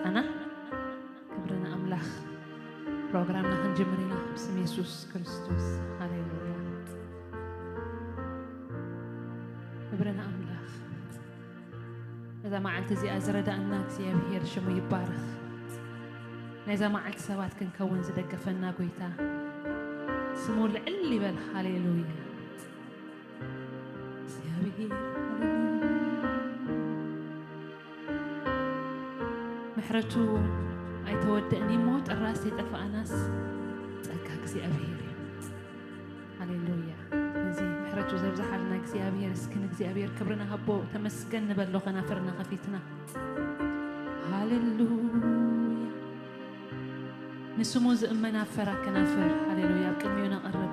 ኣና ክብሪ ንኣምላኽ። ፕሮግራምና ክንጅምር ኢና ብስም የሱስ ክርስቶስ። ሃሌሉያ። ክብሪ ንኣምላኽ። ነዛ መዓልቲ እዚኣ ዝረዳእና እግዚኣብሔር ሽሙ ይባረኽ። ናይዛ መዓልቲ ሰባት ክንከውን ዝደገፈና ጎይታ ስሙ ልዕል ይበል። ሃሌሉያ። እግዚኣብሔር ምሕረቱ ኣይተወደእን እሞ ጥራስ የጠፋእናስ ጸጋ እግዚኣብሔር እዩ። ሃሌሉያ። እዚ ምሕረቱ ዘብዝሓልና እግዚኣብሔር እስኪ ንእግዚኣብሔር ክብሪ ንሃቦ። ተመስገን ንበሎ ከናፍርና ከፊትና። ሃሌሉያ። ንስሙ ዝእመና ፈራ ከናፍር። ሃሌሉያ። ኣብ ቅድሚኡ ነቐርብ።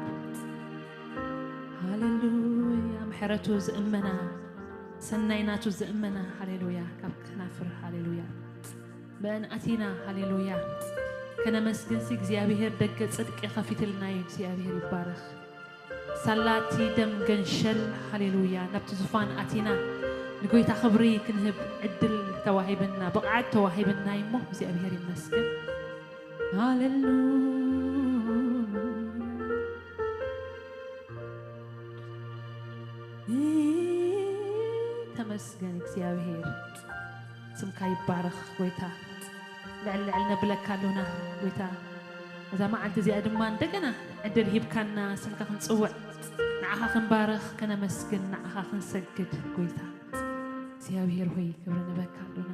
ሃሌሉያ። ምሕረቱ ዝእመና፣ ሰናይ ናቱ ዝእመና። ሃሌሉያ። ካብ ከናፍር። ሃሌሉያ። ብእን ኣቲና። ሃሌሉያ። ከነመስግንሲ እግዚኣብሔር ደገ ጽድቂ ከፊትልና እዩ። እግዚኣብሔር ይባረኽ። ሳላቲ ደም ገንሸል። ሃሌሉያ። ናብቲ ዙፋን ኣቲና ንጎይታ ክብሪ ክንህብ ዕድል ተዋሂብና፣ ብቕዓት ተዋሂብና እሞ እግዚኣብሔር ይመስገን። ሃሌሉያ። ተመስገን እግዚኣብሔር። ስምካ ይባረኽ ጎይታ። ልዕል ልዕል ነብለካ ኣሎና ጎይታ። እዛ መዓልቲ እዚኣ ድማ እንደገና ዕድል ሂብካና ስምካ ክንጽውዕ፣ ንዓኻ ክንባርኽ፣ ከነመስግን፣ ንዓኻ ክንሰግድ ጎይታ። እግዚኣብሔር ሆይ ክብሪ ንበካ ኣሎና።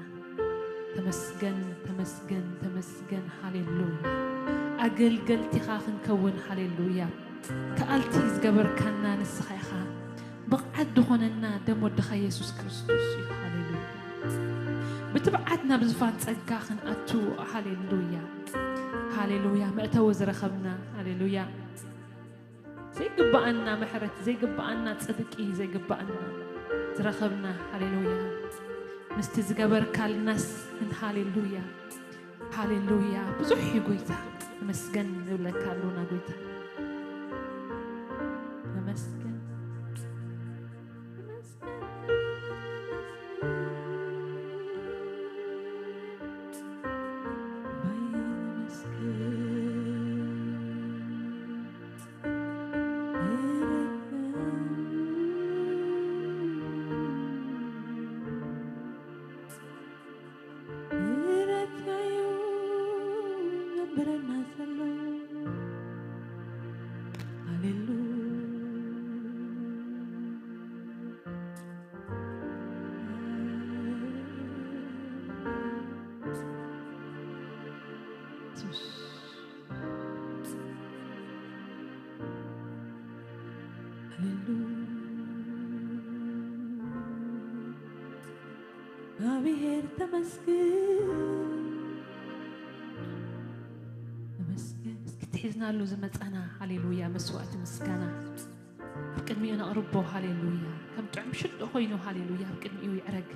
ተመስገን፣ ተመስገን፣ ተመስገን። ሃሌሉያ። ኣገልገልቲኻ ክንከውን። ሃሌሉያ። ከኣልቲ ዝገበርካና ንስኻ ኢኻ። ብቕዓት ዝኾነና ደም ወድኻ የሱስ ክርስቶስ እዩ። ሃሌሉያ። ብትብዓት ናብ ዝፋን ጸጋ ክንኣቱ። ሃሌሉያ። ሃሌሉያ። መእተዊ ዝረኸብና። ሃሌሉያ። ዘይግብኣና ምሕረት፣ ዘይግብኣና ጽድቂ፣ ዘይግብኣና ዝረኸብና። ሃሌሉያ። ምስቲ ዝገበርካልናስ። ሃሌሉያ። ሃሌሉያ። ብዙሕ እዩ ጎይታ። ተመስገን ንብለካ ኣሎና ጎይታ። ተመስገን። ተመስገን። ባይ ተመስገን። ምሕረትካዩ ዘንብረና ዘሎ። ሃሌሉያ። እግዚኣብሔር ተመስገን። ተመስገን። እስኪ ትሒዝናሉ ዝመጻና ሃሌሉያ መስዋዕቲ ምስጋና ኣብ ቅድሚኡ ነቕርቦ። ሃሌሉያ። ከም ጥዑም ሽቶ ኮይኑ ሃሌሉያ ኣብ ቅድሚኡ ይዕረግ።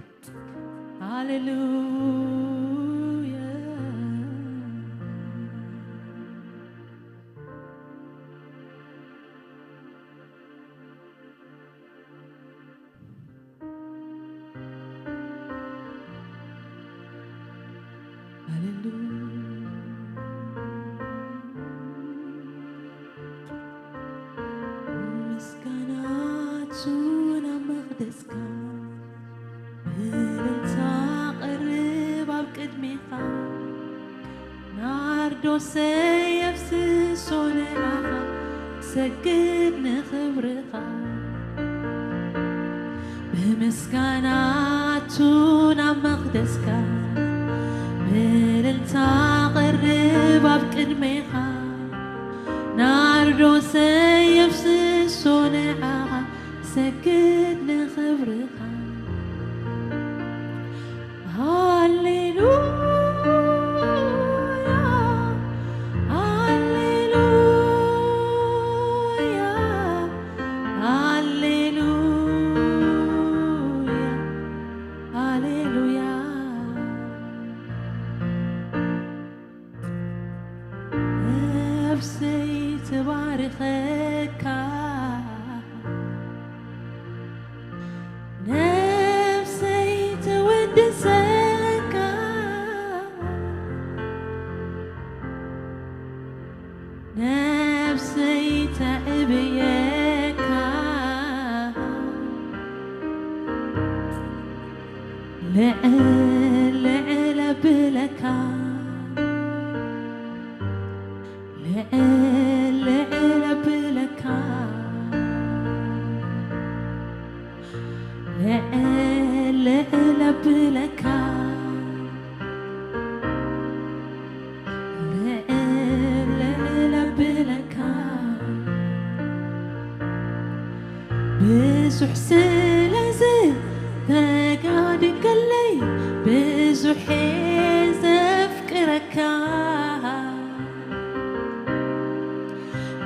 ሃሌሉያ። ሃሌሉያ። ምስጋናቱ ናብ መቕደስካ ብእልልታ ቀርብ ኣብ ቅድሜኻ ናርዶሰይ የፍስሶ ንዓኻ ሰግድ ንኽብርኻ ብምስጋናቱ ናብ መቕደስካ ብእልልታ ቀርብ ኣብ ቅድሜኻ ናርዶሰይ የፍስሶ ንዓኻ ሰግድ ንኽብርኻ። ሃሌሉያ፣ ሃሌሉያ፣ ሃሌሉያ፣ ሃሌሉያ። ነፍሰይ ትባርኸካ፣ ነፍሰይ ተወድሰካ፣ ነፍሰይ ተዕብየካ፣ ልዕል ልዕል ኣብለካ፣ ልዕል ልዕል ኣብለካ፣ ልዕል ልዕል ኣብለካ። ልዕል ልዕል ኣብለካ። ብዙሕ ስለ ዝተጋደልካለይ፣ ብዙሕ እየ ዘፍቅረካ።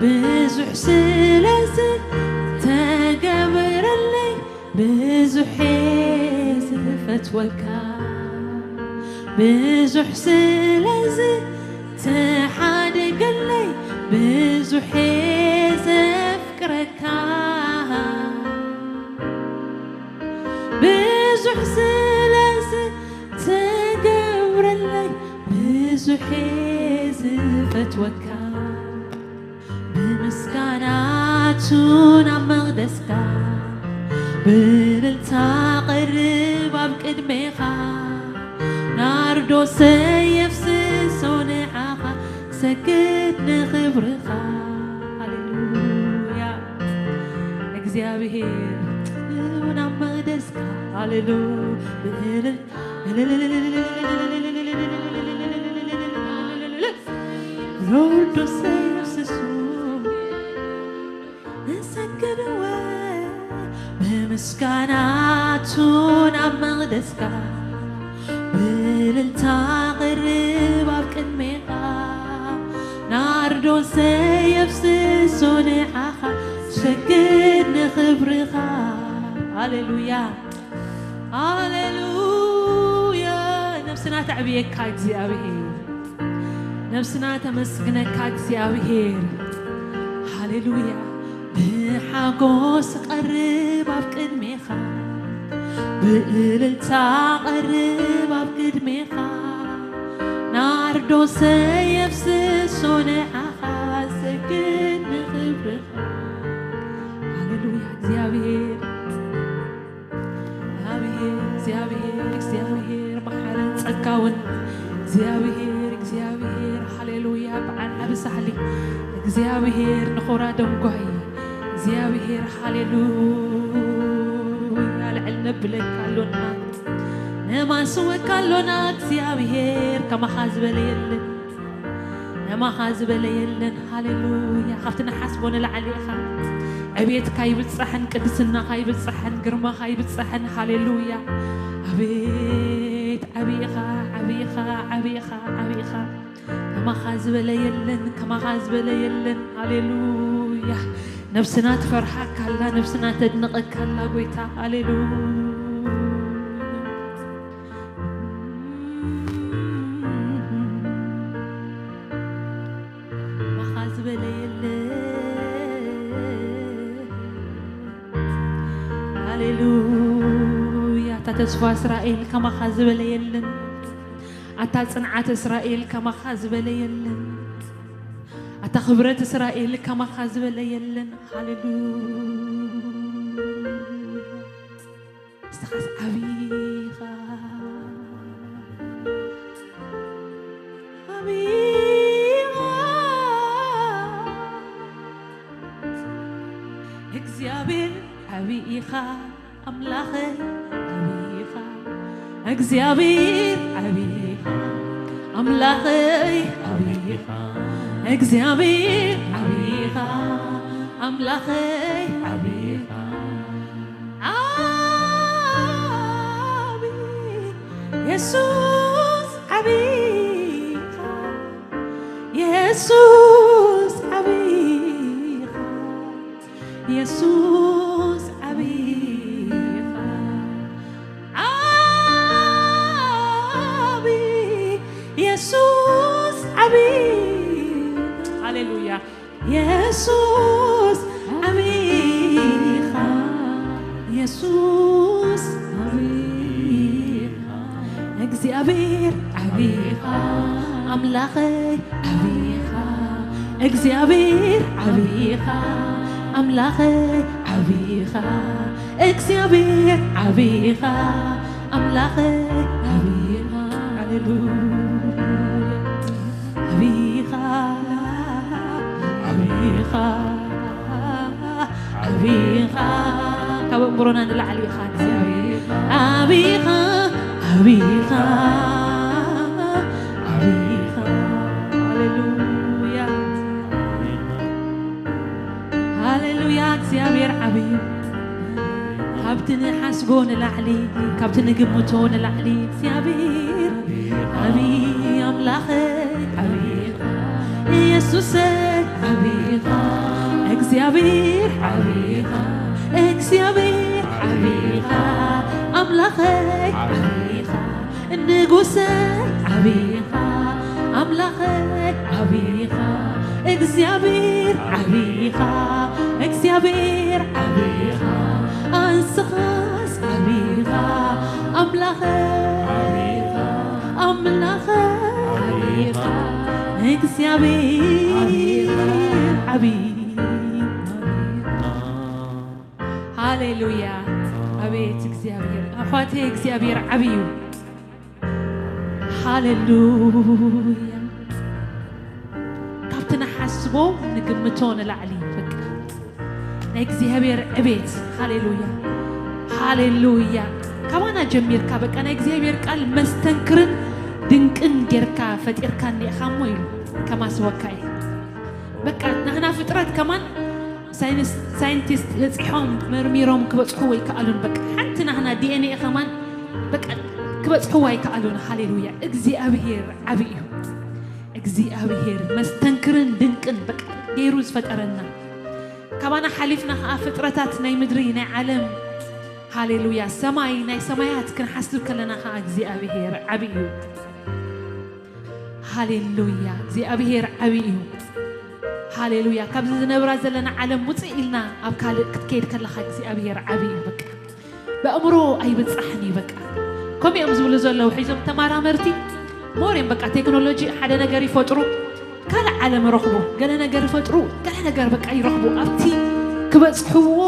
ብዙሕ ስለ ዝተገብረለይ፣ ብዙሕ እየ ዝፈትወካ። ብዙሕ ስለ ዝተሓደገልለይ፣ ብዙሕ እየ ዘፍቅረካ። ብዙሕ ስለ ዝተገብረለይ፣ ብዙሕ እየ ዝፈትወካ። ብምስጋና ኣቱ ናብ መቕደስካ፣ ብእልልታ ቀርብ ኣብ ቅድሜኻ፣ ናርዶሰይ የፍስሶ ንዓኻ፣ ሰግድ ንኽብርኻ። ሃሌሉያ። እግዚኣብሔር ናብ መቕደስካ፣ ሃሌሉ፣ ብእልልታ ሎርዶሰይ የፍስሱ ንሰግድወ ብምስጋናቱ ናብ መቕደስካ፣ ብእልልታ ቅርብ ኣብ ቅድሜኻ፣ ናርዶሰይ የፍስሶ ንዓኻ፣ ሰግድ ንኽብርኻ። ሃሌሉያ። ሃሌሉያ። ነፍስና ተዕብየካ እግዚኣብሔር። ነፍስና ተመስግነካ እግዚኣብሔር። ሃሌሉያ። ብሓጎስ ቀርብ ኣብ ቅድሜኻ፣ ብእልልታ ቀርብ ኣብ ቅድሜኻ፣ ናርዶሰይ የፍስሶ ንዓኻ፣ ሰግድ ንኽብርኻ። ሃሌሉያ እግዚኣብሔር። እግዚኣብሔር፣ እግዚኣብሔር፣ እግዚኣብሔር መሓርን ጸጋውን፣ እግዚኣብሔር፣ እግዚኣብሔር፣ ሃሌሉያ፣ በዓል ዓቢ ሳሕሊ፣ እግዚኣብሔር ንኾራ ደንጓይ፣ እግዚኣብሔር፣ ሃሌሉያ፣ ልዕል ነብለካ ኣሎና፣ ነማስወካ ኣሎና፣ እግዚኣብሔር፣ ከማኻ ዝበለ የለን። ከማኻ ዝበለ የለን። ሃሌሉያ። ካብቲ ንሓስቦ ንላዕሊ ኢኻ። ዕብየትካ ይብጻሕን፣ ቅድስናኻ ይብጻሕን፣ ግርማኻ ይብጻሕን። ሃሌሉያ። ኣቤት፣ ዓቢ ኢኻ፣ ዓቢ ኢኻ፣ ዓቢ ኢኻ፣ ዓቢ ኢኻ። ከማኻ ዝበለ የለን፣ ከማኻ ዝበለ የለን። ሃሌሉያ። ነፍስና ትፈርሓካ ኣላ፣ ነፍስና ተድንቐካ ኣላ፣ ጎይታ። ሃሌሉያ። ከማኻ ዝበለ የለን። ሃሌሉያ። እታ ተስፋ እስራኤል ከማኻ ዝበለ የለን። ኣታ ጽንዓት እስራኤል ከማኻ ዝበለ የለን። ኣታ ክብረት እስራኤል ከማኻ ዝበለ የለን። ሃሌሉያ። ንስኻስ ዓቢ ኢኻ፣ ዓቢ ኢኻ። እግዚኣብሔር ዓቢ ኢኻ፣ ኣምላኸይ ዓቢ ኢኻ። እግዚኣብሔር ዓቢ ኢኻ፣ ኣምላኸይ ዓቢ ኢኻ። እግዚኣብሔር ዓቢ ኢኻ፣ ኣምላኸይ ዓቢ ኢኻ። ዓቢ የሱስ ዓቢ ኢኻ፣ የሱስ ዓቢ ኢኻ፣ የሱስ ዓቢ ኢኻ። ዓቢ የሱስ ዓቢ። ሃሌሉያ። የሱስ ዓቢ ኢኻ፣ የሱስ ዓቢ ኢኻ። እግዚኣብሔር ዓቢ ኢኻ፣ ኣምላኸይ ዓቢ ኢኻ። እግዚኣብሔር ዓቢኻ ኣምላኸይ ዓቢኻ እግዚኣብሔር ዓቢኻ ኣምላኸይ ዓቢኻ ሃሌሉያ ዓቢኻ ዓቢኻ ዓቢኻ ካብ ኣእምሮና ንላዕሊ ኢኻ እግዚኣብሔር ዓቢኻ ዓቢኻ ዓቢኻ ሃሌሉያ ሃሌሉያ እግዚኣብሔር ዓብዩ ካብቲ ንሓስቦ ንላዕሊ ካብቲ ንግምቶ ንላዕሊ እግዚኣብሔር ዓብዪ ኣምላኸይ ዓብዪኻ ኢየሱሰይ ዓብዪኻ እግዚኣብሔር ዓብዪኻ እግዚኣብሔር ዓብዪኻ ኣምላኸይ ዓብዪኻ ንጉሰይ ዓብዪኻ ኣምላኸይ ዓብዪኻ እግዚኣብሔር ዓብዪኻ እግዚኣብሔር ዓብዪኻ ኣንስኻስ ዓብዪኻ ኣምላኸይ ዓብዪኻ ኣምላኸይ ዓብዪኻ እግዚኣብሔር ዓብዪ ሃሌሉያ ኣቤት እግዚኣብሔር ኣሕዋተይ እግዚኣብሔር ዓብዩ ሃሌሉያ ካብቲ ንሓስቦ ንግምቶ ንላዕሊ በቃ ናይ እግዚኣብሔር ዕቤት ሃሌሉያ ሃሌሉያ ካባና ጀሚርካ በቃ ናይ እግዚኣብሔር ቃል መስተንክርን ድንቅን ጌርካ ፈጢርካ እኒኢኻ እሞ ኢሉ ከማስወካ እዩ በቃ ናህና ፍጥረት ከማን ሳይንቲስት በፂሖም መርሚሮም ክበፅሕዎ ኣይከኣሉን በቃ ሓንቲ ናህና ዲኤንኤ ከማን በቃ ክበፅሕዎ ኣይከኣሉን ሃሌሉያ እግዚኣብሔር ዓብዪ እዩ እግዚኣብሔር መስተንክርን ድንቅን በቃ ገይሩ ዝፈጠረና ካባና ሓሊፍና ከዓ ፍጥረታት ናይ ምድሪ ናይ ዓለም ሃሌሉያ ሰማይ ናይ ሰማያት ክንሓስብ ከለና ከዓ እግዚኣብሔር ዓብዪ እዩ ሃሌሉያ እግዚኣብሔር ዓብዪ እዩ ሃሌሉያ ካብዚ ዝነብራ ዘለና ዓለም ውፅእ ኢልና ኣብ ካልእ ክትከይድ ከለካ እግዚኣብሔር ዓብዪ እዩ በቃ በእምሮ ኣይብፃሕን እዩ በቃ ከምኡ እዮም ዝብሉ ዘለዉ ሒዞም ተማራመርቲ ሞር እዮም በቃ ቴክኖሎጂ ሓደ ነገር ይፈጥሩ ካልእ ዓለም ረኽቡ ገለ ነገር ይፈጥሩ ገለ ነገር በቃ ይረኽቡ ኣብቲ ክበፅሕዎ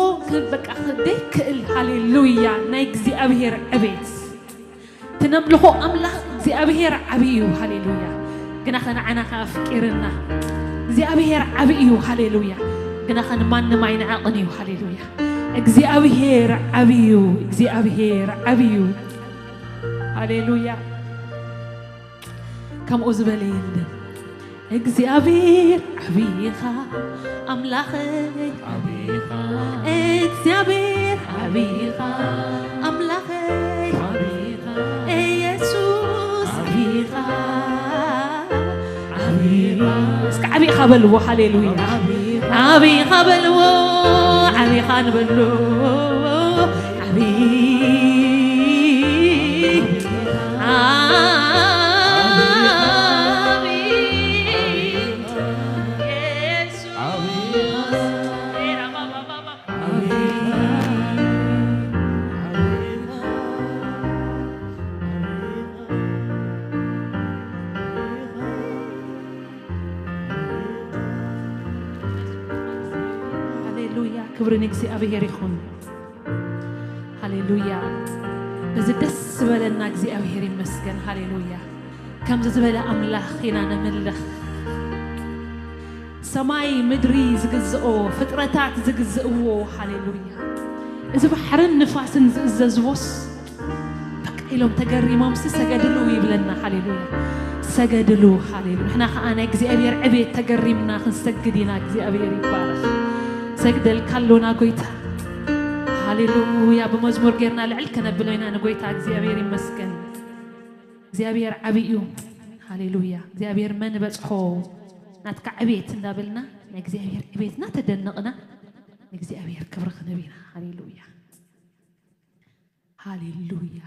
በቃ ዘይክእል ሃሌሉያ ናይ እግዚኣብሔር ዕቤት ትነምልኾ ኣምላኽ እግዚኣብሔር ዓብዪ እዩ ሃሌሉያ ግናኸ ንዓና ከኣ ኣፍቂርና እግዚኣብሔር ዓብዪ እዩ ሃሌሉያ ግናኸ ንማንም ኣይንዓቕን እዩ ሃሌሉያ እግዚኣብሔር ዓብዩ እግዚኣብሔር ዓብዩ ሃሌሉያ ከምኡ ዝበለ የለን እግዚኣብሔር ዓብኻ ኣምላኸይ እግዚኣብሔር ዓብኻ ኣምላኸይ ኢየሱስ ዓብኻ እስከ ዓቢኻ በልዎ ሃሌሉያ ዓቢኻ በልዎ ዓቢኻ ንበሎ ዓቢ ዓቢ ኢየሱስ ሃሌሉያ ክብሪ ንእግዚኣብሔር ይኹን ሃሌሉያ በዚ ደስ ዝበለና እግዚኣብሔር ይመስገን ሃሌሉያ ከምዚ ዝበለ ኣምላኽ ኢና ነምልኽ ሰማይ ምድሪ ዝግዝኦ ፍጥረታት ዝግዝእዎ ሃሌሉያ እዚ ባሕርን ንፋስን ዝእዘዝዎስ በቃ ኢሎም ተገሪሞምሲ ሰገድሉ ይብለና ሃሌሉያ ሰገድሉ ሃሌሉ ንሕና ከዓ ናይ እግዚኣብሔር ዕቤት ተገሪምና ክንሰግድ ኢና እግዚኣብሔር ይባረኽ ሰግደልካ ኣሎና ጎይታ ሃሌሉያ ብመዝሙር ጌርና ልዕል ከነብሎ ኢና ንጎይታ እግዚኣብሔር ይመስገን እግዚኣብሔር ዓብይ እዩ ሃሌሉያ እግዚኣብሔር መን በፅሖ ናትካ ዕቤት እንዳበልና ናይ እግዚኣብሔር ዕቤት እናተደነቕና ንእግዚኣብሔር ክብሪ ክንብ ኢና ሃሌሉያ ሃሌሉያ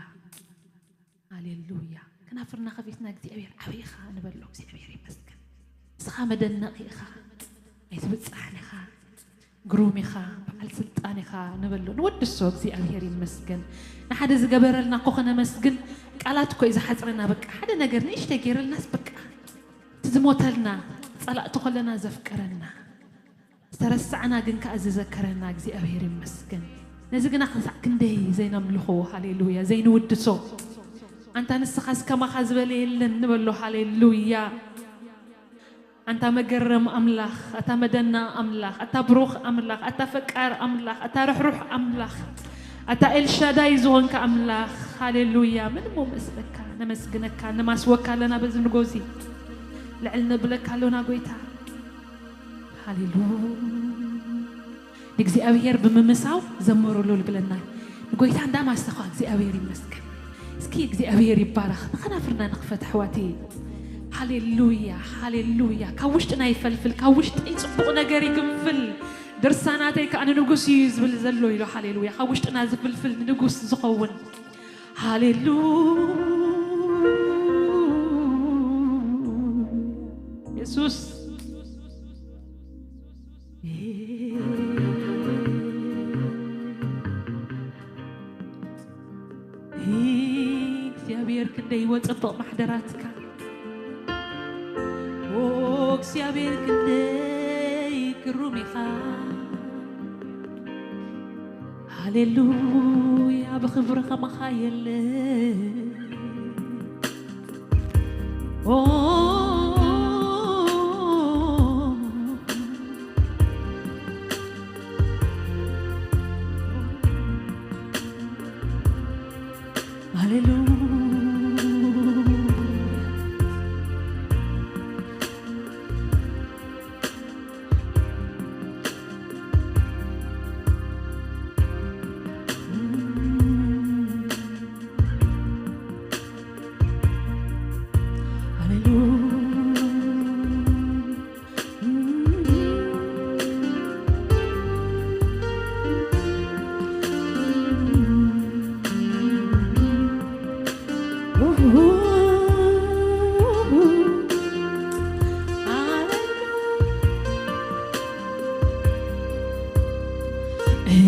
ሃሌሉያ ከናፍርና ከፊትና እግዚኣብሔር ዓብይ ኢኻ ንበሎ እግዚኣብሔር ይመስገን ንስኻ መደነቕ ኢኻ ኣይትብፃሕን ኢኻ ግሩም ኢኻ በዓል ስልጣን ኢኻ ንበሎ ንወድሶ እግዚኣብሔር ይመስገን ንሓደ ዝገበረልና እኮ ከነመስግን ቃላት እኮ እዩ ዝሓፅረና በቃ ሓደ ነገር ንእሽተ ገይረልናስ በቃ እቲ ዝሞተልና ጸላእቲ ከለና ዘፍቀረና፣ ዝተረሳዕና ግን ከኣ ዝዘከረና እግዚኣብሔር ይመስገን። ነዚ ግና ክሳዕ ክንደይ ዘይነምልኾ፣ ሃሌሉያ፣ ዘይንውድሶ። ኣንታ ንስኻስ ከማኻ ዝበለ የለን ንበሎ፣ ሃሌሉያ። ኣንታ መገረም ኣምላኽ፣ ኣታ መደና ኣምላኽ፣ ኣታ ብሩኽ ኣምላኽ፣ ኣታ ፈቃር ኣምላኽ፣ ኣታ ርሕሩሕ ኣምላኽ፣ ኣታ ኤልሻዳይ ዝኾንካ ኣምላኽ፣ ሃሌሉያ። ምን እሞ መስለካ፣ ነመስግነካ፣ ነማስወካ ኣለና በዚ ንጎዚ። ልዕል ነብለካ ኣሎና ጎይታ። ሃሌሉያ። ንእግዚኣብሔር ብምምሳው ዘምሩሉ ልብለና። ንጎይታ እንዳማሰኻ እግዚኣብሔር ይመስገን። እስኪ እግዚኣብሔር ይባረኽ። ንኸናፍርና ንኽፈት ኣሕዋተይ። ሃሌሉያ፣ ሃሌሉያ። ካብ ውሽጥና ይፈልፍል፣ ካብ ውሽጠይ ጽቡቕ ነገር ይግንፍል። ድርሳናተይ ከኣ ንንጉስ እዩ ዝብል ዘሎ ኢሉ። ሃሌሉያ። ካብ ውሽጥና ዝፍልፍል ንንጉስ ዝኸውን። ሃሌሉያ። የሱስ። እግዚኣብሔር ክንደይ ወጽብቕ ማሕደራትካ። ኦ እግዚኣብሔር ክንደይ ግሩም ኢኻ። ሃሌሉያ፣ ብኽብሪ ከማኻ የለን። ኦ ሃሌሉያ።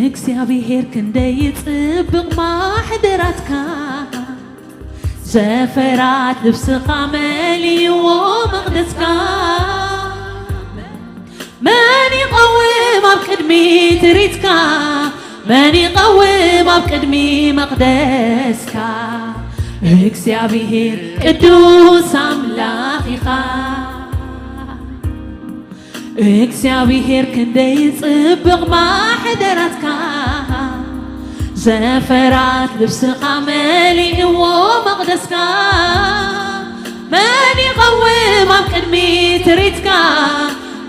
እግዚኣብሔር ክንደይ ጽብቕ ማሕደራትካ፣ ዘፈራት ልብስኻ መሊእዎ መቕደስካ። መን ይቐውም ኣብ ቅድሚ ትርኢትካ? መን ይቐውም ኣብ ቅድሚ መቕደስካ? እግዚኣብሔር ቅዱስ ኣምላኽ ኢኻ። እግዚኣብሔር ክንደይ ጽብቕ ማሕደራትካ፣ ዘፈራት ልብስኻ መሊእዎ መቕደስካ። መን ይቐውም ኣብ ቅድሚ ትርኢትካ?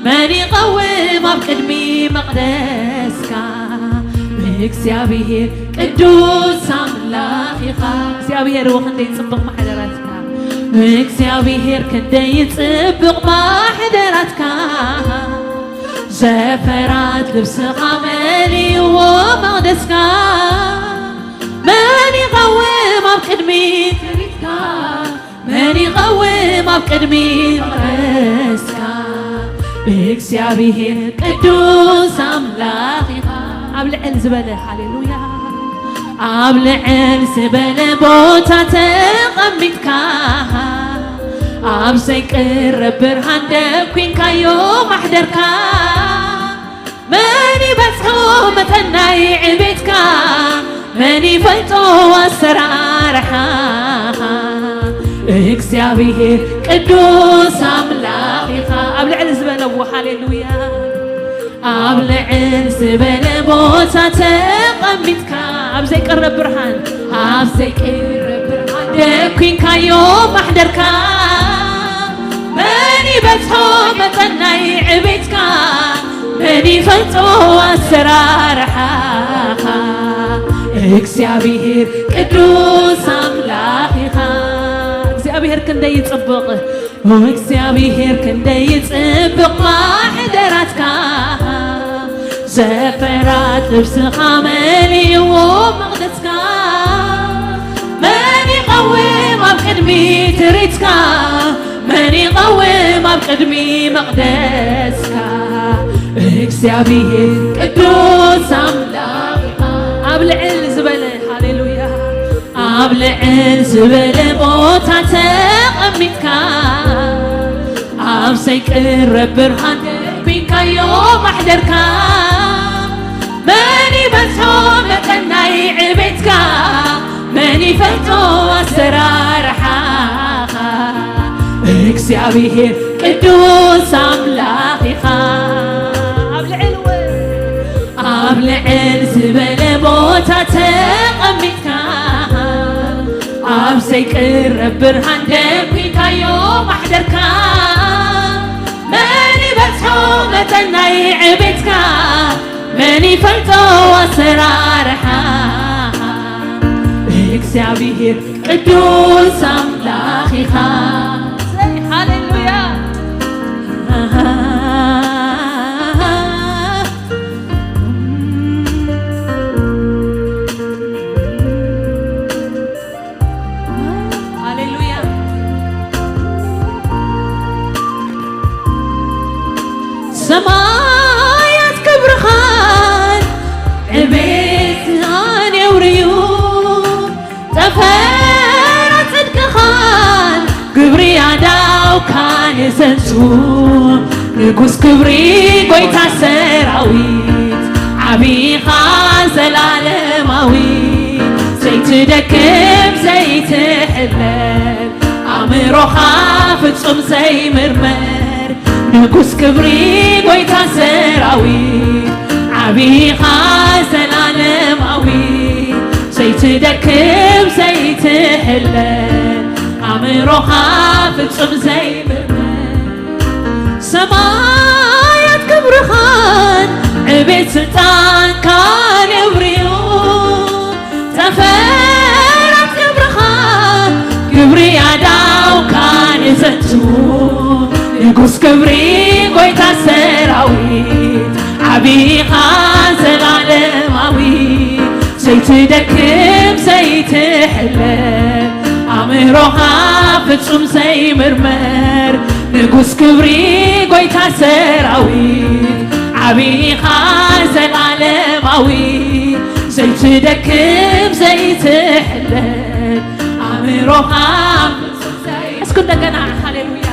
መን ይቐውም ኣብ ቅድሚ መቕደስካ? እግዚኣብሔር ቅዱስ ኣምላኽ ኢኻ። እግዚኣብሔር እወ ክንደይ ጽብቕ ማሕደራትካ። እግዚኣብሔር ክንደይ ጽብቕ ማሕደራትካ። ዘፈራት ልብስኻ መሊእዎ መቕደስካ። መን ይቐውም ኣብ ቅድሚ ትርኢትካ? መን ይቐውም ኣብ ቅድሚ መቕደስካ? እግዚኣብሔር ቅዱስ ኣምላኽ ኢኻ። ኣብ ልዕል ዝበለ፣ ሃሌሉያ፣ ኣብ ልዕል ዝበለ ቦታ ተቐሚጥካ፣ ኣብ ዘይቅረብ ብርሃን ደኲንካዮ ማሕደርካ። መን ይበጽሖ መጠን ናይ ዕቤትካ? መን ይፈልጦ ኣሰራርሓኻ? እግዚኣብሔር ቅዱስ ኣምላኽ ኢኻ። ኣብ ልዕል ዝበለዎ፣ ሃሌሉያ፣ ኣብ ልዕል ዝበለ ቦታ ተቐሚጥካ፣ ኣብ ዘይቀረብ ብርሃን፣ ኣብ ዘይቀረብ ብርሃን ደኲንካዮ ማሕደርካ። መን ይበጽሖ መጠን ናይ ዕቤትካ? መን ይፈልጦ ኣሰራርሓኻ? እግዚኣብሔር ቅዱስ ኣምላኽ ኢኻ። እግዚኣብሔር ክንደይ ይጽብቕ፣ እግዚኣብሔር ክንደይ ይጽብቕ ማሕደራትካ። ዘፈራት ልብስኻ መሊእዎ መቕደስካ። መን ይቐውም ኣብ ቅድሚ ትርኢትካ? መን ይቐውም ኣብ ቅድሚ መቕደስካ? እግዚኣብሔር ቅዱስ ኣምላኽ ኢኻ። ኣብ ልዕል ዝበለ፣ ሃሌሉያ፣ ኣብ ልዕል ዝበለ ቦታ ተቐሚጥካ፣ ኣብ ዘይቅረብ ብርሃን ደብሪካዮ ማሕደርካ፣ መን ይበጽሖ መጠን ናይ ዕቤትካ? መን ይፈልጦ ኣሰራርሓኻ? እግዚኣብሔር ቅዱስ ኣምላኽ ኢኻ። ኣብ ልዕል ኣብ ልዕል ዝበለ ቦታ ተቐሚጥካ፣ ኣብ ዘይቅረብ ብርሃን ደምኪካዮ ማሕደርካ፣ መን ይበጽሖ መጠን ናይ ዕቤትካ? መን ይፈልጦ ኣሰራርሓ? እግዚኣብሔር ቅዱስ ኣምላኽ ኢኻ። ሃሌሉያ። ሃሌሉያ። ሰማያት ክብርኻን ዕቤትካን የውርዩ፣ ጠፈራት ጽድቅኻን ግብሪ ኣዳውካን የሰንሱ። ንጉስ ክብሪ ጎይታ ሰራዊት ዓቢኻ ዘላለማዊ፣ ዘይትደክም ዘይትሕለል ኣእምሮኻ ፍጹም ዘይምርመር ንጉስ ክብሪ ጎይታ ሰራዊት ዓቢኻ ዘላለማዊ፣ ዘይትደክም ዘይትሕለል ኣእምሮኻ ፍጹም ዘይምርመር። ሰማያት ክብርኻን ዕቤት ስልጣንካን የብርዩ፣ ጠፈራት ክብርኻን ግብሪ ኣዳውካን የዘንቱ። ንጉስ ክብሪ ጎይታ ሰራዊት ዓቢኻ ዘላለማዊ፣ ዘይትደክም ዘይትሕለል ኣእምሮኻ ፍጹም ዘይምርመር ንጉስ ክብሪ ጎይታ ሰራዊት ዓቢኻ ዘላለማዊ፣ ዘይትደክም ዘይትሕለል ኣእምሮኻ ፍጹም ዘይ-፣ እስኩ እንደገና ሃሌሉያ።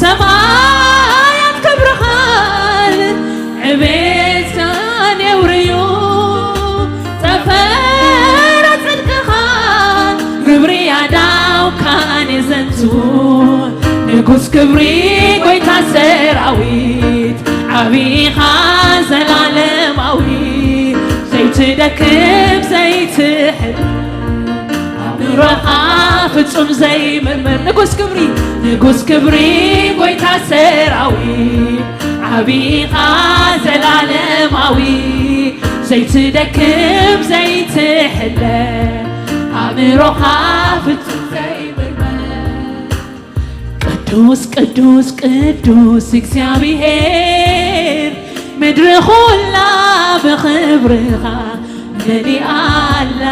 ሰማያት ክብርኻን ዕቤትካን የውርዩ፣ ጠፈራት ጽድቅኻን ግብሪ ኣዳውካን የዘንቱ። ንጉስ ክብሪ ጎይታ ሰራዊት ዓቢኻ ዘላለማዊ፣ ዘይትደክም ዘይትሕል ኣእምሮኻ ፍጹም ዘይምርመር ንጉስ ክብሪ፣ ንጉስ ክብሪ ጎይታ ሰራዊት ዓቢኻ ዘላለማዊ፣ ዘይትደክም ዘይትሕለ ኣእምሮኻ ፍጹም ዘይምርመር። ቅዱስ ቅዱስ ቅዱስ እግዚኣብሔር፣ ምድሪ ኹላ ብኽብርኻ መሊኣ ኣላ።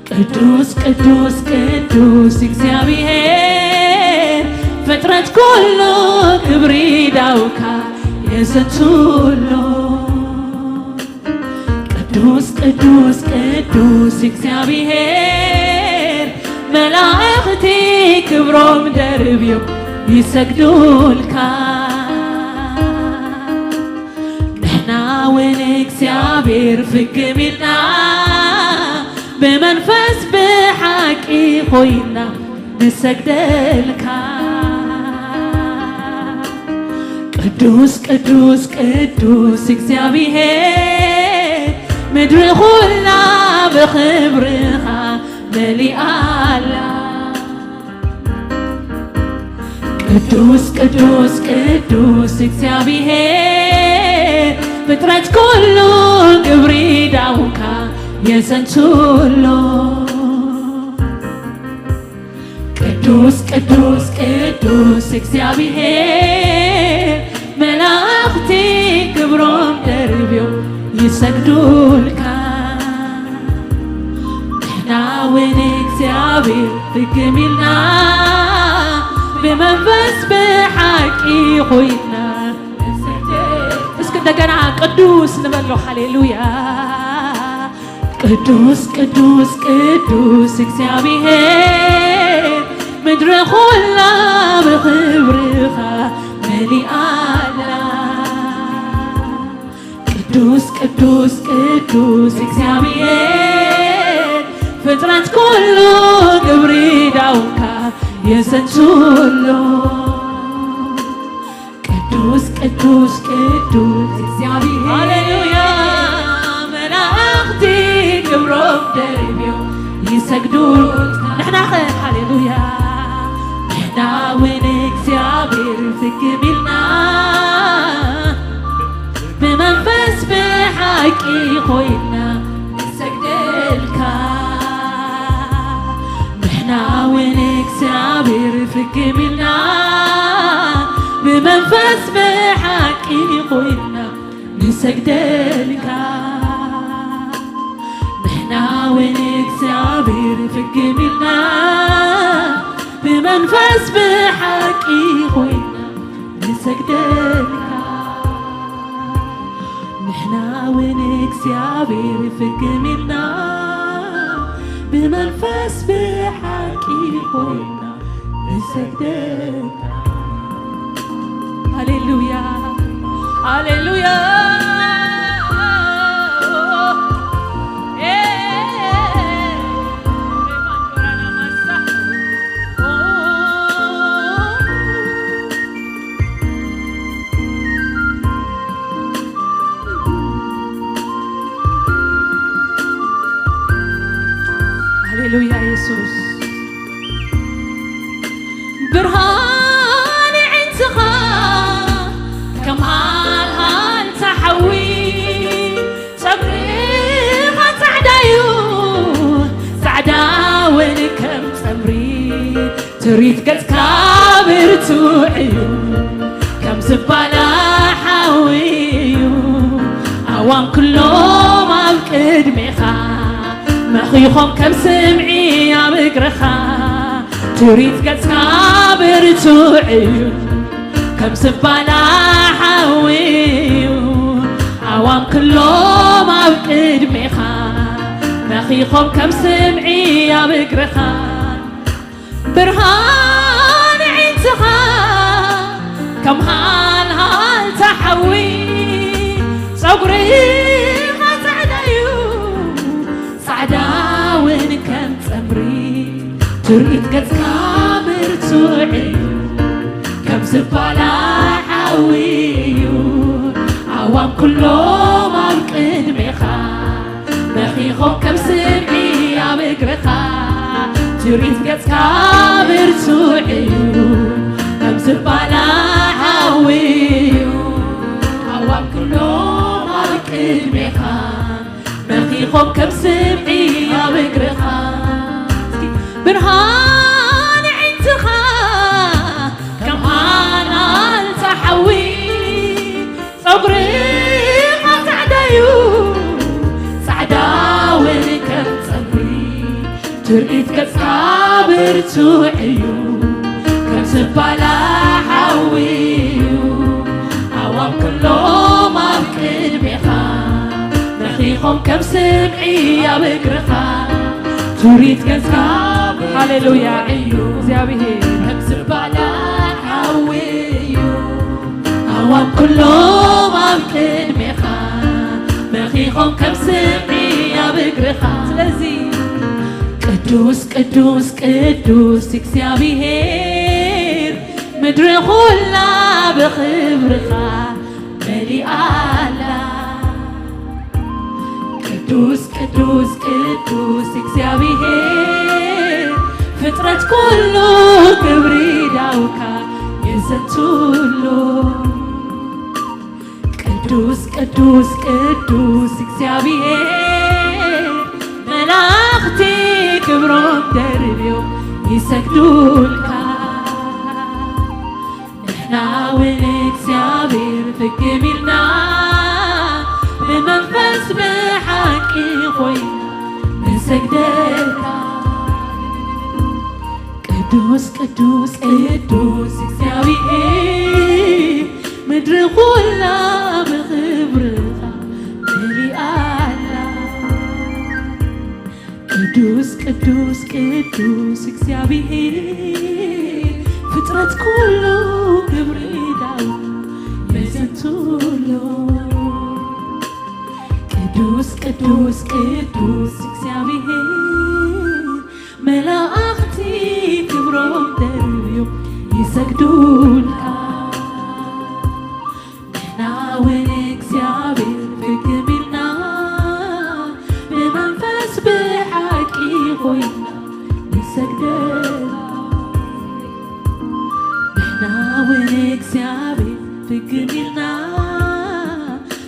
ቅዱስ ቅዱስ ቅዱስ እግዚኣብሔር፣ ፍጥረት ኩሉ ክብሪ ዳውካ የዘንቱሎ። ቅዱስ ቅዱስ ቅዱስ እግዚኣብሔር፣ መላእኽቲ ክብሮም ደርብዮም ይሰግዱልካ። ንሕና እውን እግዚኣብሔር ፍግም ኢልና፣ ብመንፈስ ብሓቂ ኮይና ንሰግደልካ። ቅዱስ ቅዱስ ቅዱስ እግዚኣብሔር፣ ምድሪ ኩላ ብኽብርኻ መሊኣ ኣላ። ቅዱስ ቅዱስ ቅዱስ እግዚኣብሔር፣ ፍጥረት ኩሉ ግብሪ ዳውካ የዘንቱሎ። ቅዱስ ቅዱስ ቅዱስ እግዚኣብሔር፣ መላእኽቲ ክብሮም ደርብዮም ይሰግዱልካ። ንሕና እውን እግዚኣብሔር ፍግም ኢልና፣ ብመንፈስ ብሓቂ ኮይና። እስኪ እንደገና ቅዱስ ንበሎ። ሃሌሉያ። ቅዱስ ቅዱስ ቅዱስ እግዚኣብሔር፣ ምድሪ ኩላ መሊኣላ። ቅዱስ ቅዱስ ቅዱስ እግዚኣብሔር፣ ፍጥረት ኩሉ ግብሪ ዳውካ የሰንሱሎ። ቅዱስ ቅዱስ ቅዱስ እግዚኣብሔር፣ ሃሌሉያ። መላእኽቲ ግብሮም ደርብዮም ይሰግዱ። ንሕናኸ? ሃሌሉያ። ንሕና እውን እግዚኣብሔር ፍግም ኢልና፣ ብመንፈስ ብሓቂ ኮይና ንሰግደልካ። ንሕና እውን እግዚኣብሔር ፍግም ኢልና፣ ብመንፈስ ብሓቂ ኮይና ንሰግደልካ። ንሕና እውን እግዚኣብሔር ፍግም ኢልና፣ ብመንፈስ ብሓቂ ኮይና ንሰግደልካ። ንሕና እውን እግዚኣብሔር ፍግም ኢልና፣ ብመንፈስ ብሓቂ ኮይና ንሰግደልካ። ሃሌሉያ፣ ሃሌሉያ። ሃሌሉያ የሱስ። ብርሃን ኣዒንትኻ ከም ሃልሃልታ ሓዊ፣ ጸጉርኻ ጻዕዳ እዩ፣ ጻዕዳ እውን ከም ጸምሪ። ትርኢት ገጽካ ብርቱዕ እዩ፣ ከም ዝባላ ሓዊ እዩ። ኣዋም ኩሎም ኣብ ቅድሜኻ መኺኾም ከም ስምዒ ኣብ እግርኻ። ትርኢት ገጽካ ብርቱዕ እዩ፣ ከም ዝባላ ሓዊ እዩ። ኣዋም ኩሎም ኣብ ቅድሜኻ መኺኾም ከም ስምዒ ኣብ እግርኻ። ብርሃን ኣዒንትኻ ከም ሃልሃልታ ሓዊ፣ ጸጉርኻ ጻዕዳ እዩ፣ ጻዕዳ እውን ከም ጸምሪ። ትርኢት ገጽካ ብርቱዕ እዩ፣ ከም ዝባላ ሓዊ እዩ። ኣዋም ኩሎም ኣብ ቅድሜኻ መኺኾም ከም ስምዒ ኣብ እግርኻ። ትርኢት ገጽካ ብርቱዕ እዩ፣ ከም ዝባላ ሓዊ እዩ። ኣዋም ኩሎም ኣብ ቅድሜኻ መኺኾም ከም ስምዒ ኣብ እግርኻ። እስኪ ብርሃን ኣዒንትኻ ከም ሃልሃልታ ሓዊ፣ ጸጉርኻ ጻዕዳ እዩ፣ ጻዕዳ እውን ከም ጸጉሪ። ትርኢት ገጽካ ብርቱዕ እዩ፣ ከም ዝባላ ሓዊ እዩ። ኣዋም ኩሎም ኣብ ቅድሜኻ መኺኾም ከም ስምዒ ኣብ እግርኻ። ትርኢት ገጽካ ሃሌሉያ ብርቱዕ እዩ፣ እግዚኣብሔር ከም ዝባላ ሓዊ እዩ። ኣዋም ኩሎም ኣብ ቅድሜኻ መኺኾም ከም ስምዒ ኣብ እግርኻ። ስለዚ ቅዱስ ቅዱስ ቅዱስ እግዚኣብሔር፣ ምድሪ ኩላ ብኽብርኻ መሊኣላ። ቅዱስ ቅዱስ ቅዱስ እግዚኣብሔር፣ ፍጥረት ኩሉ ክብሪ ዳውካ የዘንቱሉ። ቅዱስ ቅዱስ ቅዱስ እግዚኣብሔር፣ መላእኽቲ ክብሮም ደርብዮም ይሰግዱልካ። ንሕና እውን እግዚኣብሔር ፍግም ኢልና፣ ብመንፈስ ብሓቂ ኮይና ንሰግደልካ። ቅዱስ ቅዱስ ቅዱስ እግዚኣብሔር፣ ምድሪ ኩላ ብኽብርኻ መሊኣላ። ቅዱስ ቅዱስ ቅዱስ እግዚኣብሔር፣ ፍጥረት ኩሉ ክብሪ ዳዊት የዘንትሎ። ቅዱስ ቅዱስ ቅዱስ እግዚኣብሔር መላእኽቲ ክብሮም ደርብዮም ይሰግዱልካ። ንሕና እውን እግዚኣብሔር ፍግም ኢልና ብመንፈስ ብሓቂ ኮይና ንሰግደልካ። ንሕና እውን እግዚኣብሔር ፍግም ኢልና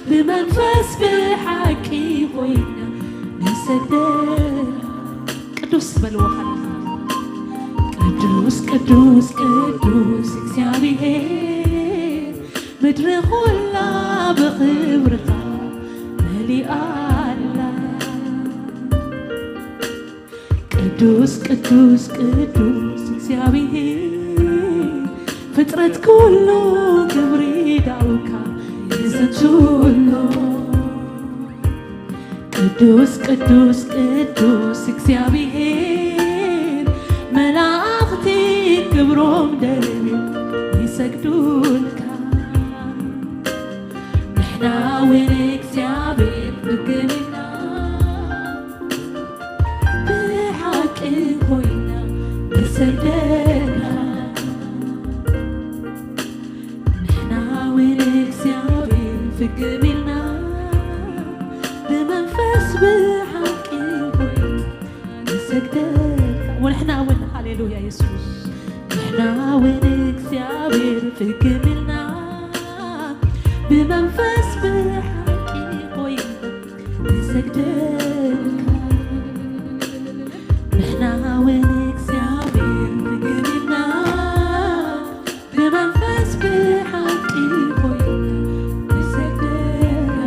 ብመንፈስ ብሓቂ ኮይና ንሰግደልካ። ቅዱስ በልዎ። ቅዱስ ቅዱስ ቅዱስ እግዚኣብሔር ምድሪ ኩላ ብኽብርኻ መሊኣ ኣላ። ቅዱስ ቅዱስ ቅዱስ እግዚኣብሔር ፍጥረት ኩሉ ክብሪ ዳውካ ይዘንትሎ። ቅዱስ ቅዱስ ቅዱስ እግዚኣብሔር መላእኽቲ ክብሮም ደርብዮም ይሰግዱልካ። ንሕና እውን እግዚኣብሔር ፍግም ኢልና ብሓቂ ኮይና ንሰግደልካ። ንሕና እውን እግዚኣብሔር ፍግም ኢልና ብመንፈስ ብሓቂ ኮይና ንሰግደልካ። ወንሕና እውን ሃሌሉያ የሱስ። ንሕና እውን እግዚኣብሔር ፍግም ኢልና ብመንፈስ ብሓቂ ኮይና ንሰግደልካ። ንሕና እውን እግዚኣብሔር ፍግም ኢልና ብመንፈስ ብሓቂ ኮይና ንሰግደልካ።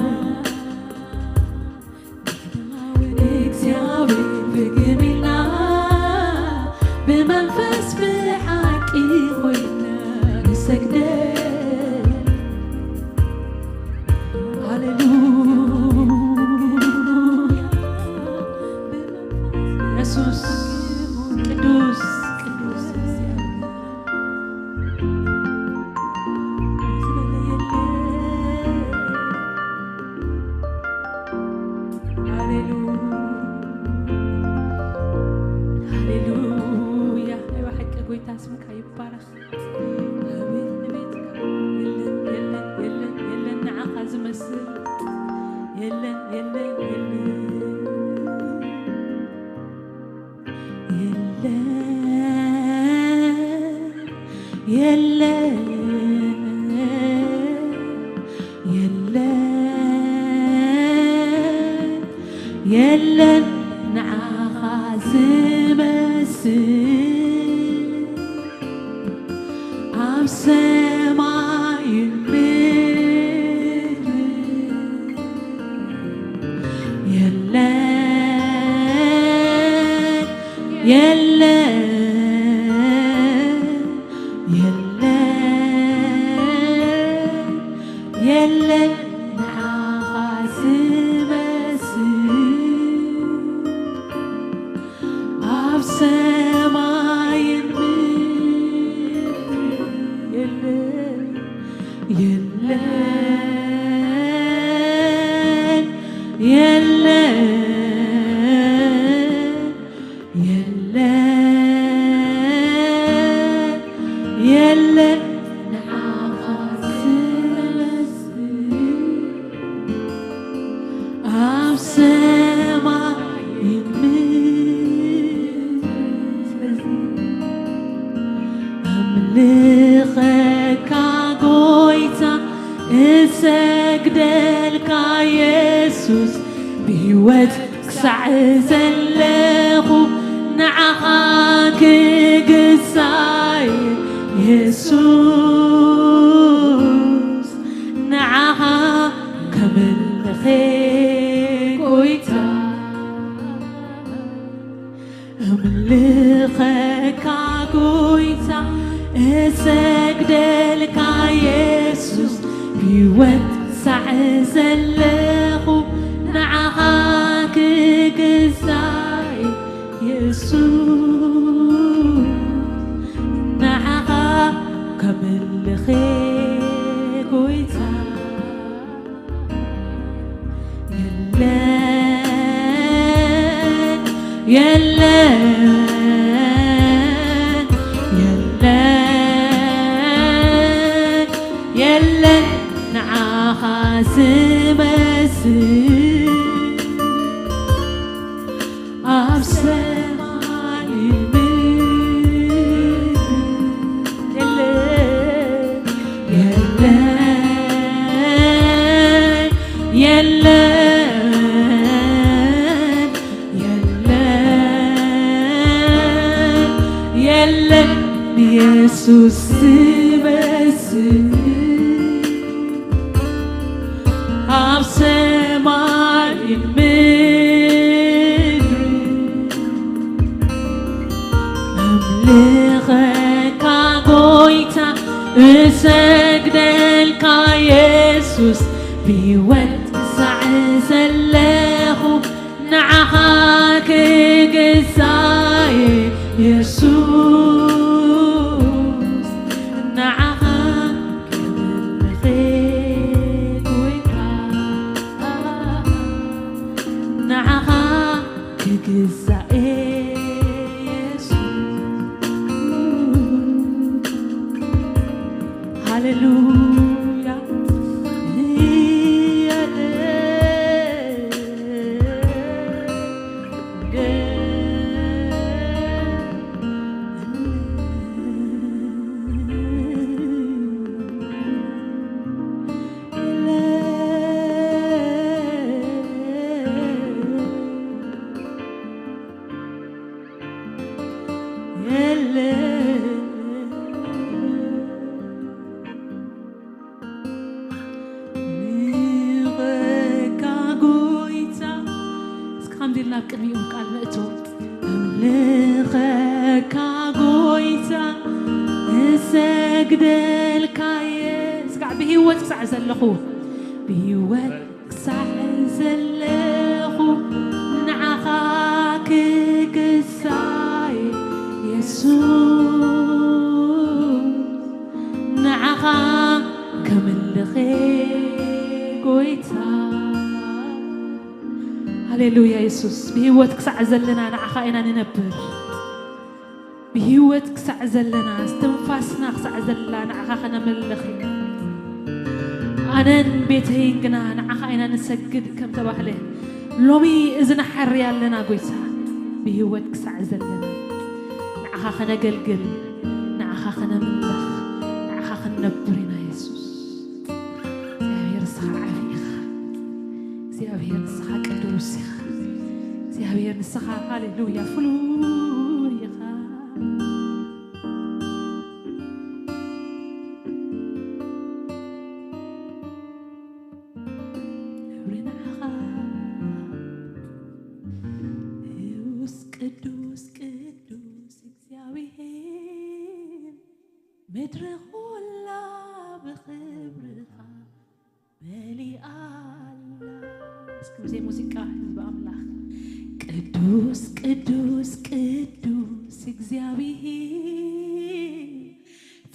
ንሕና እውን እግዚኣብሔር ፍግም ኢልና ብመንፈስ ብሓቂ ኮይና ንሰግደልካ። ሃሌሉያ። የሱስ ቅዱስ፣ ቅዱስ እግዚኣብሔር። ሃሌሉያ። ሃሌሉያ። ናይ ብሓቂ ጎይታ ስምካ ይባረኽ። ኣቤት ንቤትካ። የለን፣ የለን፣ የለን፣ የለን ንዓኻ ዝመስል። የለን፣ የለን፣ የለን። የለን፣ የለን፣ የለን፣ የለን ንዓኻ ዝመስል። ኣብ ሰማይን ምድርን የለን፣ የለን፣ የለን፣ የለን ንዓኻ ዝመስል። ኣብ ሰማይን ምድርን የለን፣ የለን፣ የለን፣ የለን፣ የለን ንዓኻ ዝመስል። ኣብ ሰማይ ምድሪ ኣምልኸካ ጎይታ፣ እሰግደልካ የሱስ፣ ብህይወት ክሳዕ ዘለኹ ንዓኻ ክግዛእ የሱስ፣ ንዓኻ ከመልኸ ጎይታ። እምልኸካ ጎይታ፣ እሰግደልካ የሱስ፣ ብህይወት ሳዕ ዘለኹ ንዓኻ ክግዛእ የሱስ፣ ንዓኻ ከምልኽ ጎይታ የለን፣ የለን፣ የለን፣ የለን ንዓኻ ዝመስል ኣብ ሰማይ ምድሪ የለን፣ የለን፣ የለን፣ የለን፣ የለን ኢየሱስ ዝመስል ኣብ ሰማይን ምድሪ። እምልኸካ ጎይታ፣ እሰግደልካ የሱስ፣ ብህይወት ክሳዕ ዘለኹ ንዓኻ ክግዛእ እየ የሱስ፣ ንዓኻ ክምልኽ ጎይታ፣ ንዓኻ ክግዛእ እየ የሱስ። ሃሌሉያ። ንበካ ጎይታ። እስኪ ከምዚ ኢልና ኣብ ቅድሚኡ ቃል ንእቶ። እምልኸካ ጎይታ፣ እሰግደልካ እየ። እስካዕ ብህይወት ክሳዕ ዘለኹ፣ ብህይወት ክሳዕ ዘለኹ ንዓኻ ክግዛእ እየ የሱስ፣ ንዓኻ ከምልኽ እየ ጎይታ። ሃሌሉያ የሱስ፣ ብህይወት ክሳዕ ዘለና ንዓኻ ኢና ንነብር። ብህይወት ክሳዕ ዘለና፣ እስትንፋስና ክሳዕ ዘላ ንዓኻ ከነምልኽ ኢና። ኣነን ቤተይን ግና ንዓኻ ኢና ንሰግድ ከም ተባህለ፣ ሎሚ እዚ ንሓሪ ኣለና ጎይታ። ብህይወት ክሳዕ ዘለና ንዓኻ ከነገልግል፣ ንዓኻ ከነምልኽ፣ ንዓኻ ክንነብር ኢና የሱስ። እግዚኣብሔር ንስኻ ዓቢ ኢኻ። እግዚኣብሔር ንስኻ ቅዱስ ኢኻ። እግዚኣብሔር ንስኻ ሃሌሉያ ፍሉይ ኢኻ። ክብሪ ንዓኻ። ቅዱስ ቅዱስ ቅዱስ እግዚኣብሔር፣ ምድሪ ኹላ ብኽብርኻ መሊኣ ኣላ። እስኪ ብዘይ ሙዚቃ ህዝቢ ኣምላኽ። ቅዱስ ቅዱስ ቅዱስ እግዚኣብሔር፣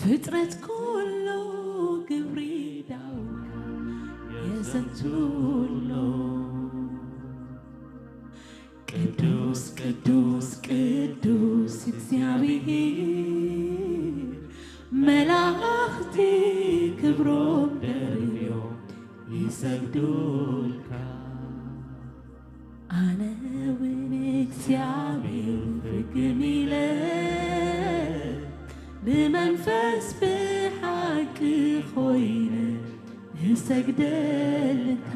ፍጥረት ኩሉ ግብሪ ዳውካ የዘንቱሎ። ቅዱስ ቅዱስ ቅዱስ እግዚኣብሔር፣ መላእኽቲ ክብሮም ደርብዮም ይሰግዱልካ። ኣነ እውን እግዚኣብሔር ፍግም ኢለ፣ ብመንፈስ ብሓቂ ኮይነ እሰግደልካ።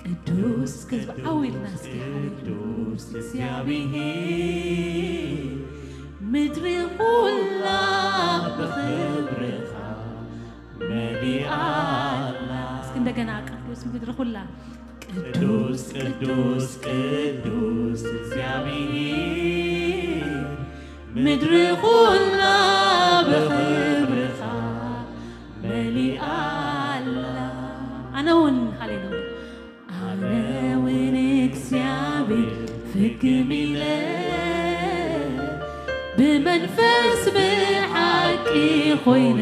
ቅዱስ ቅዱስ ዓው ኢልና እስኪ። ቅዱስ እግዚኣብሔር፣ ምድሪ ኩላ ብኽብርኻ መሊኣ ኣላ። እስኪ እንደገና፣ ቅዱስ ምድሪ ኩላ። ቅዱስ ቅዱስ ቅዱስ እግዚኣብሔር፣ ምድሪ ኩላ ብኽብርኻ መሊኣ ኣላ። ኣነ እውን፣ ሃሌሉያ፣ ኣነ እውን እግዚኣብሔር ፍግም ኢለ፣ መንፈስ ብሓቂ ኮይነ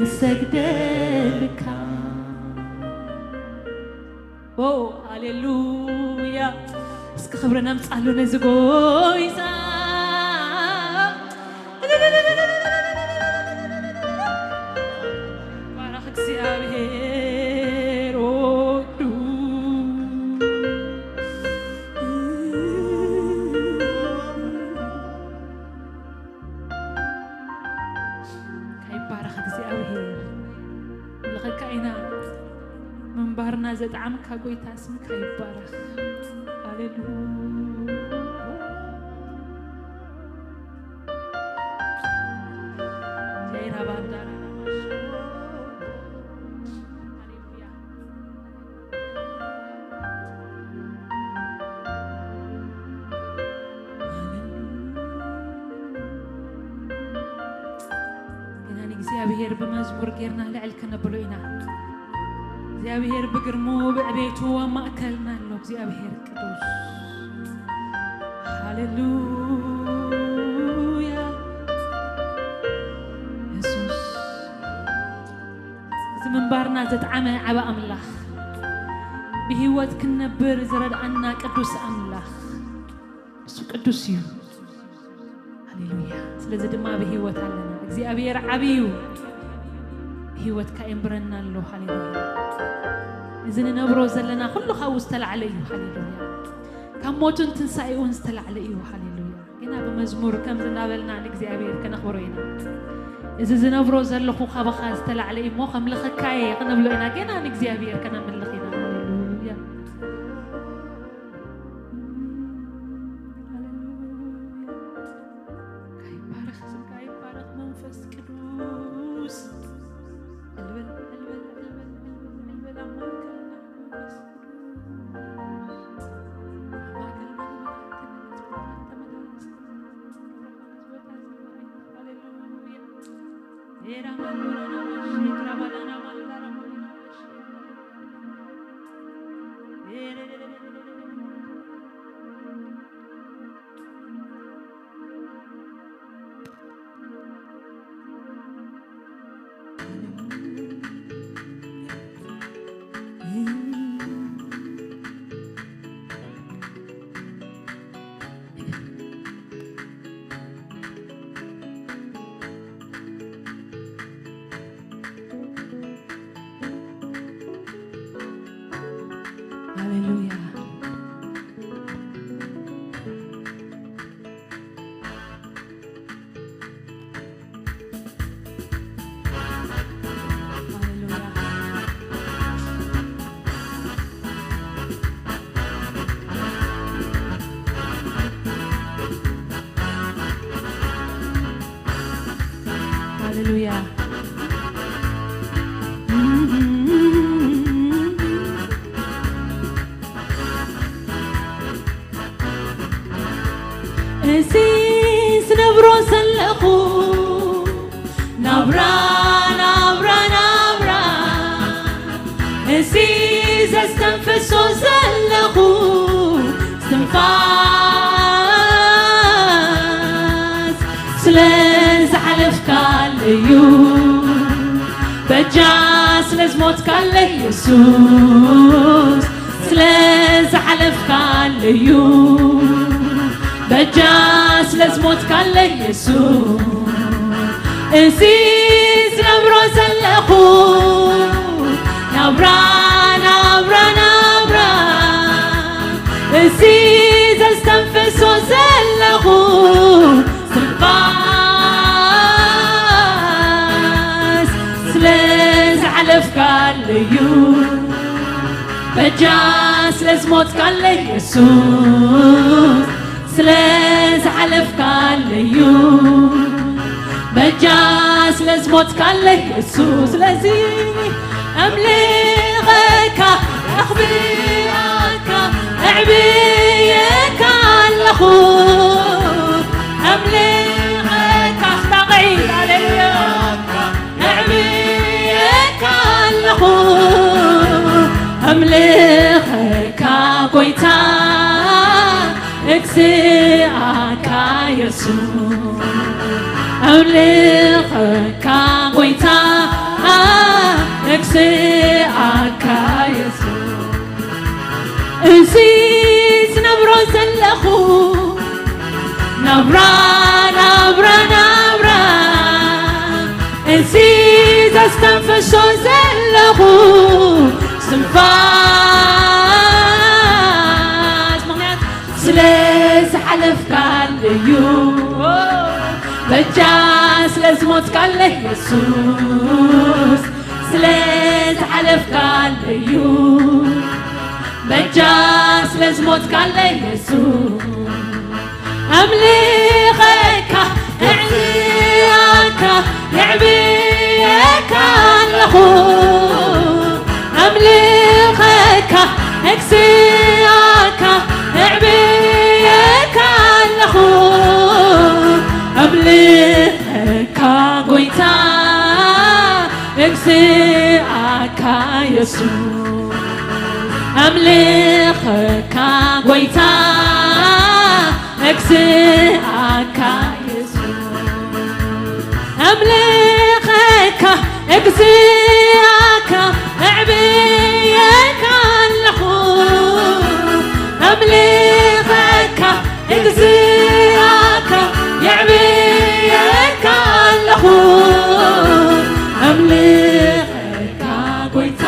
እሰግደልካ። ኦ፣ ሃሌሉያ። እስኪ ክብሪ ነምጻሉ ነዚ ጎይታ። ባረኽ እግዚኣብሔር ወዱ። ካይባረኽ እግዚኣብሔር። ንለኸካ ኢና። ምንባርና ዘጥዓምካ ጎይታ ስምካ ይባረኽ። ሃሌሉያ። ጀይራ ባንዳራ ናማሽ። ሃሌሉያ። ኢና ንእግዚኣብሔር ብመዝሙር ጌርና ልዕል ክነብሎ ኢና። እግዚኣብሔር ብግርሙ ብዕቤቱ ኣብ ማእከልና ኣሎ። እግዚኣብሔር ቅዱስ። ሃሌሉያ። የሱስ። እዚ ምንባርና ዘጥዓመ ዓቢ ኣምላኽ፣ ብህይወት ክንነብር ዝረድኣና ቅዱስ ኣምላኽ፣ እሱ ቅዱስ እዩ። ሃሌሉያ። ስለዚ ድማ ብህይወት ኣለና። እግዚኣብሔር ዓቢ እዩ። ብህይወት ከኣ የንብረና ኣሎ። ሃሌሉያ። እዚ ንነብሮ ዘለና ኩሉ ካብኡ ዝተላዕለ እዩ። ሃሌሉያ። ካብ ሞቱን ትንሳኤኡን ዝተላዕለ እዩ። ሃሌሉያ። ግና ብመዝሙር ከምዚ እናበልና ንእግዚኣብሔር ከነኽብሮ ኢና። እዚ ዝነብሮ ዘለኹ ካባኻ ዝተላዕለ እዩ እሞ ከምልኸካየ ክንብሎ ኢና። ግና ንእግዚኣብሔር ከነምልኽ ኢና። ሃሌሉያ። ሃሌሉያ። ካይባረኽ ስምካ ይባረኽ መንፈስ ቅዱስ። ዕልበል፣ ዕልበል፣ ዕልበል፣ ዕልበል፣ ዕልበል ኣብ ማእከልና መንፈስ ቅዱስ። ኣብ ማእከልና ንባረክ፣ ተመላለስ፣ ተመላለስ፣ ተመላለስ፣ ተመላለስ፣ ተመላለስ፣ ተመላለስ፣ ሃሌሉያ። ኤራ ማንዱራ ናማሽ፣ ክራባዳና ማንዳራ ማንዳራ። ሃሌሉያ። ሃሌሉያ። ሃሌሉያ። እዚ ዝነብሮ ዘለኹ ናብራ፣ ናብራ፣ ናብራ፣ እዚ ዘስተንፍሶ ዘለኹ እስትንፋስ ስለ ዝሓለፍካለዩ፣ በጃ ስለ ዝሞትካለይ የሱስ፣ ስለ ዝሓለፍካለዩ፣ በጃ ስለ ዝሞትካለይ የሱስ፣ እዚ ዝነብሮ ዘለኹ ናብራ፣ ናብራ፣ ናብራ፣ እዚ ዘስተንፍሶ ዘለኹ ትንፋስ ስለ ዝሓለፍካለዩ፣ በጃ ስለ ዝሞትካለይ የሱስ፣ ስለ ዝሓለፍካለዩ፣ በጃ ስለ ዝሞትካለይ የሱስ። ስለዚ እምልኸካ፣ ኣኽብረካ፣ ኣዕብየካ ኣለኹ። እምልኸካ፣ ኣስታቐይ፣ ሃሌሉያ። ኣዕብየካ ኣለኹ። እምልኸካ ጎይታ፣ እግዝኣካ የሱስ ኣምልኸካ ጎይታ፣ ነግስኣካ የሱስ። እዚ ዝነብሮ ዘለኹ ናብራ፣ ናብራ፣ ናብራ፣ እዚ ዘስተንፍሶ ዘለኹ ስንፋስ፣ ምኽንያት ስለ ዝሓለፍካለዩ፣ በጃ ስለ ዝሞትካለይ የሱስ፣ ስለ ዝሓለፍካለዩ፣ በጃ ስለ ዝሞትካለይ የሱስ። ኣምልኸካ፣ እዕዝኣካ፣ የዕብየካ ኣለኹ። ኣምልኸካ፣ እግዝኣካ፣ የዕብየካ ኣለኹ። ኣምልኸካ ጎይታ፣ እግዝኣካ የሱስ። ኣምልኸካ ጎይታ፣ እግዝኣካ የሱስ። ኣምልኸካ፣ እግዝኣካ፣ እዕብየካ ኣለኹ። ኣምልኸካ፣ እግዝኣካ፣ የዕብየካ ኣለኹ። ኣምልኸካ ጎይታ፣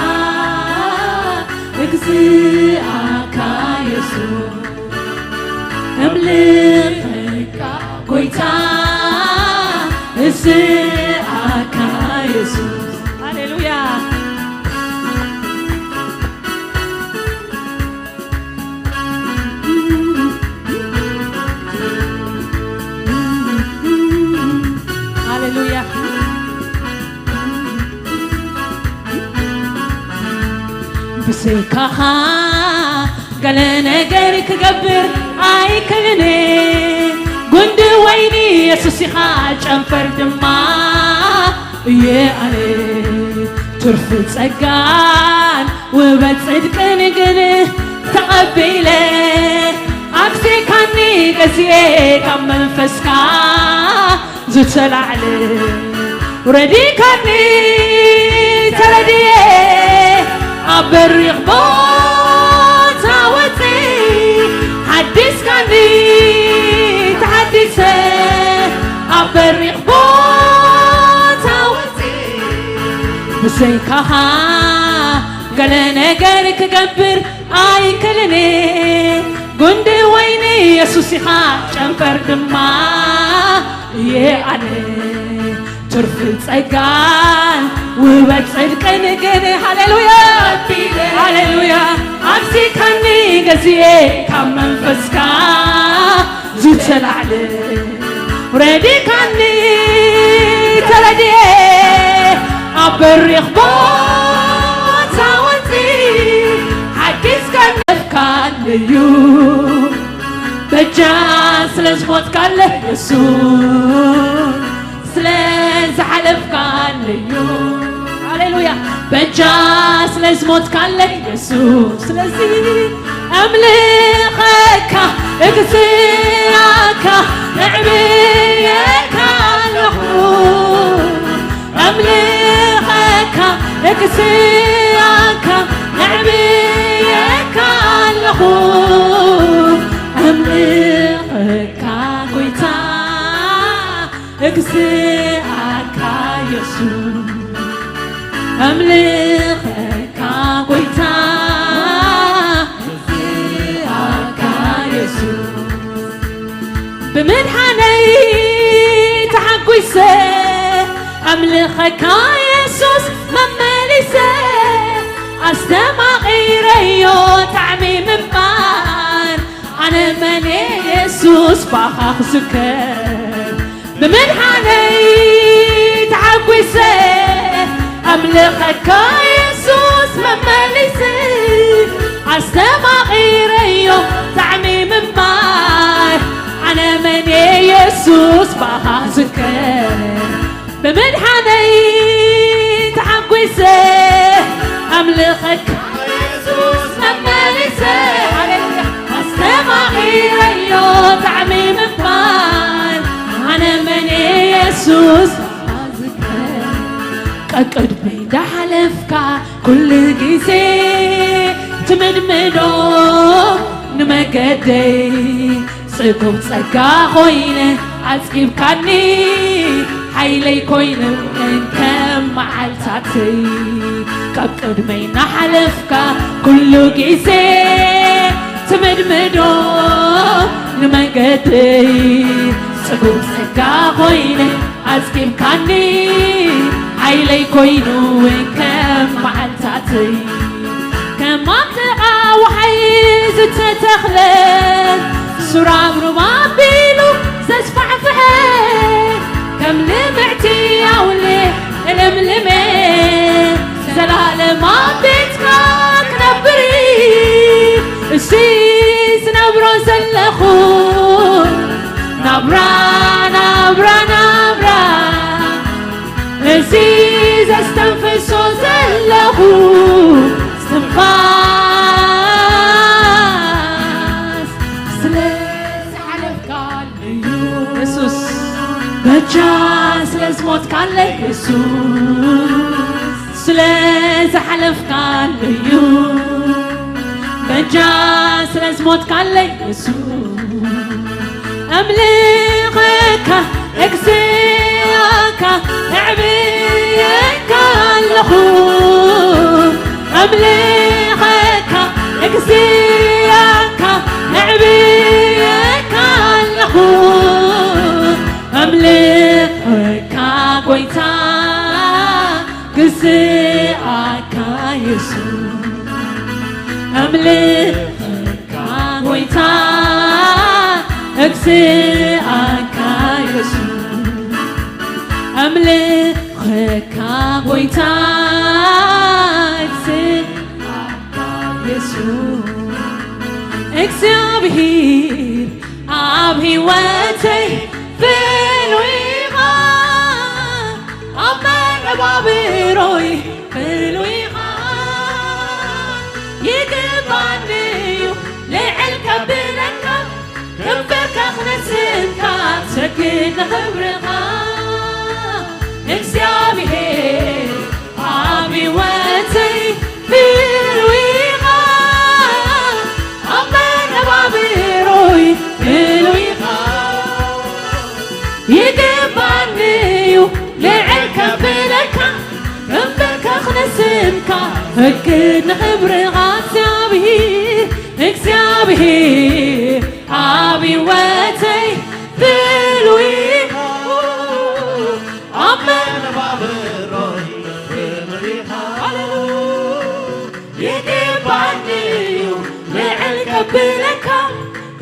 እግዝኣካ የሱስ። ኣምልኸካ ጎይታ፣ እግዝኣካ የሱስ። ሃሌሉያ። ሃሌሉያ። ብዘይካኻ ገለ ነገር ክገብር ኣይክእልን። ጉንዲ ወይኒ የሱስ ኢኻ፣ ጨንፈር ድማ እየ ኣነ። ትርፊ ጸጋን ውበት ጽድቅን ግን ተቐቢለ፣ ኣግዚእካኒ ገዚኤ ካብ መንፈስካ ዝተላዕለ። ውረዲካኒ ተረድኤ፣ ኣብ በሪኽ ቦታ ወጺ፣ ሓዲስካኒ ተሓዲሰ፣ ኣብ በሪኽ ቦታ ወጺ። ብዘይካኻ ገለ ነገር ክገብር ኣይክእልን። ጉንዲ ወይኒ የሱስ ኢኻ፣ ጨንፈር ድማ እየ ኣነ። ትርፊ ጸጋን ውበት ጽድቅን ግን፣ ሃሌሉያ፣ ሃሌሉያ፣ ኣግዚእካኒ ገዚኤ ካብ መንፈስካ ዝተላዕለ። ውረዲካኒ ተረድኤ፣ ኣብ በሪኽ ቦታ ወጺ፣ ሓጊዝካኒ ኣለፍካለዩ። በጃ ስለ ዝሞትካለ የሱስ፣ ስለ ዝሓለፍካለዩ። ሃሌሉያ። በጃ ስለ ዝሞትካለ የሱስ፣ ስለዚ ኣምልኸካ፣ እግዝኣካ፣ እዕብየካ ኣለኹ። ኣምልኸካ፣ እግዝኣካ፣ እዕብየካ ኣለኹ። ኣምልኸካ ጎይታ፣ እግዝኣካ የሱስ። ኣምልኸካ ጎይታ፣ እግዝኣካ የሱስ። ብምድሓነይ ተሓጒሰ፣ ኣምልኸካ የሱስ መመሊሰ። ኣስተማቒረዮ ጣዕሚ ምንባር፣ ኣነ መን የሱስ ብኣኻ ክዝከር። ብምድሓነይ ተሓጒሰ፣ ኣምልኸካ የሱስ መመሊሰ። ኣስተማቒረዮ ጣዕሚ ምንባር፣ ኣነ መን የሱስ ብኣኻ ክዝከር። ብምድሓነይ ተሓጒሰ፣ ኣምልኸካ የሱስ መመሊሰ። ሃሌሉያ። ኣስተማቒረዮ ጣዕሚ ምንባር፣ ኢየሱስ ኣዝከር ቀቅድመይ እንዳሓለፍካ ኩሉ ግዜ ትምድምዶ ንመገደይ ጽጉብ ጸጋ ኮይነ ኣጽጊብካኒ ሓይለይ ኮይነ ከም መዓልታተይ ቀቅድመይ እናሓለፍካ ኩሉ ግዜ ትምድምዶ ንመገደይ ጽጉብ ጸጋ ኮይነ ኣጽጊብካኒ ሓይለይ ኮይኑ ከም መዓልታተይ ከም ኣብ ጥቓ ወሓይ ዝተተኽለ ሱራብሩብ ኣቢሉ ዘስፋሕፍሐ ከም ልምዕቲ ኣውሌ እልምልመ ዘላለም ኣብ ቤትካ ክነብር እሲ ዝነብሮ ዘለኹ ናብራ ናብራ ናብራ እዚ ዘስተንፍሶ ዘለኹ እስትንፋስ ስለ ዝሓለፍካለይ ኢየሱስ በጃ ስለ ዝሞትካለይ ኢየሱስ ስለ ዝሓለፍካለይ እዩ በጃ ስለ ዝሞትካለይ ኢየሱስ ኣምልኸካ እግዚኣብካ ኣዕብየካ ኣለኹ ኣምልኸካ እግዚኣብካ ኣዕብየካ ኣለኹ ኣምልኸካ ጎይታ ግዝኣካ የሱስ ኣምልኸካ ጎይታ እግዝኣካ የሱስ ኣምልኸካ ጎይታ እግዝኣካ የሱስ እግዚኣብሔር ኣብ ህይወተይ ፍሉይ ኢኻ ኣብ መነባብሮይ ፍሉይ ኢኻ ይግባኒ እዩ ልዕል ከብለካ ክብርካ ክነስንካ ሰግድ ንኽብርኻ እግዚኣብሔር ኣብ ህይወተይ ፍሉይ ኢኻ ኣብ መነባብሮይ ፍሉይ ኢኻ ይግባኒ እዩ ልዕል ከብለካ ክብርካ ክነስንካ ሰግድ ንኽብርኻ እግዚኣብሔር እግዚኣብሔር ኣብ ህይወተይ ፍሉይ ኣብ መነባብሮይ ፍሉይ ኢኻ ይግባኒ እዩ ልዕል ከብለካ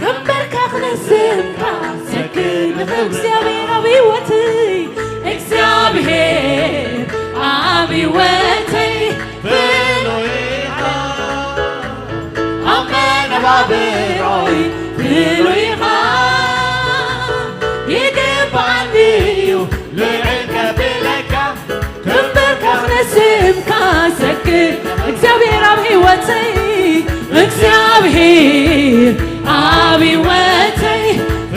ክብርካ ክነስንካ ሰግድ ንኽብርካ እግዚኣብሔር ኣብ ህይወተይ እግዚኣብሔር ኣብ ህይወተይ ፍሉይ ኢኻ ኣብ መነባብሮይ ፍሉይ ኢኻ ይግባኒ እዩ ልዕል ከብለካ ክብርካ ክነስንካ ሰግድ እግዚኣብሔር ኣብ ህይወተይ እግዚኣብሔር ኣብ ህይወተይ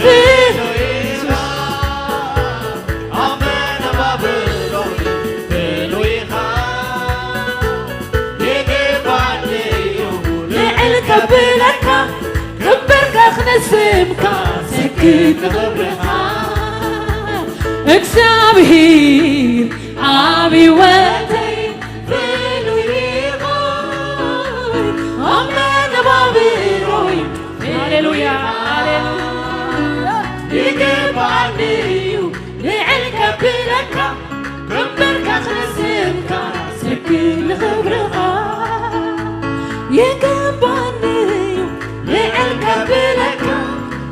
ፍሉይ ኢኻ ኣብ መነባብሮይ ፍሉይ ኢኻ ይግባኒ እዩ ልዕል ከብለካ ክብርካ ክነስንካ ሰግድ ንኽብርኻ እግዚኣብሔር ኣብ ህይወተይ ፍሉይ ኢኻ ኣብ መነባብሮይ ሃሌሉያ ሃሌሉያ ይግባኒ እዩ ልዕል ከብለካ ክብርካ ክነስንካ ሰግድ ንኽብርኻ ይግባኒ እዩ ልዕል ከብለካ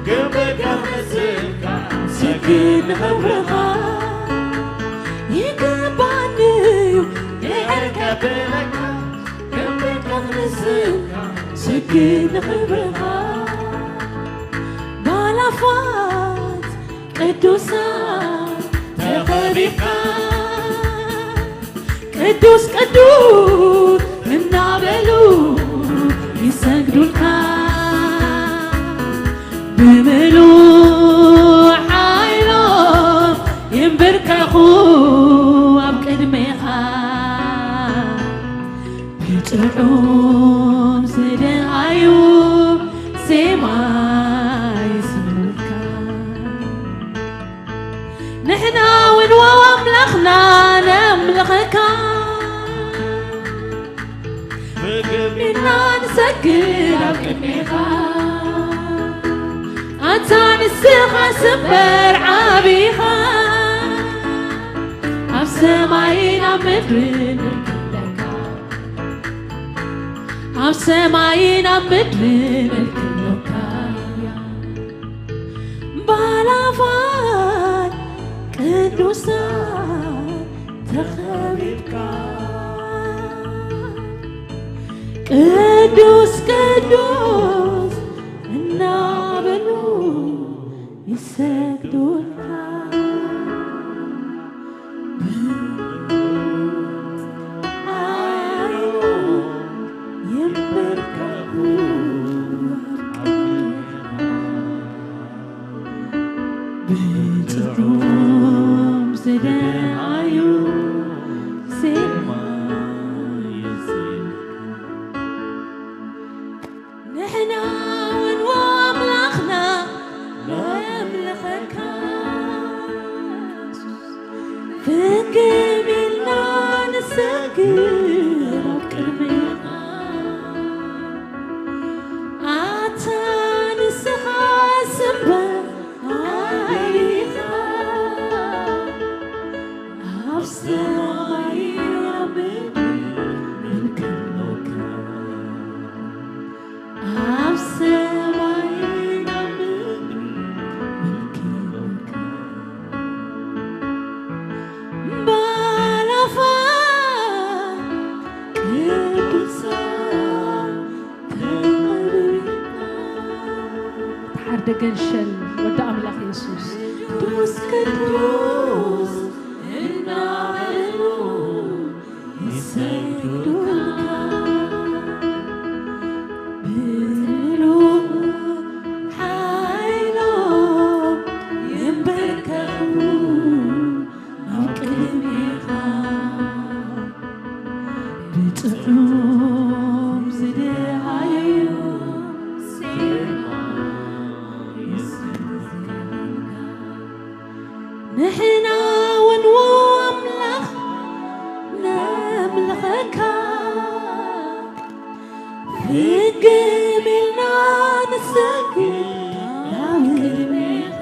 ክብርካ ክነስንካ ሰግድ ንኽብርኻ ይግባኒ እዩ ልዕል ከብለካ ክብርካ ክነስንካ ሰግድ ንኽብርኻ ባላፋት ቅዱሳን ተኸቢብካ ቅዱስ ቅዱስ እናበሉ ይሰግዱልካ ብምሉእ ሓይሎም ይንብርካ ንሕና እውን ዋው ኣምላኽና ነምልኸካ፣ ብግብርና ንሰግድ ኣብ ቅድሜኻ። ኣታ ንስኻ ስበር ዓቢኻ፣ ኣብ ሰማይን ኣብ ምድርን ምልክለካ፣ ኣብ ሰማይን ኣብ ምድርን ምልክለካ። ባላፋት ቅዱሳን ተኸቢብካ፣ ቅዱስ ቅዱስ እናበሉ ይሰግዱልካ። ብጥዑም ዝደሃዩ ዜማ ንሕና እውን ኣምላኽና ነምልኸካ። ፍግም ኢልና ንሰግድ ኣብ ቅድሜኻ። ኣታ ንስኻ ስምበር ዓቢኻ። ኣብ ሰማይ ኣብ ምድሪ ምልክልካ። ኣብ ሰማይ ኣብ ምድሪ ምልክልካ። ባላፋ ቅዱሳን ተቐብሪና። ተሓርደ ገንሸል ወዲ ኣምላኽ የሱስ። ቅዱስ ቅዱስ እናበሉ ይሰግዱልካ። ብምሉእ ሓይሎም ይንበርከኹ ኣብ ቅድሜኻ። ብጥዑም ዝደሃዩ ዜማ ይስግዱልካ። ንሕና እውን ኣምላኽ ነምልኸካ። ፍግም ኢልና ንሰግድ ኣብ ቅድሜኻ።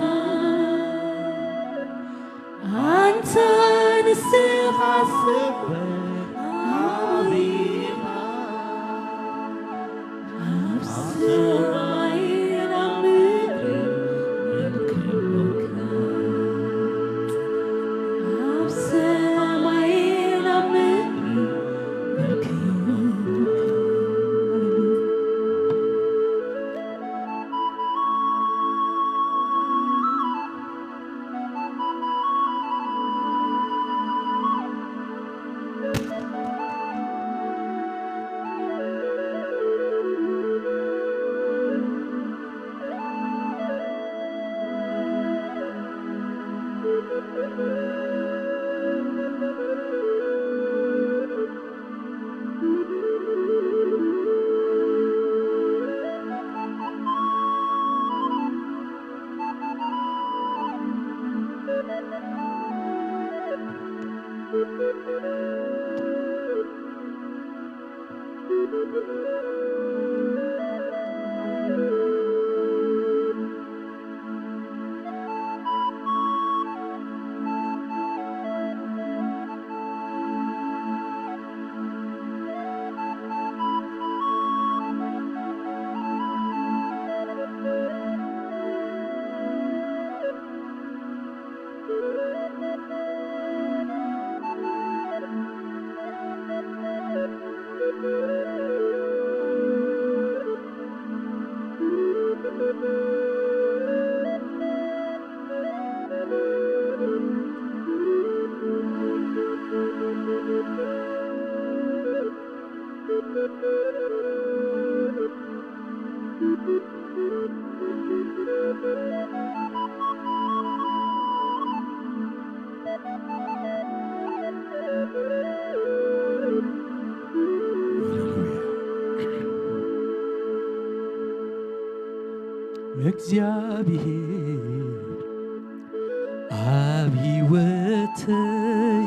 ኣንታ ንስኻ ስምበር ዓቢኻ። ኣብ ሰማይን ኣብ ምድርን ምልክልካ። ኣብ ሰማይን ኣብ ምድርን ምልክልካ። እግዚኣብሔር ኣብ ህይወተይ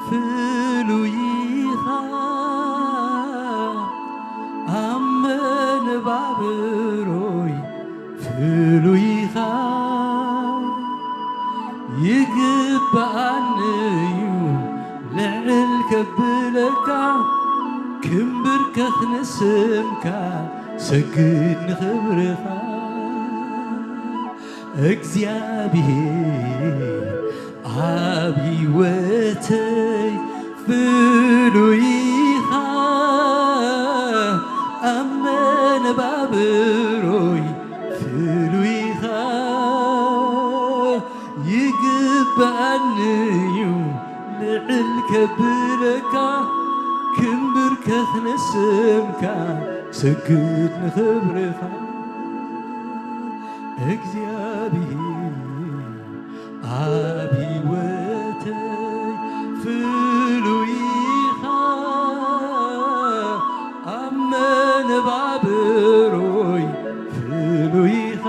ፍሉይ ኢኻ፣ ኣብ መነባብሮይ ፍሉይ ኢኻ። ይግብኣኒ እዩ ልዕል ከብለካ፣ ክምብርከኽ ንስምካ፣ ሰግድ ንኽብርኻ። እግዚኣብሔር ኣብ ህይወተይ ፍሉይ ኢኻ፣ ኣብ መነባብሮይ ፍሉይ ኢኻ። ይግብኣኒ እዩ ልዕል ከብለካ፣ ክምብርከኽ ንስምካ፣ ሰግድ ንኽብርኻ። እግዚኣብሔር ኣብ ህይወተይ ፍሉይ ኢኻ፣ ኣብ መነባብሮይ ፍሉይ ኢኻ።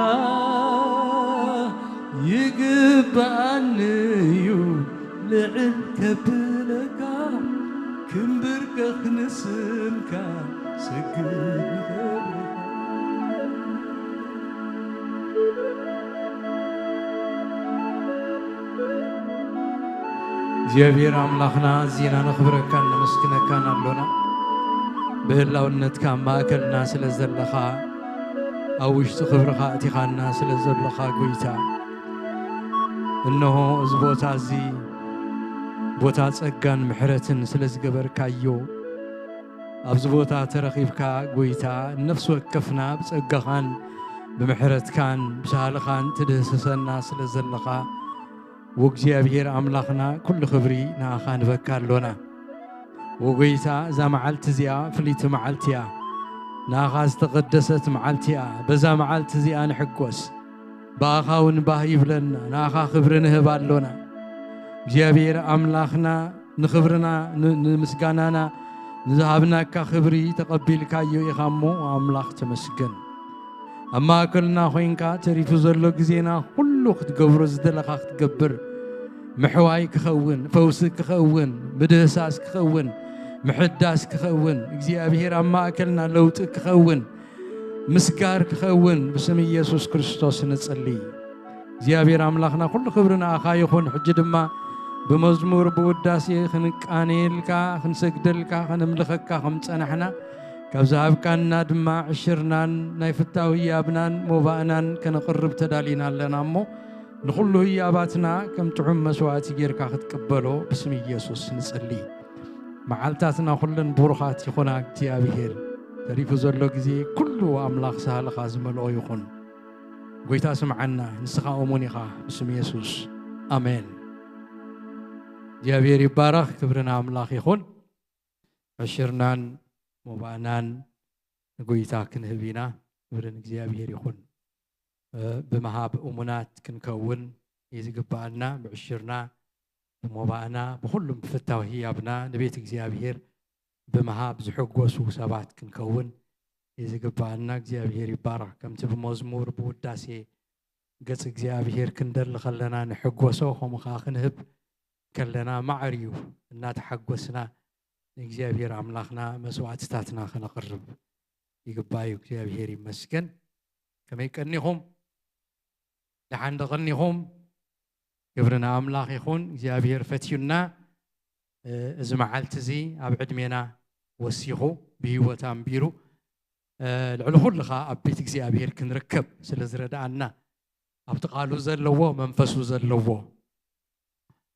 ይግብኣኒ እዩ ልዕል ከብለካ፣ ክምብርከኽ ንስምካ፣ ሰግድ ንኽብርኻ። እግዚኣብሔር ኣምላኽና፣ ኣዚና ነኽብረካን ነመስግነካን ኣሎና። ብህላውነትካ ኣብ ማእከልና ስለ ዘለኻ፣ ኣብ ውሽጢ ክብርኻ ኣእቲኻና ስለ ዘለኻ፣ ጎይታ፣ እንሆ፣ እዚ ቦታ እዚ ቦታ ጸጋን ምሕረትን ስለ ዝገበርካዮ፣ ኣብዚ ቦታ ተረኺብካ፣ ጎይታ፣ ነፍሲ ወከፍና ብጸጋኻን ብምሕረትካን ብሳህልኻን ትድህስሰና ስለ ዘለኻ፣ ወእግዚኣብሔር ኣምላኽና፣ ኩሉ ክብሪ ንኣኻ ንበካ ኣሎና። ወጎይታ፣ እዛ መዓልቲ እዚኣ ፍልይቲ መዓልቲ እያ። ንኣኻ ዝተቐደሰት መዓልቲ እያ። በዛ መዓልቲ እዚኣ ንሕጎስ። ብኣኻ እውን ባህ ይብለና። ንኣኻ ክብሪ ንህብ ኣሎና። እግዚኣብሔር ኣምላኽና፣ ንኽብርና፣ ን-፣ ንምስጋናና ንዝሃብናካ ክብሪ ተቐቢልካዮ ኢኻ እሞ፣ ኣምላኽ ተመስገን። ኣብ ማእከልና ኮይንካ፣ ተሪፉ ዘሎ ግዜና ኩሉ ክትገብሮ ዝደለኻ ክትገብር፣ ምሕዋይ ክኸውን፣ ፈውሲ ክኸውን፣ ምድህሳስ ክኸውን፣ ምሕዳስ ክኸውን፣ እግዚኣብሔር ኣብ ማእከልና ለውጢ ክኸውን፣ ምስጋር ክኸውን፣ ብስም ኢየሱስ ክርስቶስ ንጽሊ። እግዚኣብሔር ኣምላኽና፣ ኩሉ ክብሪ ንኣኻ ይኹን። ሕጂ ድማ ብመዝሙር ብውዳሴ ክንቃነየልካ፣ ክንሰግደልካ፣ ከነምልኸካ ከም ጸናሕና፣ ካብ ዝሃብካና ድማ ዕሽርናን ናይ ፍታው ህያብናን ሞባእናን ከነቕርብ ተዳሊና ኣለና እሞ፣ ንኹሉ ህያባትና ከም ጥዑም መስዋእቲ ጌርካ ክትቅበሎ ብስም ኢየሱስ ንጽሊ። መዓልታትና ኩለን ብሩኻት ይኹና። እግዚኣብሔር፣ ተሪፉ ዘሎ ግዜ ኩሉ ኣምላኽ ሳህልኻ ዝመልኦ ይኹን። ጎይታ ስምዓና፣ ንስኻ እሙን ኢኻ። ብስም የሱስ፣ ኣሜን። እግዚኣብሔር ይባረኽ። ክብሪ ንኣምላኽ ይኹን። ዕሽርናን ሞባእናን ንጎይታ ክንህብ ኢና። ክብሪ ንእግዚኣብሔር ይኹን። እ፣ ብምሃብ እሙናት ክንከውን እዩ ዝግብኣና። ብዕሽርና፣ ብሞባእና፣ ብኹሉም ብፍታው ህያብና ንቤት እግዚኣብሔር ብምሃብ ዝሕጎሱ ሰባት ክንከውን እዩ ዝግብኣና። እግዚኣብሔር ይባረኽ። ከምቲ ብመዝሙር ብውዳሴ ገጽ እግዚኣብሔር ክንደሊ ከለና ንሕጎሶ፣ ከምኡ ኸዓ ክንህብ ከለና ማዕር እዩ። እናተሓጎስና ንእግዚኣብሔር ኣምላኽና መስዋዕትታትና ከነቕርብ ይግባእ እዩ። እግዚኣብሔር ይመስገን። ከመይ ቀኒኹም? ደሓን ዶ ቀኒኹም? ክብሪ ንኣምላኽ ይኹን። እግዚኣብሔር ፈትዩና፣ እ፣ እዚ መዓልቲ እዚ ኣብ ዕድሜና ወሲኹ ብህይወት ኣንቢሩ፣ እ፣ ልዕሊ ኩሉ ኸዓ ኣብ ቤት እግዚኣብሔር ክንርከብ ስለ ዝረድኣና፣ ኣብቲ ቃሉ ዘለዎ፣ መንፈሱ ዘለዎ፣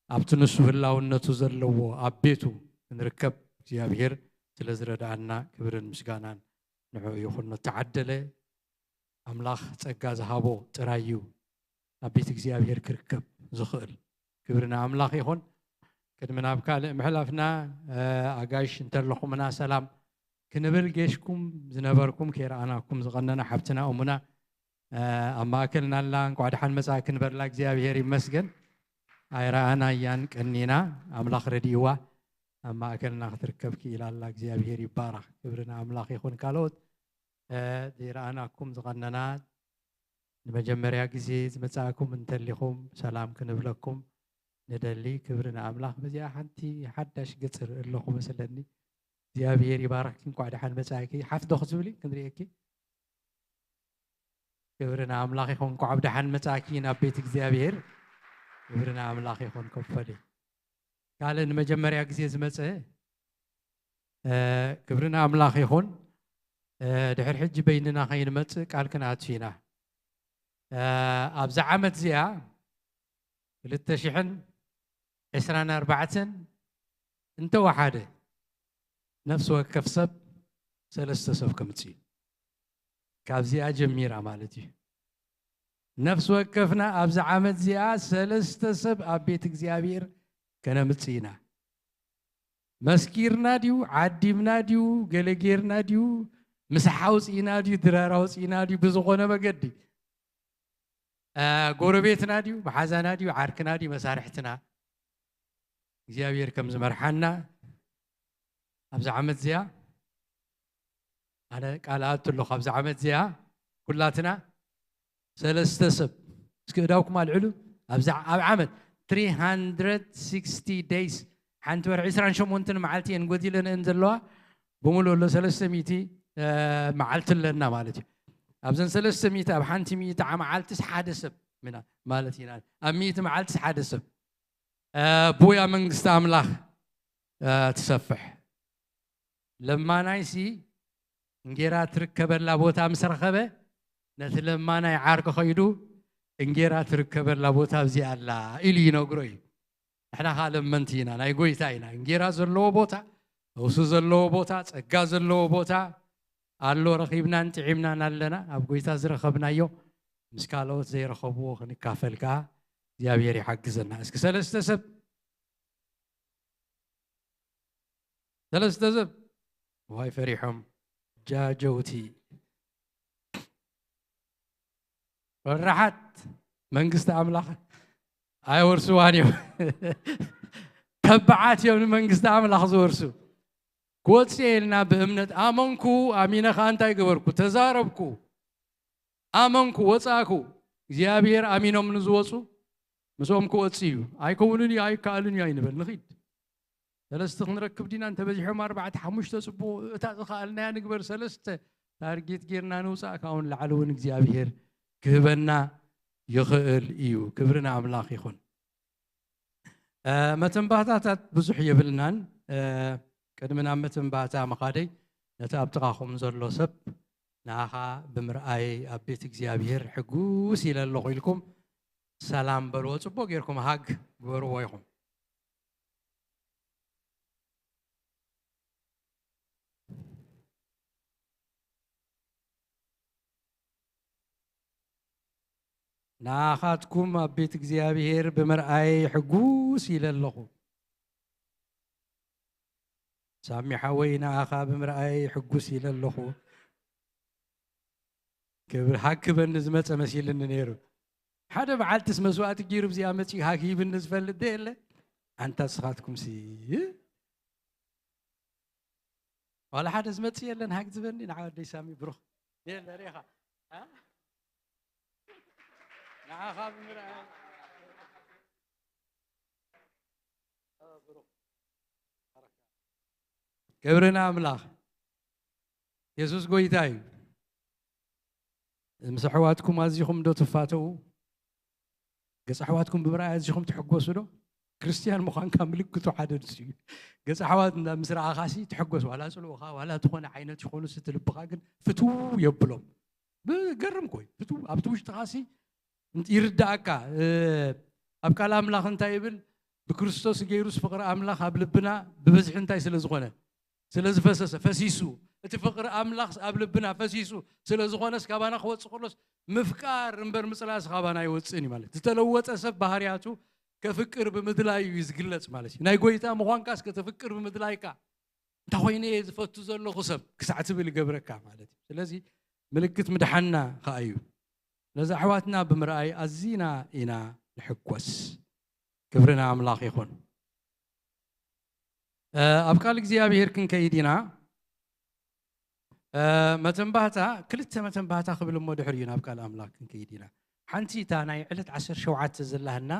ኣብቲ ንሱ ህላውነቱ ዘለዎ ኣብ ቤቱ ክንርከብ እግዚኣብሔር ስለ ዝረድኣና ክብርን ምስጋናን ንዕኡ ይኹን። ንተዓደለ ኣምላኽ ጸጋ ዝሃቦ ጥራይ እዩ ኣብ ቤት እግዚኣብሔር ክርከብ ዝኽእል። ክብሪ ንኣምላኽ ይኹን። ቅድሚ ናብ ካልእ ምሕላፍና፣ እ፣ ኣጋይሽ እንተለኹምና ሰላም ክንብል፣ ጌሽኩም ዝነበርኩም ከይረኣናኩም ዝቐነና ሓብትና እሙና፣ እ፣ ኣብ ማእከልና ኣላ። እንቋዕ ደሓን መጻእኪ ንበላ። እግዚኣብሔር ይመስገን። ኣይረኣናያን ቀኒና፣ ኣምላኽ ረዲእዋ ኣብ ማእከልና ክትርከብ ክኢላ ኣላ። እግዚኣብሔር ይባረኽ። ክብሪ ንኣምላኽ ይኹን። ካልኦት፣ እ፣ ዘይረኣናኩም ዝቐነና ንመጀመርያ ግዜ ዝመጻእኩም እንተሊኹም ሰላም ክንብለኩም ንደሊ። ክብሪ ንኣምላኽ። በዚኣ ሓንቲ ሓዳሽ ገጽ እርኢ ኣለኹ መስለኒ። እግዚኣብሔር ይባርኽኪ። እንኳዕ ደሓን መጻእኪ። ሓፍ ዶ ክትብሊ ክንርእየኪ? ክብሪ ንኣምላኽ ይኹን። እንኳዕ ብደሓን መጻእኪ ናብ ቤት እግዚኣብሔር። ክብሪ ንኣምላኽ ይኹን። ከፈሊ ካልእ ንመጀመርያ ግዜ ዝመጸ፣ እ፣ ክብሪ ንኣምላኽ ይኹን። እ፣ ድሕሪ ሕጂ በይንና ከይንመጽእ ቃል ክንኣቱ ኢና። እ፣ ኣብዛ ዓመት እዚኣ ክልተ ሽሕን ዕስራን ኣርባዕተን እንተወሓደ ነፍሲ ወከፍ ሰብ ሰለስተ ሰብ ከምጽእ እዩ። ካብዚኣ ጀሚራ ማለት እዩ። ነፍሲ ወከፍና ኣብዚ ዓመት እዚኣ ሰለስተ ሰብ ኣብ ቤት እግዚኣብሔር ከነምጽእ ኢና። መስኪርና ድዩ? ዓዲምና ድዩ? ገለ ጌርና ድዩ? ምሳሕ ኣውጺእና ድዩ? ድራር ኣውጺእና ድዩ? ብዝኾነ መገዲ፣ እ፣ ጎረቤትና ድዩ? መሓዛና ድዩ? ዓርክና ድዩ? መሳርሕትና እግዚኣብሔር ከም ዝመርሓና ኣብዚ ዓመት እዚኣ ኣነ ቃል ኣቱ ኣለኹ። ኣብዚ ዓመት እዚኣ ኩላትና ሰለስተ ሰብ እስኪ እዳውኩም ኣልዕሉ። ኣብዚ ዓ-፣ ኣብ ዓመት three hundred sixty days፣ ሓንቲ ወርሒ ዕስራን ሸሞንተን መዓልቲ እየን ጎዲለንአን ዘለዋ። ብምሉእ ኣሎ ሰለስተ ሚእቲ፣ እ፣ መዓልቲ ኣለና ማለት እዩ። ኣብዘን ሰለስተ ሚእቲ፣ ኣብ ሓንቲ ሚእቲ መዓልትስ ሓደ ሰብ ኢና ማለት ኢና። ኣብ ሚእቲ መዓልትስ ሓደ ሰብ፣ እ፣ ብውያ መንግስቲ ኣምላኽ፣ እ፣ ትሰፍሕ። ለማናይሲ እንጌራ ትርከበላ ቦታ ምስ ረኸበ፣ ነቲ ለማናይ ዓርኪ ኸይዱ፣ "እንጌራ ትርከበላ ቦታ ኣብዚኣ ኣላ" ኢሉ ይነግሮ እዩ። ንሕና ኸኣ ለመንቲ ኢና፣ ናይ ጐይታ ኢና። እንጌራ ዘለዎ ቦታ፣ ፈውሲ ዘለዎ ቦታ፣ ጸጋ ዘለዎ ቦታ ኣሎ፣ ረኺብናን ጥዒምናን ኣለና። ኣብ ጐይታ ዝረኸብናዮ ምስ ካልኦት ዘይረኸብዎ ክንካፈል ከኣ እግዚኣብሔር ይሓግዘና። እስኪ ሰለስተ ሰብ ሰለስተ ሰብ። ዋይ ፈሪሖም። ጃጀውቲ። ፈራሓት መንግስቲ ኣምላኽ ኣይወርስዋን እዮም። ተባዓት እዮም ንመንግስቲ ኣምላኽ ዝወርሱ። ክወጽእ ኢልና ብእምነት ኣመንኩ፣ ኣሚነ ኸኣ እንታይ ገበርኩ? ተዛረብኩ። ኣመንኩ፣ ወጻእኩ። እግዚኣብሔር ኣሚኖም ንዝወጹ ምስኦም ክወጽእ እዩ። ኣይከውንን እዩ፣ ኣይከኣልን እዩ ኣይንበል፣ ንኺድ። ሰለስተ ክንረክብ ዲና? እንተበዚሖም ኣርባዕተ፣ ሓሙሽተ ጽቡቕ፣ እታ ዝኸኣልናያ ንግበር፣ ሰለስተ ታርጌት ጌርና ንውጻእ፣ ካብኡ ንላዕሊ እውን እግዚኣብሔር ክህበና ይኽእል እዩ። ክብሪ ንኣምላኽ ይኹን። እ፣ መተንባህታታት ብዙሕ የብልናን። እ፣ ቅድሚ ናብ መተንባህታ ምኻደይ፣ ነቲ ኣብ ጥቓኹም ዘሎ ሰብ ንኣኻ ብምርኣይ ኣብ ቤት እግዚኣብሔር ሕጉስ ኢለ ኣለኹ ኢልኩም ሰላም በልዎ። ጽቡቕ ጌርኩም ሃግ ግበርዎ ኢኹም። ንኣኻትኩም ኣብ ቤት እግዚኣብሔር ብምርኣይ ሕጉስ ኢለ ኣለኹ። ሳሚ ሓወይ፣ ንኣኻ ብምርኣይ ሕጉስ ኢለ ኣለኹ። ክብር ሃክበኒ ዝመጸ መሲልኒ ነይሩ። ሓደ በዓልትስ መስዋእቲ ጊሩ ብዚኣ መጺኡ ሃክ ሂብኒ ዝፈልጥ ዶ የለ? ኣንታ ንስኻትኩምሲ፣ ዋላ ሓደ ዝመጽእ የለን ሃክ ዝበኒ። ንዓ ወደይ ሳሚ ብሩኽ። የለ ሪኻ። ኣ? ንዓኻ ብምርኣይ። ኣ፣ ብሩኽ። ክብሪ ንኣምላኽ። የሱስ ጐይታ እዩ። ምስ ኣሕዋትኩም ኣዚኹም ዶ ትፋተዉ? ገጽ ኣሕዋትኩም ብምርኣይ ኣዚኹም ትሕጎሱ ዶ? ክርስትያን ምዃንካ ምልክቱ ሓደ ንሱ እዩ። ገጽ ኣሕዋት እንዳ ምስ ረኣኻሲ ትሕጎስ፣ ዋላ ጽልኡኻ፣ ዋላ ዝኾነ ዓይነት ይኾኑስ እቲ ልብኻ ግን ፍትው የብሎም። ብገርም እኮ እዩ። ፍትው ኣብቲ ውሽጥኻሲ እንት-፣ ይርዳእካ። እ፣ ኣብ ቃል ኣምላኽ እንታይ ይብል? ብክርስቶስ ገይሩስ ፍቕሪ ኣምላኽ ኣብ ልብና ብብዝሒ እንታይ ስለ ዝኾነ? ስለ ዝፈሰሰ፣ ፈሲሱ። እቲ ፍቕሪ ኣምላኽ ኣብ ልብና ፈሲሱ ስለ ዝኾነስ ካባና ክወጽእ ከሎስ ምፍቃር እምበር ምጽላእስ ካባና ኣይወጽእን እዩ ማለት። ዝተለወጠ ሰብ ባህርያቱ ከፍቅር ብምድላይ እዩ ዝግለጽ ማለት እዩ። ናይ ጐይታ ምዃንካስ ከተፍቅር ብምድላይካ፣ እንታይ ኮይነ እየ ዝፈቱ ዘለኹ ሰብ ክሳዕ ትብል ይገብረካ ማለት እዩ። ስለዚ ምልክት ምድሓንና ኸኣ እዩ። ነዚ ኣሕዋትና ብምርኣይ ኣዚና ኢና ንሕጎስ። ክብሪ ንኣምላኽ ይኹን። እ፣ ኣብ ቃል እግዚኣብሔር ክንከይድ ኢና። እ፣ መተንባህታ፣ ክልተ መተንባህታ ክብል እሞ ድሕሪኡ ናብ ቃል ኣምላኽ ክንከይድ ኢና። ሓንቲ እታ ናይ ዕለት ዓሰርተ ሸውዓተ ዘላህና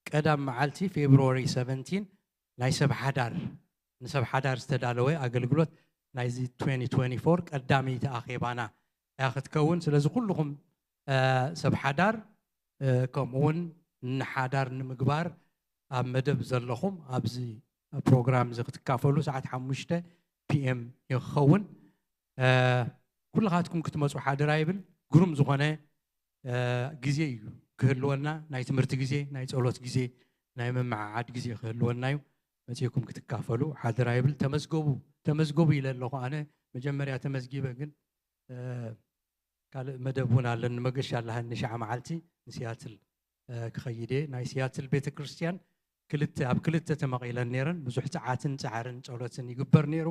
ቀዳም መዓልቲ ፌብሩዋሪ ሰቨንቲን ናይ ሰብ ሓዳር፣ ንሰብ ሓዳር ዝተዳለወ ኣገልግሎት ናይዚ ትዌንቲ ትዌንቲ ፎር ቀዳመይቲ ኣኼባና እያ ክትከውን። ስለዚ ኩልኹም፣ እ፣ ሰብ ሓዳር፣ እ፣ ከምኡውን ንሓዳር ንምግባር ኣብ መደብ ዘለኹም ኣብዚ ፕሮግራም እዚ ክትካፈሉ ሰዓት ሓሙሽተ ፒ ኤም እዩ ክኸውን። እ፣ ኩልኻትኩም ክትመፁ ሓደራ ይብል። ግሩም ዝኾነ፣ እ፣ ግዜ እዩ ክህልወና፣ ናይ ትምህርቲ ግዜ፣ ናይ ጸሎት ግዜ፣ ናይ መመዓዓድ ግዜ ክህልወና እዩ። መጺእኩም ክትካፈሉ ሓደራ ይብል። ተመዝገቡ፣ ተመዝገቡ ኢለ ኣለኹ ኣነ። መጀመርያ ተመዝጊበ፣ ግን፣ እ፣ ካልእ መደብ እውን ኣለኒ። መገሻ ኣለሃኒ ሸዓ መዓልቲ ንሲያትል፣ እ፣ ክኸይድ እየ። ናይ ሲያትል ቤተ ክርስቲያን ክልተ፣ ኣብ ክልተ ተመቒለን ነይረን። ብዙሕ ጸዓትን ጻዕርን ጸሎትን ይግበር ነይሩ።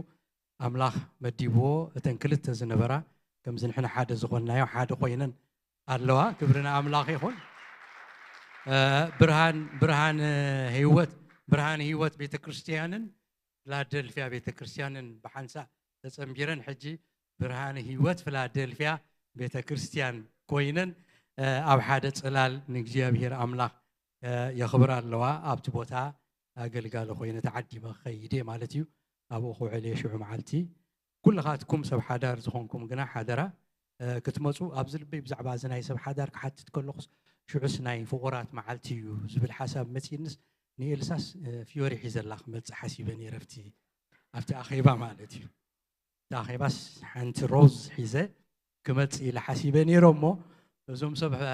ኣምላኽ መዲብዎ፣ እተን ክልተ ዝነበራ ከምዚ ንሕና ሓደ ዝኾንናዮ ሓደ ኮይነን ኣለዋ። ክብሪ ንኣምላኽ ይኹን። እ፣ ብርሃን፣ ብርሃን ህይወት፣ ብርሃን ህይወት ቤተ ክርስቲያንን ፊላደልፊያ ቤተ ክርስቲያንን ብሓንሳእ ተጸንቢረን ሕጂ ብርሃን ህይወት ፊላደልፊያ ቤተ ክርስቲያን ኮይነን፣ እ፣ ኣብ ሓደ ጽላል ንእግዚኣብሔር ኣምላኽ፣ እ፣ የኽብራ ኣለዋ። ኣብቲ ቦታ ኣገልጋሊ ኮይነ ተዓዲመ ክኸይድ እየ ማለት እዩ። ኣብኡ ክውዕል እየ ሽዑ መዓልቲ። ኩልኻትኩም ሰብ ሓዳር ዝኾንኩም ግና ሓደራ፣ እ፣ ክትመጹ ኣብዚ ልበይ ብዛዕባ እዚ ናይ ሰብ ሓዳር ክሓትት ከለኹስ ሽዑስ ናይ ፍቑራት መዓልቲ እዩ ዝብል ሓሳብ መጺእንስ ንኤልሳስ፣ እ፣ ፍዮሪ ሒዘላ ክመጽእ ሓሲበ ነይረ ኣብቲ፣ ኣብቲ ኣኼባ ማለት እዩ። እታ ኣኼባስ ሓንቲ ሮዝ ሒዘ ክመጽእ ኢለ ሓሲበ ነይረ እሞ እዞም ሰብ፣ እ፣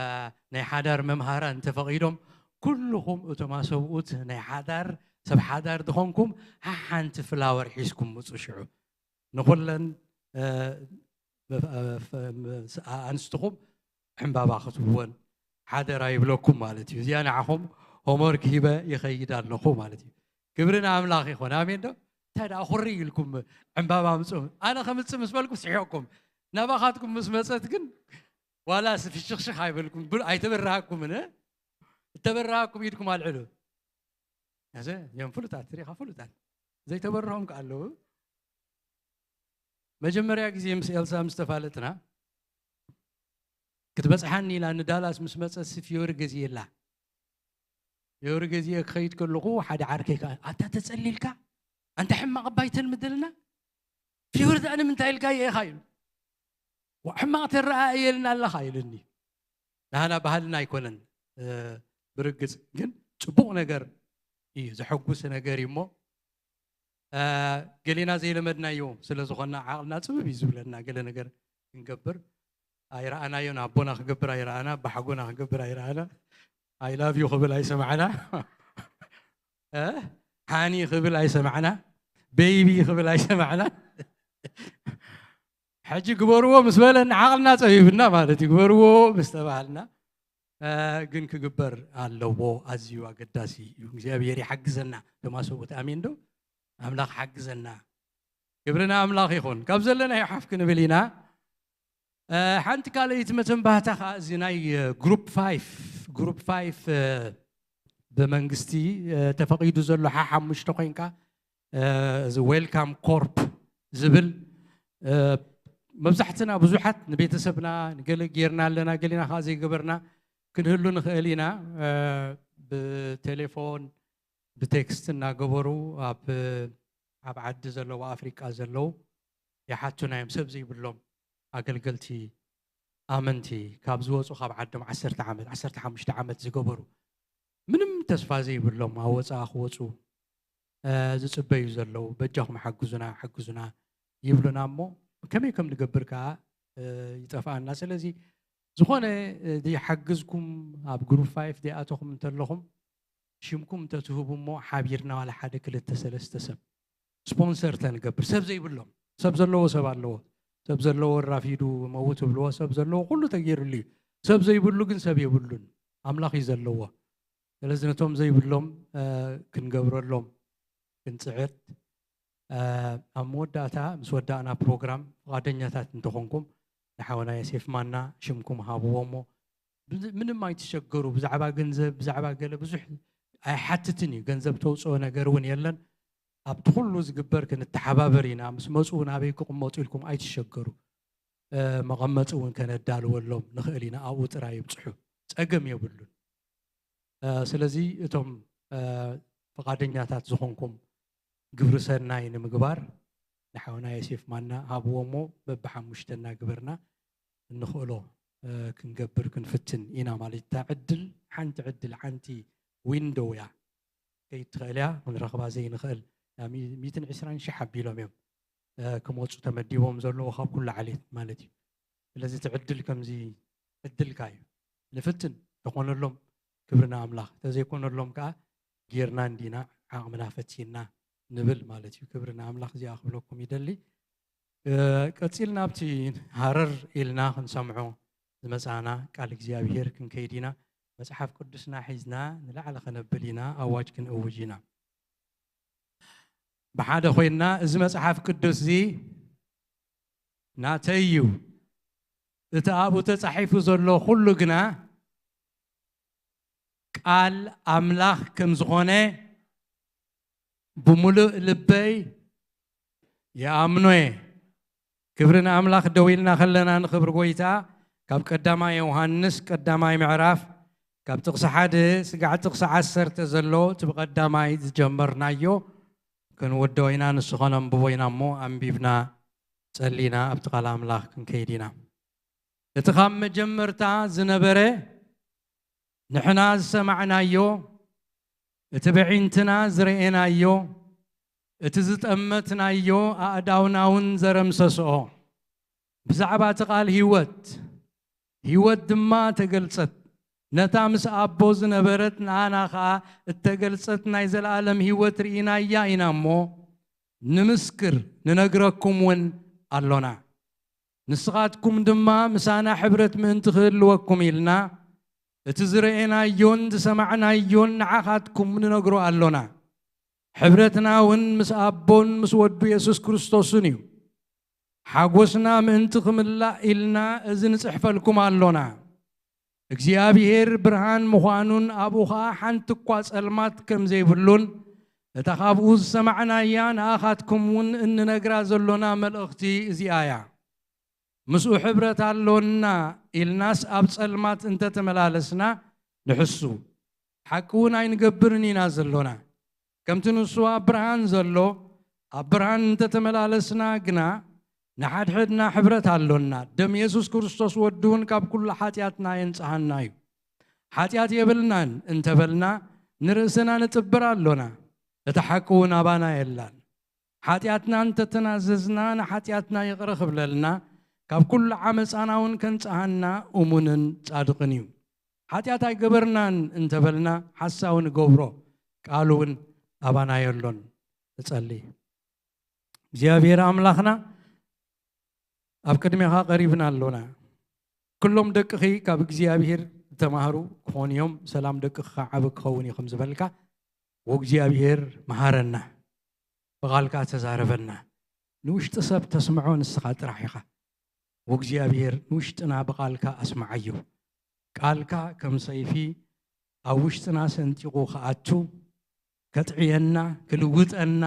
ናይ ሓዳር መምሃራ እንተፈቒዶም ኩልኹም እቶም ኣሰብኡት ናይ ሓዳር ሰብ ሓዳር ዝኾንኩም ሓንቲ ፍላወር ሒዝኩም ምጹ ሽዑ። ንኹለን፣ እ፣ እ፣ እ፣ ኣንስትኹም ዕምባባ ክትህብወን ሓደራ ይብለኩም ማለት እዩ። እዚኣ ንዓኹም ሆምወርክ ሂበ ይኸይድ ኣለኹ ማለት እዩ። ክብሪ ንኣምላኽ ይኹን። ኣሜን ዶ? እንታይ ደኣ ኩሪ ኢልኩም ዕምባባ ኣምጽኡ። ኣነ ከምጽእ ምስ በልኩ ስሒቕኩም። ናባኻትኩም ምስ መጸት ግን ዋላስ ፍሽኽሽኽ ኣይበልኩም፣ ብ-፣ ኣይተበረሃኩምን፣ እ? እተበረሃኩም ኢድኩም ኣልዕሉ። እዚ እዮም ፍሉጣት፣ ትሪኻ ፍሉጣት። ዘይተበረሆም ከ ኣለዉ። መጀመርያ ግዜ ምስ ኤልሳ ምስ ተፋለጥና፣ ክትበጽሓኒ ኢላ ንዳላስ ምስ መጸት ሲ ፍዮሪ ገዚኤላ። ፍዮሪ ገዚኤ ክኸይድ ከለኹ ሓደ ዓርከይ ከኣ፣ "ኣታ ተጸሊልካ? ኣንታ ሕማቕ እባ ኣይተልምደልና? ፍዮሪ ደኣ ንምንታይ ኢልካዮ ኢኻ?" ኢሉ። "ዋ፣ ሕማቕ ተረኣእየልና ኣለኻ" ኢሉኒ። ናህና ባህልና ኣይኮነን፣ እ፣ ብርግጽ ግን ጽቡቕ ነገር እዩ፣ ዘሐጉስ ነገር እዩ እሞ፣ እ፣ ገሌና ዘይለመድናዮ ስለ ዝኾንና ዓቕልና ጽብብ እዩ ዝብለና፣ ገለ ነገር ክንገብር ኣይረኣናዮን፣ ኣቦና ክገብር ኣይረኣና፣ ኣቦሓጎና ክገብር ኣይረኣና፣ "I love you" ክብል ኣይሰማዕና፣ እ፣ "ሃኒ" ክብል ኣይሰማዕና፣ "ቤይቢ" ክብል ኣይሰማዕና። ሕጂ ግበርዎ ምስ በለና ዓቕልና ጸቢብና ማለት እዩ። ግበርዎ ምስ ተባሃልና፣ እ፣ ግን ክግበር ኣለዎ። ኣዝዩ ኣገዳሲ እዩ። እግዚኣብሔር ይሓግዘና። እቶም ኣሰብኡት ኣሜን ዶ? ኣምላኽ ሓግዘና። ክብሪ ንኣምላኽ ይኹን። ካብ ዘለናዮ ሓፍ ክንብል ኢና። እ፣ ሓንቲ ካልኣይቲ መተንባህታ ከኣ እዚ ናይ፣ እ፣ ግሩፕ ፋይፍ፣ ግሩፕ ፋይፍ፣ እ፣ ብመንግስቲ፣ እ፣ ተፈቒዱ ዘሎ ሓሓሙሽተ ኮይንካ፣ እ፣ እዚ ዌልካም ኮርፕ ዝብል፣ እ፣ መብዛሕትና ብዙሓት ንቤተሰብና ንገለ ጌርና ኣለና፣ ገሊና ከኣ ዘይገበርና ክንህሉ ንኽእል ኢና። እ፣ ብቴሌፎን፣ ብቴክስት እናገበሩ ኣብ፣ ኣብ ዓዲ ዘለዉ፣ ኣፍሪቃ ዘለዉ ይሓቱና እዮም። ሰብ ዘይብሎም ኣገልገልቲ ኣመንቲ ካብ ዝወጹ፣ ካብ ዓዶም ዓሰርተ ዓመት፣ ዓሰርተ ሓሙሽተ ዓመት ዝገበሩ፣ ምንም ተስፋ ዘይብሎም፣ ኣብ ወጻኢ ክወጹ፣ እ፣ ዝጽበዩ ዘለዉ፣ "በጃኹም ሓግዙና፣ ሓግዙና" ይብሉና እሞ፣ ከመይ ከም ንገብር ከኣ፣ እ፣ ይጠፍኣና። ስለዚ፣ ዝኾነ፣ እ፣ ዘይሓግዝኩም፣ ኣብ ግሩፕ ፋይፍ ዘይኣተኹም እንተለኹም፣ ሽምኩም እንተትህቡ እሞ፣ ሓቢርና ዋላ ሓደ ክልተ ሰለስተ ሰብ ስፖንሰር ተንገብር፣ ሰብ ዘይብሎም፣ ሰብ ዘለዎ ሰብ ኣለዎ፣ ሰብ ዘለዎ ራፊዱ መውት ብልዎ፣ ሰብ ዘለዎ ኩሉ ተገይሩሉ እዩ። ሰብ ዘይብሉ ግን ሰብ የብሉን፣ ኣምላኽ እዩ ዘለዎ። ስለዚ ነቶም ዘይብሎም፣ እ፣ ክንገብረሎም ክንጽዕር፣ እ፣ ኣብ መወዳእታ ምስ ወዳእና ፕሮግራም ፍቓደኛታት እንተኾንኩም ንሓወና ዮሴፍ ማና ሽምኩም ሃብዎ እሞ፣ ብዝ-፣ ምንም ኣይትሸገሩ። ብዛዕባ ገንዘብ፣ ብዛዕባ ገለ ብዙሕ ኣይሓትትን እዩ። ገንዘብ ተውፅኦ ነገር እውን የለን። ኣብቲ ኩሉ ዝግበር ክንተሓባበር ኢና። ምስ መፁ እውን ኣበይ ክቕመጡ ኢልኩም ኣይትሸገሩ። እ፣ መቐመጢ እውን ከነዳልወሎም ንኽእል ኢና። ኣብኡ ጥራይ ይብፅሑ። ጸገም የብሉን። ስለዚ እቶም ፍቓደኛታት ዝኾንኩም ግብሪ ሰናይ ንምግባር ንሓውና ዮሴፍ ማና ሃብዎ እሞ በብሓሙሽተ እናግበርና እንኽእሎ ክንገብር ክንፍትን ኢና ማለት። እታ ዕድል ሓንቲ ዕድል ሓንቲ ዊንዶው እያ። ከይትኽእል እያ ክንረኽባ ዘይንኽእል። ሚትን ዕስራን ሽሕ ኣቢሎም እዮም ክመፁ ተመዲቦም ዘለዉ ካብ ኩሉ ዓሌት ማለት እዩ። ስለዚ እቲ ዕድል ከምዚ ዕድልካ እዩ። ንፍትን ተኾነሎም ክብሪ ንኣምላኽ፣ ተዘይኮነሎም ከዓ ጌርና እንዲና ዓቕምና ፈቲና ንብል ማለት እዩ። ክብሪ ንኣምላኽ። እዚኣ ክብለኩም ይደሊ። ቀፂልና ኣብቲ ሃረር ኢልና ክንሰምዖ ዝመፃና ቃል እግዚኣብሔር ክንከይድ ኢና። መፅሓፍ ቅዱስና ሒዝና ንላዕሊ ከነብል ኢና፣ ኣዋጅ ክንእውጅ ኢና። ብሓደ ኮይንና እዚ መፅሓፍ ቅዱስ እዚ ናተይ እዩ፣ እቲ ኣብኡ ተፃሒፉ ዘሎ ኩሉ ግና ቃል ኣምላኽ ከም ዝኾነ ብምሉእ ልበይ ይኣምኖ እየ። ክብሪ ንኣምላኽ። ደው ኢልና ከለና ንኽብሪ ጎይታ ካብ ቀዳማይ ዮሃንስ ቀዳማይ ምዕራፍ ካብ ጥቕሲ ሓደ ስጋዕ ጥቕሲ ዓሰርተ ዘሎ እቲ ብቐዳማይ ዝጀመርናዮ ክንውድኦ ኢና። ንሱ ኸነንብቦ ኢና እሞ ኣንቢብና ጸሊና ኣብቲ ቃል ኣምላኽ ክንከይድ ኢና። እቲ ካብ መጀመርታ ዝነበረ ንሕና ዝሰማዕናዮ፣ እቲ ብዒንትና ዝረኤናዮ፣ እቲ ዝጠመትናዮ ኣእዳውና እውን ዘረምሰስኦ ብዛዕባ እቲ ቃል ህይወት፣ ህይወት ድማ ተገልጸት። ነታ ምስ ኣቦ ዝነበረት ንኣና ኸኣ እተገልጸት ናይ ዘለኣለም ህይወት ርኢናያ ኢና እሞ ንምስክር ንነግረኩም እውን ኣሎና። ንስኻትኩም ድማ ምሳና ሕብረት ምእንቲ ክህልወኩም ኢልና እቲ ዝረኤናዮን ዝሰማዕናዮን ንዓኻትኩም ንነግሮ ኣሎና። ሕብረትና እውን ምስ ኣቦን ምስ ወዱ የሱስ ክርስቶስን እዩ። ሓጎስና ምእንቲ ክምላእ ኢልና እዚ ንጽሕፈልኩም ኣሎና። እግዚኣብሔር ብርሃን ምዃኑን ኣብኡ ኸኣ ሓንቲ እኳ ጸልማት ከም ዘይብሉን እታ ካብኡ ዝሰማዕናያ ንኣኻትኩም እውን እንነግራ ዘሎና መልእኽቲ እዚኣ እያ። ምስኡ ሕብረት ኣሎና ኢልናስ ኣብ ጸልማት እንተተመላለስና ንሕሱ፣ ሓቂ እውን ኣይንገብርን ኢና ዘሎና። ከምቲ ንሱ ኣብ ብርሃን ዘሎ፣ ኣብ ብርሃን እንተተመላለስና ግና ንሓድሕድና ሕብረት ኣሎና። ደም የሱስ ክርስቶስ ወዱ እውን ካብ ኩሉ ሓጢኣትና የንጽሃና እዩ። ሓጢኣት የብልናን እንተበልና ንርእስና ንጥብር ኣሎና፣ እቲ ሓቂ እውን ኣባና የላን። ሓጢኣትና እንተተናዘዝና ንሓጢኣትና ይቕረ ክብለልና ካብ ኩሉ ዓመፃና እውን ከንጽሃና እሙንን ጻድቕን እዩ። ሓጢኣት ኣይገበርናን እንተበልና ሓሳዊ ንገብሮ፣ ቃሉ እውን ኣባና የሎን። እጸሊ። እግዚኣብሔር ኣምላኽና ኣብ ቅድሜኻ ቀሪብና ኣሎና። ኩሎም ደቅኺ ካብ እግዚኣብሔር ዝተማህሩ ክኾኑ እዮም፣ ሰላም ደቅኺ ዓቢ ክኸውን እዩ ከም ዝበልካ። ወእግዚኣብሔር መሃረና፣ ብቓልካ ተዛረበና። ንውሽጢ ሰብ ተስምዖ ንስኻ ጥራሕ ኢኻ። ወእግዚኣብሔር ንውሽጥና ብቓልካ ኣስምዓዮ። ቃልካ ከም ሰይፊ ኣብ ውሽጥና ሰንጢቑ ክኣቱ፣ ከጥዕየና፣ ክልውጠና፣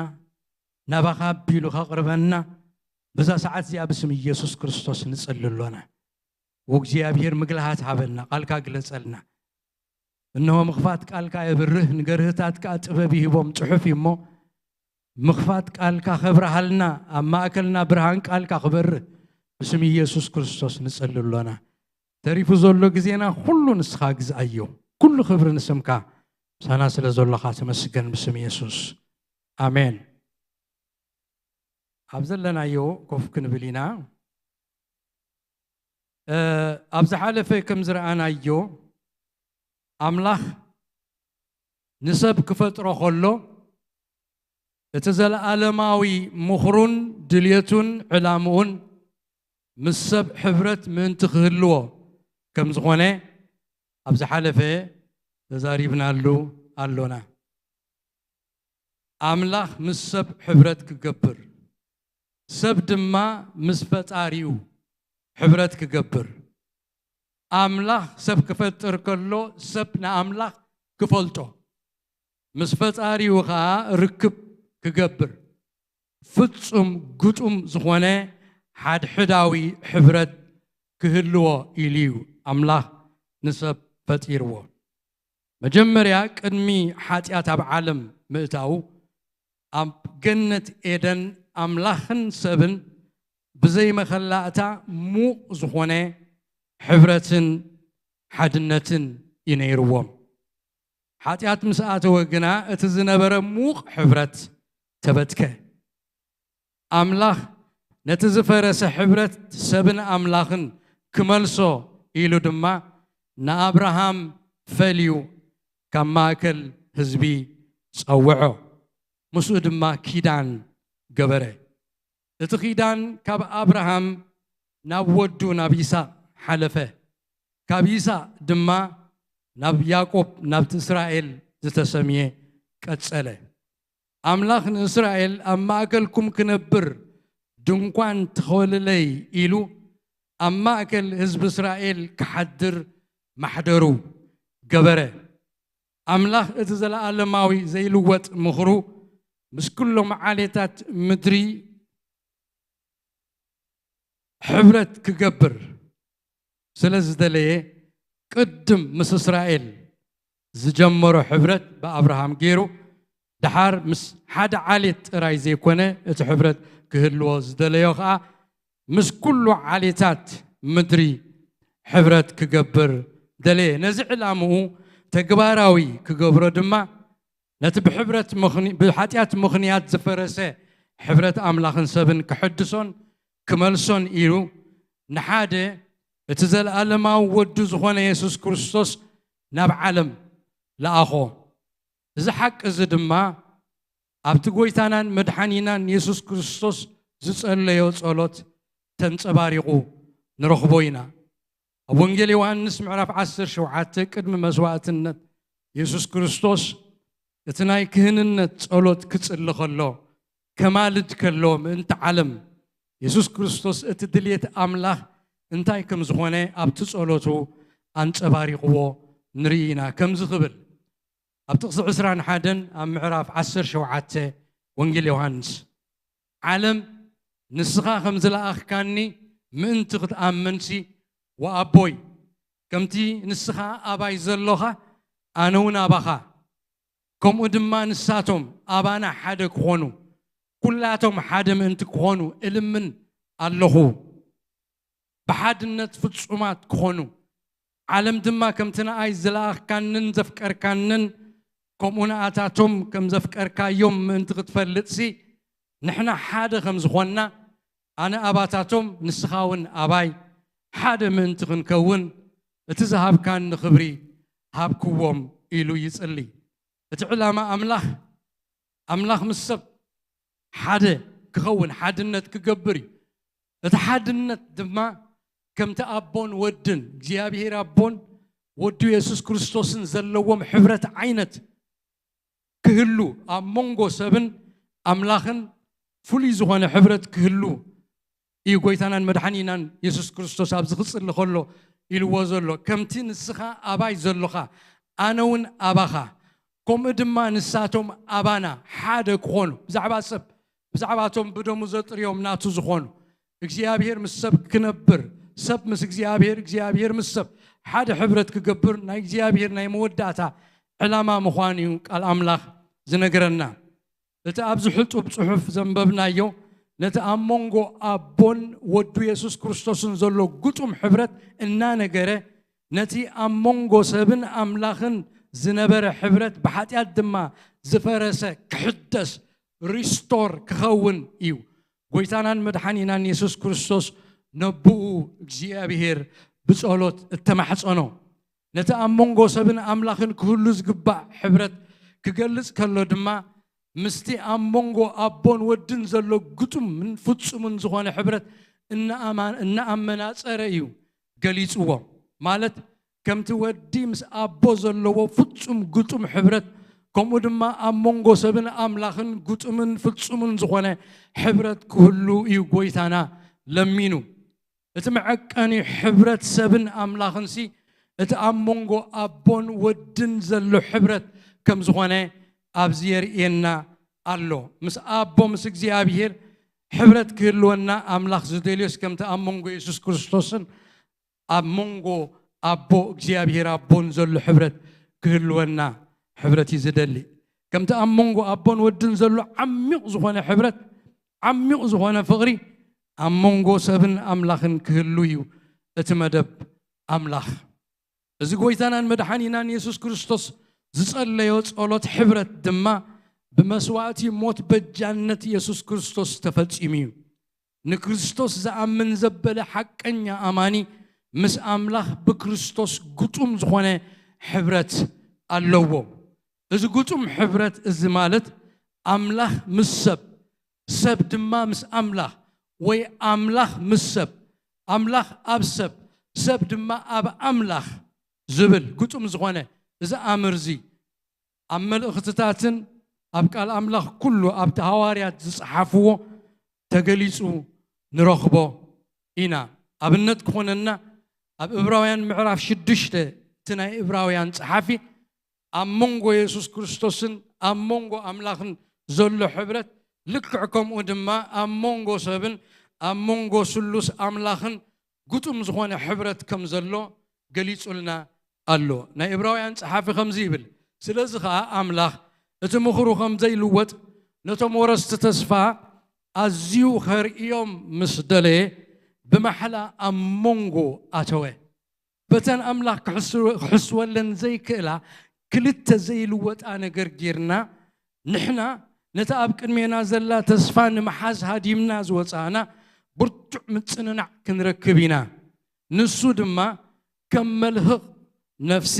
ናባኻ ኣቢሉ ከቕርበና፣ በዛ ሰዓት እዚኣ ብስም ኢየሱስ ክርስቶስ ንጽሊ ኣሎና። ወእግዚኣብሔር ምግልሃት ሃበና፣ ቃልካ ግለጸልና። እንሆ ምኽፋት ቃልካ የብርህ፣ ንገርህታት ከኣ ጥበብ ይህቦም። ጽሑፍ እዩ እሞ ምኽፋት ቃልካ ከብርሃልና፣ ኣብ ማእከልና ብርሃን ቃልካ ክበርህ ብስም ኢየሱስ ክርስቶስ ንጽሊ ኣሎና። ተሪፉ ዘሎ ግዜና ኩሉ ንስኻ ግዝኣዮ። ኩሉ ክብሪ ንስምካ። ምሳና ስለ ዘሎኻ ተመስገን ብስም ኢየሱስ። ኣሜን። ኣብ ዘለናዮ ኮፍ ክንብል ኢና። እ፣ ኣብ ዝሓለፈ ከም ዝረኣናዮ ኣምላኽ ንሰብ ክፈጥሮ ከሎ እቲ ዘለኣለማዊ ምኽሩን ድልየቱን ዕላምኡን ምስ ሰብ ሕብረት ምእንቲ ክህልዎ ከም ዝኾነ ኣብ ዝሓለፈ ተዛሪብናሉ ኣሎና። ኣምላኽ ምስ ሰብ ሕብረት ክገብር፣ ሰብ ድማ ምስ ፈጣሪኡ ሕብረት ክገብር። ኣምላኽ ሰብ ክፈጥር ከሎ ሰብ ንኣምላኽ ክፈልጦ፣ ምስ ፈጣሪኡ ኸኣ ርክብ ክገብር፣ ፍጹም ግጡም ዝኾነ ሓድሕዳዊ ሕብረት ክህልዎ ኢሉ እዩ ኣምላኽ ንሰብ ፈጢርዎ። መጀመርያ ቅድሚ ሓጢኣት ኣብ ዓለም ምእታዉ ኣብ ገነት ኤደን ኣምላኽን ሰብን ብዘይ መኸላእታ ሙቕ ዝኾነ ሕብረትን ሓድነትን እዩ ነይርዎም። ሓጢኣት ምስ ኣተወ ግና እቲ ዝነበረ ሙቕ ሕብረት ተበትከ። ኣምላኽ ነቲ ዝፈረሰ ሕብረት ሰብን ኣምላኽን ክመልሶ ኢሉ ድማ ንኣብርሃም ፈልዩ ካብ ማእከል ህዝቢ ጸውዖ፣ ምስኡ ድማ ኪዳን ገበረ። እቲ ኪዳን ካብ ኣብርሃም ናብ ወዱ ናብ ይስሐቅ ሓለፈ፣ ካብ ይስሐቅ ድማ ናብ ያዕቆብ ናብቲ እስራኤል ዝተሰምየ ቀጸለ። ኣምላኽ ንእስራኤል ኣብ ማእከልኩም ክነብር ድንኳን ትኸልለይ ኢሉ ኣብ ማእከል ህዝቢ እስራኤል ክሓድር ማሕደሩ ገበረ። ኣምላኽ እቲ ዘለኣለማዊ ዘይልወጥ ምኽሩ ምስ ኩሎም ዓሌታት ምድሪ ሕብረት ክገብር ስለ ዝደለየ ቅድም ምስ እስራኤል ዝጀመሮ ሕብረት ብኣብርሃም ገይሩ ድሓር ምስ ሓደ ዓሌት ጥራይ ዘይኮነ እቲ ሕብረት ክህልዎ ዝደለዮ ኸኣ ምስ ኩሉ ዓሌታት ምድሪ ሕብረት ክገብር ደለየ። ነዚ ዕላምኡ ተግባራዊ ክገብሮ ድማ ነቲ ብሕብረት ብሓጢኣት ምኽንያት ዝፈረሰ ሕብረት ኣምላኽን ሰብን ክሕድሶን ክመልሶን ኢሉ ንሓደ እቲ ዘለኣለማዊ ወዱ ዝኾነ የሱስ ክርስቶስ ናብ ዓለም ለኣኾ። እዚ ሓቂ እዚ ድማ ኣብቲ ጎይታናን መድሓኒናን የሱስ ክርስቶስ ዝጸለዮ ጸሎት ተንጸባሪቑ ንረኽቦ ኢና። ኣብ ወንጌል ዮሃንስ ምዕራፍ ዓሰርተ ሸውዓተ ቅድሚ መስዋእትነት የሱስ ክርስቶስ እቲ ናይ ክህንነት ጸሎት ክጽሊ ከሎ፣ ከማልድ ከሎ ምእንቲ ዓለም፣ የሱስ ክርስቶስ እቲ ድልየት ኣምላኽ እንታይ ከም ዝኾነ ኣብቲ ጸሎቱ ኣንጸባሪቕዎ ንርኢ ኢና። ከምዚ ክብል ኣብ ጥቕሲ ዕስራን ሓደን ኣብ ምዕራፍ ዓሰርተ ሸውዓተ ወንጌል ዮሃንስ፣ ዓለም ንስኻ ከም ዝለኣኽካኒ ምእንቲ ክትኣምንሲ፣ ወኣቦይ፣ ከምቲ ንስኻ ኣባይ ዘሎኻ ኣነ እውን ኣባኻ፣ ከምኡ ድማ ንሳቶም ኣባና ሓደ ክኾኑ፣ ኩላቶም ሓደ ምእንቲ ክኾኑ እልምን ኣለኹ። ብሓድነት ፍጹማት ክኾኑ፣ ዓለም ድማ ከምቲ ንኣይ ዝለኣኽካንን ዘፍቀርካንን፣ ከምኡ ንኣታቶም ከም ዘፍቀርካዮም ምእንቲ ክትፈልጥሲ፣ ንሕና ሓደ ከም ዝኾንና፣ ኣነ ኣባታቶም ንስኻ እውን ኣባይ ሓደ ምእንቲ ክንከውን፣ እቲ ዝሃብካኒ ክብሪ ሃብክዎም ኢሉ ይጽሊ። እቲ ዕላማ ኣምላኽ፣ ኣምላኽ ምስ ሰብ ሓደ ክኸውን፣ ሓድነት ክገብር እዩ። እቲ ሓድነት ድማ ከምቲ ኣቦን ወድን፣ እግዚኣብሔር ኣቦን ወዱ የሱስ ክርስቶስን ዘለዎም ሕብረት ዓይነት ክህሉ፣ ኣብ መንጎ ሰብን ኣምላኽን ፍሉይ ዝኾነ ሕብረት ክህሉ እዩ ጎይታናን መድሓኒናን የሱስ ክርስቶስ ኣብዚ ክጽሊ ከሎ ኢልዎ ዘሎ። ከምቲ ንስኻ ኣባይ ዘሎኻ ኣነ እውን ኣባኻ፣ ከምኡ ድማ ንሳቶም ኣባና ሓደ ክኾኑ፣ ብዛዕባ ሰብ፣ ብዛዕባ እቶም ብደሙ ዘጥርዮም ናቱ ዝኾኑ፣ እግዚኣብሔር ምስ ሰብ ክነብር፣ ሰብ ምስ እግዚኣብሔር፣ እግዚኣብሔር ምስ ሰብ ሓደ ሕብረት ክገብር ናይ እግዚኣብሔር ናይ መወዳእታ ዕላማ ምዃኑ እዩ ቃል ኣምላኽ ዝነግረና። እቲ ኣብዚ ሕጡብ ጽሑፍ ዘንበብናዮ ነቲ ኣብ መንጎ ኣቦን ወዱ የሱስ ክርስቶስን ዘሎ ግጡም ሕብረት እናነገረ፣ ነቲ ኣብ መንጎ ሰብን ኣምላኽን ዝነበረ ሕብረት ብሓጢኣት ድማ ዝፈረሰ ክሕደስ፣ ሪስቶር ክኸውን እዩ። ጎይታናን መድሓኒናን የሱስ ክርስቶስ ነብኡ እግዚኣብሔር ብጸሎት እተማሕጸኖ። ነቲ ኣብ መንጎ ሰብን ኣምላኽን ክህሉ ዝግባእ ሕብረት ክገልጽ ከሎ ድማ፣ ምስቲ ኣብ መንጎ ኣቦን ወድን ዘሎ ግጡምን ፍጹምን ዝኾነ ሕብረት እናኣማ-፣ እናኣመናጸረ እዩ ገሊጽዎ። ማለት፣ ከምቲ ወዲ ምስ ኣቦ ዘለዎ ፍጹም ግጡም ሕብረት፣ ከምኡ ድማ ኣብ መንጎ ሰብን ኣምላኽን ግጡምን ፍጹምን ዝኾነ ሕብረት ክህሉ እዩ ጎይታና ለሚኑ። እቲ መዐቀኒ ሕብረት ሰብን ኣምላኽንሲ፣ እቲ ኣብ መንጎ ኣቦን ወድን ዘሎ ሕብረት ከም ዝኾነ ኣብዚ የርእየና ኣሎ። ምስ ኣቦ፣ ምስ እግዚኣብሔር ሕብረት ክህልወና ኣምላኽ ዝደልዮስ፣ ከምቲ ኣብ መንጎ የሱስ ክርስቶስን ኣብ መንጎ ኣቦ እግዚኣብሔር ኣቦን ዘሎ ሕብረት ክህልወና ሕብረት እዩ ዝደሊ። ከምቲ ኣብ መንጎ ኣቦን ወድን ዘሎ ዓሚቕ ዝኾነ ሕብረት፣ ዓሚቕ ዝኾነ ፍቕሪ ኣብ መንጎ ሰብን ኣምላኽን ክህሉ እዩ እቲ መደብ ኣምላኽ። እዚ ጎይታናን መድሓኒናን የሱስ ክርስቶስ ዝጸለዮ ጸሎት ሕብረት ድማ ብመስዋእቲ ሞት በጃነት የሱስ ክርስቶስ ተፈጺሙ እዩ። ንክርስቶስ ዝኣምን ዘበለ ሓቀኛ ኣማኒ ምስ ኣምላኽ ብክርስቶስ ግጡም ዝኾነ ሕብረት ኣለዎ። እዚ ግጡም ሕብረት እዚ ማለት ኣምላኽ ምስ ሰብ፣ ሰብ ድማ ምስ ኣምላኽ፣ ወይ ኣምላኽ ምስ ሰብ፣ ኣምላኽ ኣብ ሰብ፣ ሰብ ድማ ኣብ ኣምላኽ ዝብል ግጡም ዝኾነ እዚ ኣምር እዚ ኣብ መልእኽትታትን ኣብ ቃል ኣምላኽ ኩሉ ኣብቲ ሃዋርያት ዝጸሓፍዎ ተገሊጹ ንረኽቦ ኢና። ኣብነት ክኾነና ኣብ ዕብራውያን ምዕራፍ ሽዱሽተ እቲ ናይ ዕብራውያን ጸሓፊ ኣብ መንጎ የሱስ ክርስቶስን ኣብ መንጎ ኣምላኽን ዘሎ ሕብረት ልክዕ ከምኡ ድማ ኣብ መንጎ ሰብን ኣብ መንጎ ስሉስ ኣምላኽን ግጡም ዝኾነ ሕብረት ከም ዘሎ ገሊጹልና ኣሎ። ናይ ዕብራውያን ጸሓፊ ከምዚ ይብል፣ ስለዚ ኸኣ ኣምላኽ እቲ ምኽሩ ከም ዘይልወጥ ነቶም ወረስቲ ተስፋ ኣዝዩ ኸርእዮም ምስ ደለየ ብማሕላ ኣብ መንጎ ኣተወ። በተን ኣምላኽ ክሕስወ- ክሕስወለን ዘይክእላ ክልተ ዘይልወጣ ነገር ጌርና ንሕና ነታ ኣብ ቅድሜና ዘላ ተስፋ ንምሓዝ ሃዲምና ዝወጻእና ብርቱዕ ምጽንናዕ ክንረክብ ኢና። ንሱ ድማ ከም መልህቕ ነፍሲ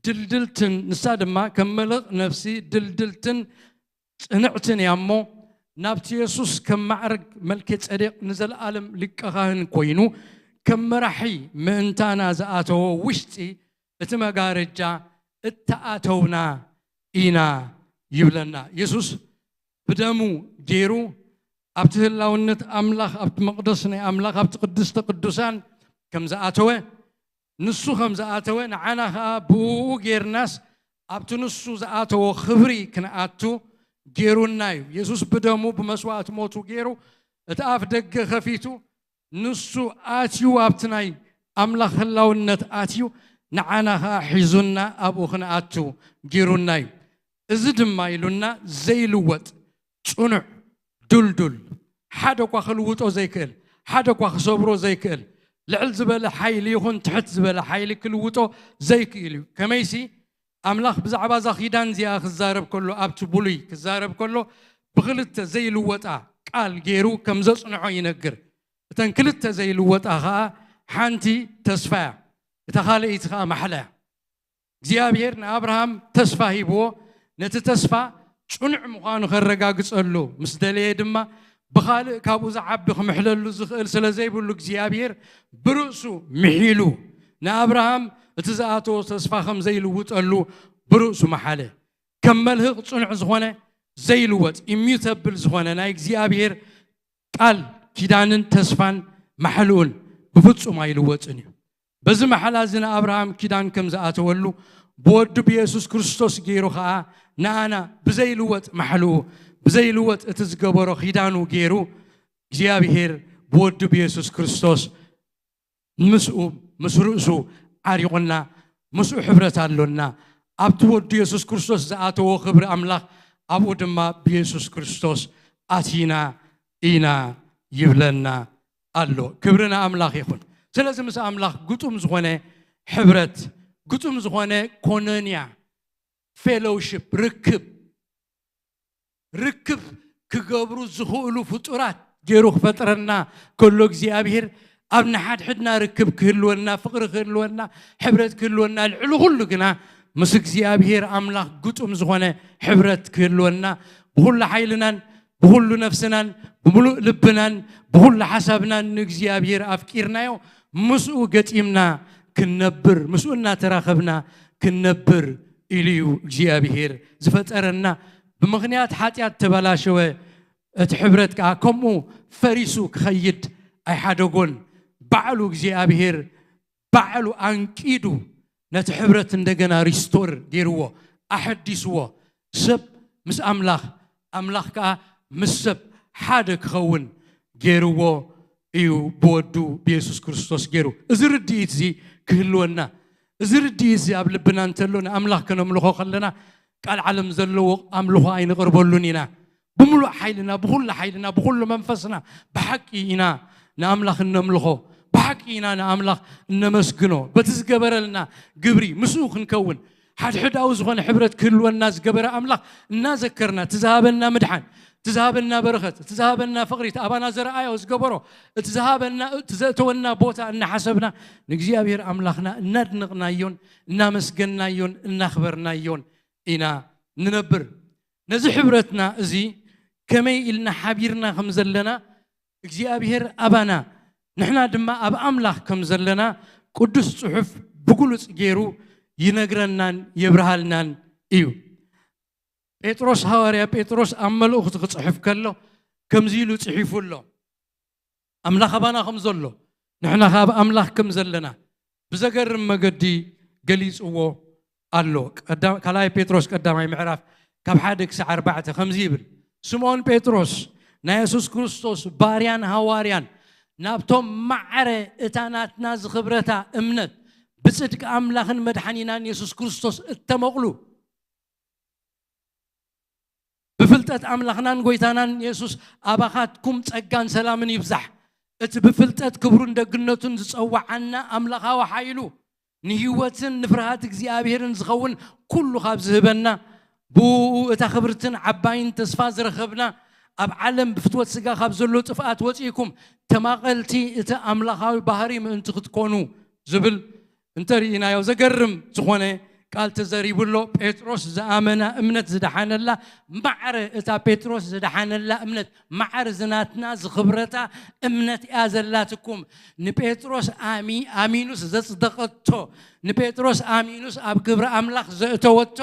ድልድልትን ንሳ ድማ ከም መልህቕ ነፍሲ ድልድልትን ጽንዕትን እያ እሞ ናብቲ የሱስ ከም ማዕርግ መልከ ጸዴቅ ንዘለኣለም ሊቀ ካህን ኮይኑ ከም መራሒ ምእንታና ዝኣተወ ውሽጢ እቲ መጋረጃ እተኣተውና ኢና ይብለና። የሱስ ብደሙ ገይሩ ኣብቲ ህላውነት ኣምላኽ፣ ኣብቲ መቕደስ ናይ ኣምላኽ፣ ኣብቲ ቅድስተ ቅዱሳን ከም ዝኣተወ፣ ንሱ ከም ዝኣተወ፣ ንዓና ኸኣ ብኡ ጌርናስ ኣብቲ ንሱ ዝኣተዎ ክብሪ ክንኣቱ ገይሩና እዩ። የሱስ ብደሙ ብመስዋእቲ ሞቱ ገይሩ እቲ ኣፍ ደገ ከፊቱ ንሱ ኣትዩ ኣብቲ ናይ ኣምላኽ ህላውነት ኣትዩ ንዓና ኸኣ ሒዙና ኣብኡ ክንኣቱ ገይሩና እዩ። እዚ ድማ ኢሉና ዘይልወጥ ጽኑዕ፣ ድልዱል፣ ሓደ እኳ ክልውጦ ዘይክእል፣ ሓደ እኳ ክሰብሮ ዘይክእል፣ ልዕል ዝበለ ሓይሊ ይኹን ትሕት ዝበለ ሓይሊ ክልውጦ ዘይክእል እዩ። ከመይሲ ኣምላኽ ብዛዕባ እዛ ኺዳን እዚኣ ክዛረብ ከሎ፣ ኣብቲ ብሉይ ክዛረብ ከሎ ብኽልተ ዘይልወጣ ቃል ገይሩ ከም ዘጽንዖ ይነግር። እተን ክልተ ዘይልወጣ ኸኣ ሓንቲ ተስፋ እያ፣ እታ ካልኣይቲ ኸኣ ማሕላ እያ። እግዚኣብሔር ንኣብርሃም ተስፋ ሂብዎ፣ ነቲ ተስፋ ጽኑዕ ምዃኑ ከረጋግጸሉ ምስ ደለየ ድማ ብኻልእ ካብኡ ዝዓቢ ክምሕለሉ ዝኽእል ስለ ዘይብሉ እግዚኣብሔር ብርእሱ ምሒሉ ንኣብርሃም እቲ ዝኣተዎ ተስፋ ከም ዘይልውጠሉ ብርእሱ መሓለ። ከም መልህቕ ጽኑዕ ዝኾነ ዘይልወጥ ኢሚዩተብል ዝኾነ ናይ እግዚኣብሔር ቃል ኪዳንን ተስፋን ማሕልኡን ብፍጹም ኣይልወጥን እዩ። በዚ መሓላ እዚ ንኣብርሃም ኪዳን ከም ዝኣተወሉ ብወዱ ብየሱስ ክርስቶስ ገይሩ ኸኣ ንኣና ብዘይልወጥ ማሕልኡ ብዘይልወጥ እቲ ዝገበሮ ኪዳኑ ገይሩ እግዚኣብሔር ብወዱ ብየሱስ ክርስቶስ ምስኡ ምስ ርእሱ ዓሪቑና ምስኡ ሕብረት ኣሎና። ኣብቲ ወዱ የሱስ ክርስቶስ ዝኣተዎ ክብሪ ኣምላኽ ኣብኡ ድማ ብየሱስ ክርስቶስ ኣቲና ኢና ይብለና ኣሎ። ክብሪ ንኣምላኽ ይኹን። ስለዚ ምስ ኣምላኽ ግጡም ዝኾነ ሕብረት፣ ግጡም ዝኾነ ኮኖንያ፣ ፌሎውሽፕ፣ ርክብ ርክብ ክገብሩ ዝኽእሉ ፍጡራት ገይሩ ክፈጥረና ከሎ እግዚኣብሔር ኣብ ንሓድሕድና ርክብ ክህልወና፣ ፍቕሪ ክህልወና፣ ሕብረት ክህልወና፣ ልዕሊ ኩሉ ግና ምስ እግዚኣብሔር ኣምላኽ ግጡም ዝኾነ ሕብረት ክህልወና ብኹሉ ሓይልናን ብኹሉ ነፍስናን ብምሉእ ልብናን ብኹሉ ሓሳብናን ንእግዚኣብሔር ኣፍቂርናዮ ምስኡ ገጢምና ክንነብር ምስኡ እናተራኸብና ክንነብር ኢሉ እዩ እግዚኣብሔር ዝፈጠረና። ብምኽንያት ሓጢኣት ተበላሸወ፣ እቲ ሕብረት ከዓ ከምኡ ፈሪሱ ክኸይድ ኣይሓደጎን። ባዕሉ እግዚኣብሔር ባዕሉ ኣንቂዱ ነቲ ሕብረት እንደገና ሪስቶር ገይርዎ፣ ኣሐዲስዎ። ሰብ ምስ ኣምላኽ፣ ኣምላኽ ከዓ ምስ ሰብ ሓደ ክኸውን ገይርዎ። እዩ ብወዱ ብየሱስ ክርስቶስ ገይሩ። እዚ ርድኢት እዚ ክህልወና፣ እዚ ርድኢት እዚ ኣብ ልብና እንተሎ ንኣምላኽ ከነምልኾ ከለና ቃል ዓለም ዘለዎ ኣምልኾ ኣይንቕርበሉን ኢና። ብምሉእ ሓይልና፣ ብኹሉ ሓይልና፣ ብኹሉ መንፈስና ብሓቂ ኢና ንኣምላኽ እነምልኾ፣ ብሓቂ ኢና ንኣምላኽ እነመስግኖ። በቲ ዝገበረልና ግብሪ ምስኡ ክንከውን፣ ሓድሕዳዊ ዝኾነ ሕብረት ክህልወና ዝገበረ ኣምላኽ እናዘከርና፣ እቲ ዝሃበና ምድሓን፣ እቲ ዝሃበና በረኸት፣ እቲ ዝሃበና ፍቕሪ፣ እቲ ኣባና ዘረኣዮ ዝገበሮ፣ እቲ ዝሃበና፣ እቲ ዘእተወና ቦታ እናሓሰብና ንእግዚኣብሔር ኣምላኽና እናድነቕናዮን እናመስገንናዮን እናኽበርናዮን ኢና ንነብር። ነዚ ሕብረትና እዚ ከመይ ኢልና ሓቢርና ከም ዘለና እግዚኣብሔር ኣባና፣ ንሕና ድማ ኣብ ኣምላኽ ከም ዘለና ቅዱስ ጽሑፍ ብግሉጽ ገይሩ ይነግረናን የብርሃልናን እዩ። ጴጥሮስ፣ ሃዋርያ ጴጥሮስ ኣብ መልእኽቱ ክጽሕፍ ከሎ ከምዚ ኢሉ ጽሒፉ ኣሎ። ኣምላኽ ኣባና ከም ዘሎ፣ ንሕና ከኣ ኣብ ኣምላኽ ከም ዘለና ብዘገርም መገዲ ገሊጽዎ ኣሎ። ቀዳ-፣ ካልኣይ ጴጥሮስ ቀዳማይ ምዕራፍ ካብ ሓደ ክሳዕ ኣርባዕተ ከምዚ ይብል፣ ስምዖን ጴጥሮስ ናይ የሱስ ክርስቶስ ባርያን ሃዋርያን፣ ናብቶም ማዕረ እታ ናትና ዝኽብረታ እምነት ብጽድቂ ኣምላኽን መድሓኒናን የሱስ ክርስቶስ እተመቕሉ፣ ብፍልጠት ኣምላኽናን ጎይታናን የሱስ ኣባኻትኩም ጸጋን ሰላምን ይብዛሕ። እቲ ብፍልጠት ክብሩን ደግነቱን ዝጸውዓና ኣምላኻዊ ሓይሉ፣ ንህይወትን ንፍርሃት እግዚኣብሔርን ዝኸውን ኩሉ ካብ ዝህበና፣ ብእኡ እታ ክብርትን ዓባይን ተስፋ ዝረኸብና፣ ኣብ ዓለም ብፍትወት ስጋ ካብ ዘሎ ጥፍኣት ወጺእኩም ተማቐልቲ እቲ ኣምላኻዊ ባህሪ ምእንቲ ክትኮኑ ዝብል እንተርኢናዮ ዘገርም ዝኾነ ቃል ተዘሪቡ ኣሎ። ጴጥሮስ ዝኣመና እምነት ዝደሓነላ ማዕረ፣ እታ ጴጥሮስ ዝደሓነላ እምነት ማዕረ ዝናትና ዝኽብረታ እምነት እያ ዘላትኩም። ንጴጥሮስ ኣሚ-፣ ኣሚኑስ ዘጽደቐቶ፣ ንጴጥሮስ ኣሚኑስ ኣብ ክብሪ ኣምላኽ ዘእተወቶ፣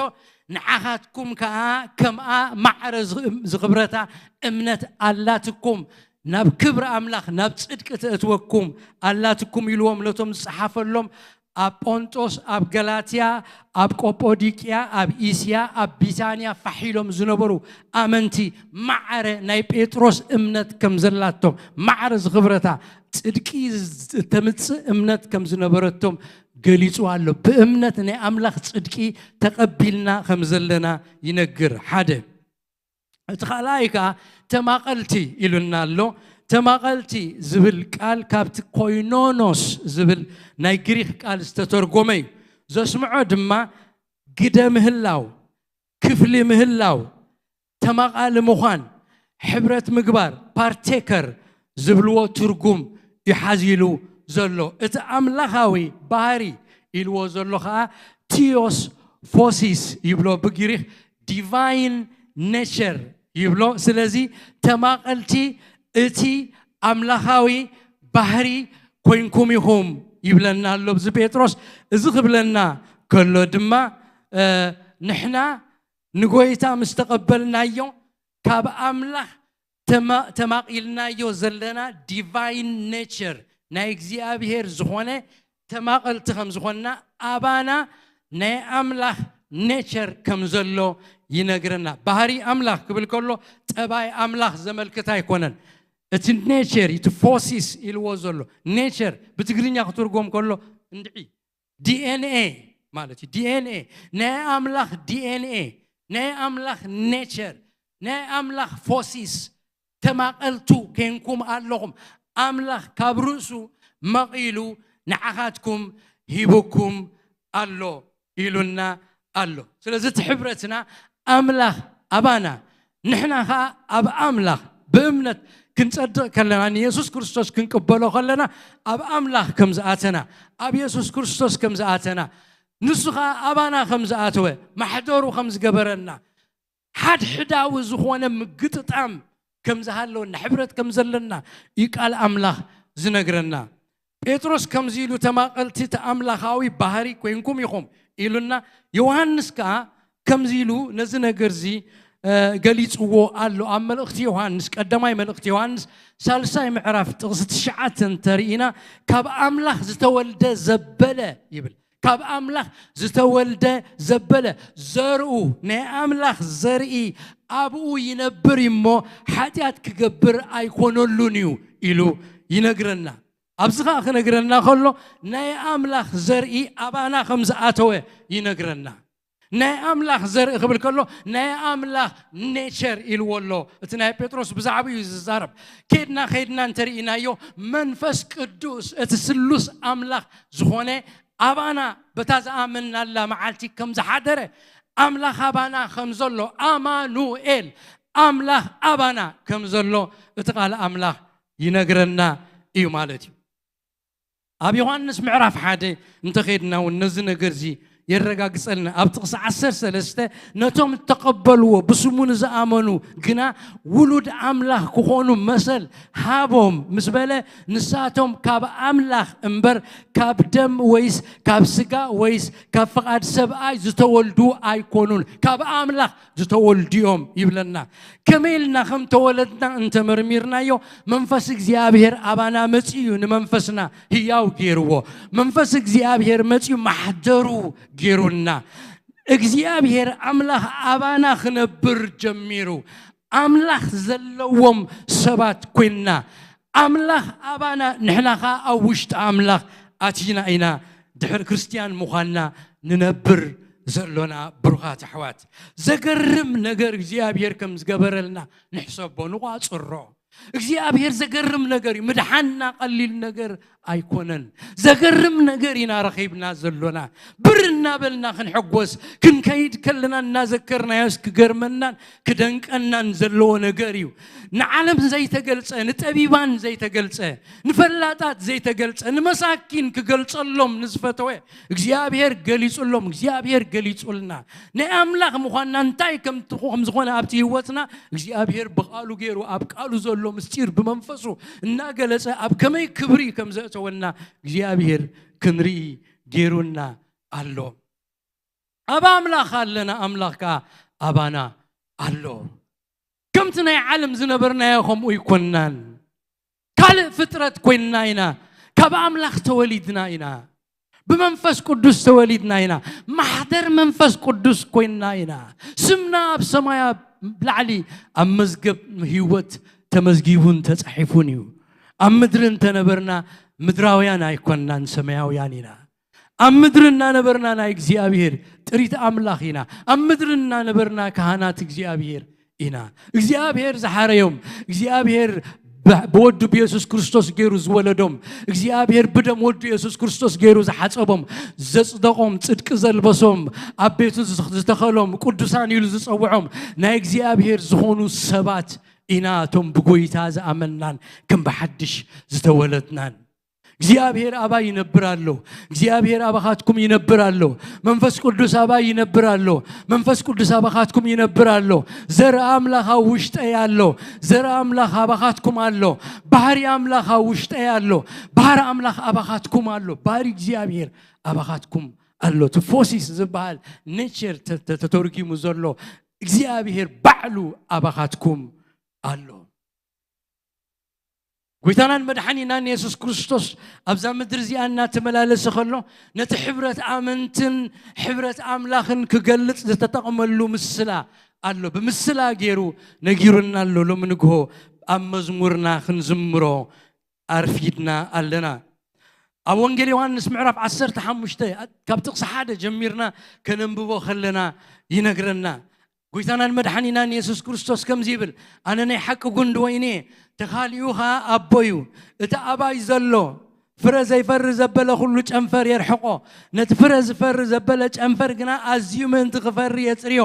ንዓኻትኩም ከኣ ከምኣ ማዕረ ዝኽ-፣ ዝኽብረታ እምነት ኣላትኩም። ናብ ክብሪ ኣምላኽ፣ ናብ ጽድቂ ተእትወኩም ኣላትኩም ኢልዎም ነቶም ዝጸሓፈሎም ኣብ ጶንጦስ፣ ኣብ ገላትያ፣ ኣብ ቆጶዲቅያ፣ ኣብ እስያ፣ ኣብ ቢታንያ ፋሕ ኢሎም ዝነበሩ ኣመንቲ ማዕረ ናይ ጴጥሮስ እምነት ከም ዘላቶም፣ ማዕረ ዝኽብረታ ጽድቂ ዝ-፣ እተምጽእ እምነት ከም ዝነበረቶም ገሊጹ ኣሎ። ብእምነት ናይ ኣምላኽ ጽድቂ ተቐቢልና ከም ዘለና ይነግር። ሓደ። እቲ ካልኣይ ከኣ ተማቐልቲ ኢሉና ኣሎ። ተማቐልቲ ዝብል ቃል ካብቲ ኮይኖኖስ ዝብል ናይ ግሪኽ ቃል ዝተተርጎመ እዩ። ዘስምዖ ድማ ግደ ምህላው፣ ክፍሊ ምህላው፣ ተማቓሊ ምዃን፣ ሕብረት ምግባር፣ ፓርቴከር ዝብልዎ ትርጉም እዩ ሓዚሉ ዘሎ። እቲ ኣምላኻዊ ባህሪ ኢልዎ ዘሎ ኸኣ ቲዮስ ፎሲስ ይብሎ ብግሪኽ፣ ዲቫይን ኔቸር ይብሎ። ስለዚ ተማቐልቲ እቲ ኣምላኻዊ ባህሪ ኮይንኩም ኢኹም ይብለና ኣሎ እዚ ጴጥሮስ። እዚ ክብለና ከሎ ድማ፣ እ፣ ንሕና ንጎይታ ምስ ተቐበልናዮ ካብ ኣምላኽ ተማ-፣ ተማቒልናዮ ዘለና ዲቫይን ኔቸር ናይ እግዚኣብሔር ዝኾነ ተማቐልቲ ከም ዝኾንና ኣባና ናይ ኣምላኽ ኔቸር ከም ዘሎ ይነግረና። ባህሪ ኣምላኽ ክብል ከሎ ጠባይ ኣምላኽ ዘመልክት ኣይኮነን። እቲ ኔቸር፣ እቲ ፎሲስ ኢልዎ ዘሎ ኔቸር ብትግርኛ ክትርጎም ከሎ እንድዒ ዲ ኤን ኤ ማለት እዩ። ዲ ኤን ኤ ናይ ኣምላኽ ዲ ኤን ኤ ናይ ኣምላኽ ኔቸር ናይ ኣምላኽ ፎሲስ ተማቐልቱ ኬንኩም ኣለኹም። ኣምላኽ ካብ ርእሱ መቒሉ ንዓኻትኩም ሂቡኩም ኣሎ ኢሉና ኣሎ። ስለዚ እቲ ሕብረትና ኣምላኽ ኣባና፣ ንሕና ኸኣ ኣብ ኣምላኽ ብእምነት ክንጸድቕ ከለና፣ ንየሱስ ክርስቶስ ክንቅበሎ ከለና፣ ኣብ ኣምላኽ ከም ዝኣተና፣ ኣብ የሱስ ክርስቶስ ከም ዝኣተና፣ ንሱ ኸኣ ኣባና ከም ዝኣተወ፣ ማሕደሩ ከም ዝገበረና፣ ሓድሕዳዊ ዝኾነ ምግጥጣም ከም ዝሃለወና፣ ሕብረት ከም ዘለና እዩ ቃል ኣምላኽ ዝነግረና። ጴጥሮስ ከምዚ ኢሉ፣ "ተማቐልቲ እቲ ኣምላኻዊ ባህሪ ኮይንኩም ኢኹም" ኢሉና። ዮሃንስ ከኣ ከምዚ ኢሉ ነዚ ነገርዚ፣ እ፣ ገሊጽዎ ኣሎ። ኣብ መልእኽቲ ዮሃንስ፣ ቀዳማይ መልእኽቲ ዮሃንስ፣ ሳልሳይ ምዕራፍ ጥቕሲ ትሽዓተ እንተርኢና፣ "ካብ ኣምላኽ ዝተወልደ ዘበለ" ይብል። ካብ ኣምላኽ ዝተወልደ ዘበለ ዘርኡ፣ ናይ ኣምላኽ ዘርኢ ኣብኡ ይነብር እዩ እሞ፣ ሓጢኣት ክገብር ኣይኮነሉን እዩ ኢሉ ይነግረና። ኣብዚ ኸዓ ክነግረና ከሎ ናይ ኣምላኽ ዘርኢ ኣባና ከም ዝኣተወ ይነግረና። ናይ ኣምላኽ ዘርኢ ክብል ከሎ ናይ ኣምላኽ ኔቸር ኢልዎ ኣሎ። እቲ ናይ ጴጥሮስ ብዛዕባኡ እዩ ዝዛረብ። ከድና ከድና እንተርኢናዮ መንፈስ ቅዱስ እቲ ስሉስ ኣምላኽ ዝኾነ ኣባና በታ ዝኣመንናላ መዓልቲ ከም ዝሓደረ ኣምላኽ ኣባና ከም ዘሎ ኣማኑኤል ኣምላኽ ኣባና ከም ዘሎ እቲ ቃል ኣምላኽ ይነግረና እዩ ማለት እዩ። ኣብ ዮሃንስ ምዕራፍ ሓደ እንተኸድና እውን ነዚ ነገር እዚ የረጋግጸልና። ኣብ ጥቕሲ ዓሰርተ ሰለስተ ነቶም እተቐበልዎ ብስሙ ንዝኣመኑ ግና ውሉድ ኣምላኽ ክኾኑ መሰል ሃቦም ምስ በለ ንሳቶም ካብ ኣምላኽ እምበር ካብ ደም ወይስ ካብ ስጋ ወይስ ካብ ፍቓድ ሰብኣይ ዝተወልዱ ኣይኮኑን፣ ካብ ኣምላኽ ዝተወልዱ እዮም ይብለና። ከመይ ኢልና ከም ተወለድና እንተመርሚርናዮ መንፈስ እግዚኣብሔር ኣባና መጺኡ እዩ ንመንፈስና ህያው ገይርዎ። መንፈስ እግዚኣብሔር መጺኡ ማሕደሩ ገይሩና። እግዚኣብሔር ኣምላኽ ኣባና ክነብር ጀሚሩ። ኣምላኽ ዘለዎም ሰባት ኮይንና ኣምላኽ ኣባና ንሕና ኸዓ ኣብ ውሽጢ ኣምላኽ ኣቲና ኢና ድሕሪ ክርስትያን ምዃንና ንነብር ዘሎና ብሩኻት ኣሕዋት። ዘገርም ነገር እግዚኣብሔር ከም ዝገበረልና ንሕሰቦ ንቋጽሮ። እግዚኣብሔር ዘገርም ነገር እዩ። ምድሓንና ቀሊል ነገር ኣይኮነን። ዘገርም ነገር ኢና ረኺብና ዘሎና። ብር እናበልና ክንሕጎስ ክንከይድ ከለና እናዘከርናዮስ ክገርመናን ክደንቀናን ዘለዎ ነገር እዩ። ንዓለም ዘይተገልጸ፣ ንጠቢባን ዘይተገልጸ፣ ንፈላጣት ዘይተገልጸ፣ ንመሳኪን ክገልጸሎም ንዝፈተወ እግዚኣብሔር ገሊጹሎም፣ እግዚኣብሔር ገሊጹልና። ናይ ኣምላኽ ምዃንና እንታይ ከም ዝኾነ ኣብቲ ህይወትና እግዚኣብሔር ብቓሉ ገይሩ ኣብ ቃሉ ዘሎ ምስጢር ብመንፈሱ እናገለጸ ኣብ ከመይ ክብሪ ከም ዘእተወና እግዚኣብሔር ክንርኢ ገይሩና ኣሎ። ኣብ ኣምላኽ ኣለና፣ ኣምላኽ ከኣ ኣባና ኣሎ። ከምቲ ናይ ዓለም ዝነበርናዮ ከምኡ ኣይኮንናን። ካልእ ፍጥረት ኮይንና ኢና። ካብ ኣምላኽ ተወሊድና ኢና። ብመንፈስ ቅዱስ ተወሊድና ኢና። ማሕደር መንፈስ ቅዱስ ኮይንና ኢና። ስምና ኣብ ሰማይ ኣብ ላዕሊ ኣብ መዝገብ ህይወት ተመዝጊቡን ተጻሒፉን እዩ። ኣብ ምድሪ እንተነበርና ምድራውያን ኣይኮንናን፣ ሰማያውያን ኢና። ኣብ ምድሪ እናነበርና ናይ እግዚኣብሔር ጥሪት ኣምላኽ ኢና። ኣብ ምድሪ እናነበርና ካህናት እግዚኣብሔር ኢና። እግዚኣብሔር ዝሓረዮም፣ እግዚኣብሔር ብ-፣ ብወዱ ብየሱስ ክርስቶስ ገይሩ ዝወለዶም፣ እግዚኣብሔር ብደም ወዱ የሱስ ክርስቶስ ገይሩ ዝሓጸቦም፣ ዘጽደቖም፣ ጽድቂ ዘልበሶም፣ ኣብ ቤቱ ዝ-፣ ዝተኸሎም፣ ቅዱሳን ኢሉ ዝጸውዖም ናይ እግዚኣብሔር ዝኾኑ ሰባት ኢና። እቶም ብጎይታ ዝኣመንናን ከም ብሓድሽ ዝተወለድናን። እግዚኣብሔር ኣባይ ይነብር ኣሎ። እግዚኣብሔር ኣባኻትኩም ይነብር ኣሎ። መንፈስ ቅዱስ ኣባይ ይነብር ኣሎ። መንፈስ ቅዱስ ኣባኻትኩም ይነብር ኣሎ። ዘርኢ ኣምላኽ ኣብ ውሽጠይ ኣሎ። ዘርኢ ኣምላኽ ኣባኻትኩም ኣሎ። ባህሪ ኣምላኽ ኣብ ውሽጠይ ኣሎ። ባህሪ ኣምላኽ ኣባኻትኩም ኣሎ። ባህሪ እግዚኣብሔር ኣባኻትኩም ኣሎ። እቲ ፎሲስ ዝበሃል ኔቸር ተ-፣ ተ-፣ ተተርጊሙ ዘሎ እግዚኣብሔር ባዕሉ ኣባኻትኩም ኣሎ። ጎይታናን መድሓኒናን የሱስ ክርስቶስ ኣብዛ ምድሪ እዚኣ እናተመላለሰ ከሎ ነቲ ሕብረት ኣመንትን ሕብረት ኣምላኽን ክገልጽ ዝተጠቕመሉ ምስላ ኣሎ። ብምስላ ገይሩ ነጊሩና ኣሎ። ሎሚ ንግሆ ኣብ መዝሙርና ክንዝምሮ ኣርፊድና ኣለና። ኣብ ወንጌል ዮሃንስ ምዕራፍ ዓሰርተ ሓሙሽተ ካብ ጥቕሲ ሓደ ጀሚርና ከነንብቦ ከለና ይነግረና። ጎይታናን መድሓኒናን የሱስ ክርስቶስ ከምዚ ይብል፣ "ኣነ ናይ ሓቂ ጉንዲ ወይኒ እየ፣ ተኻሊኡ ኸኣ ኣቦ እዩ። እቲ ኣባይ ዘሎ ፍረ ዘይፈሪ ዘበለ ኩሉ ጨንፈር የርሕቆ፣ ነቲ ፍረ ዝፈሪ ዘበለ ጨንፈር ግና ኣዝዩ ምእንቲ ክፈሪ የጽርዮ።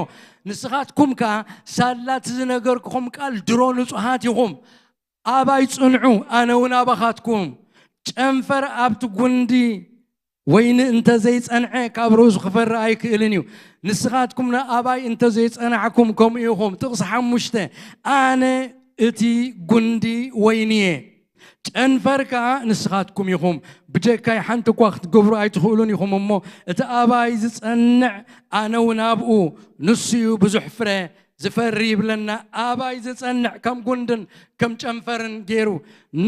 ንስኻትኩም ከኣ ሳላ እቲ ዝነገርኩኹም ቃል ድሮ ንጹሃት ኢኹም። ኣባይ ጽንዑ፣ ኣነ እውን ኣባኻትኩም። ጨንፈር ኣብቲ ጉንዲ ወይኒ እንተ ዘይጸንዐ ካብ ርእሱ ክፈሪ ኣይክእልን እዩ። ንስኻትኩም ንኣባይ እንተ ዘይጸናዕኩም ከምኡ ኢኹም።" ጥቕሲ ሓሙሽተ፣ "ኣነ እቲ ጉንዲ ወይኒ እየ፣ ጨንፈር ከኣ ንስኻትኩም ኢኹም። ብጀካይ ሓንቲ እኳ ክትገብሩ ኣይትኽእሉን ኢኹም እሞ፣ እቲ ኣባይ ዝጸንዕ ኣነ እውን ኣብኡ፣ ንሱ እዩ ብዙሕ ፍረ ዝፈሪ ይብለና። ኣባይ ዝጸንዕ ከም ጉንድን ከም ጨንፈርን ገይሩ፣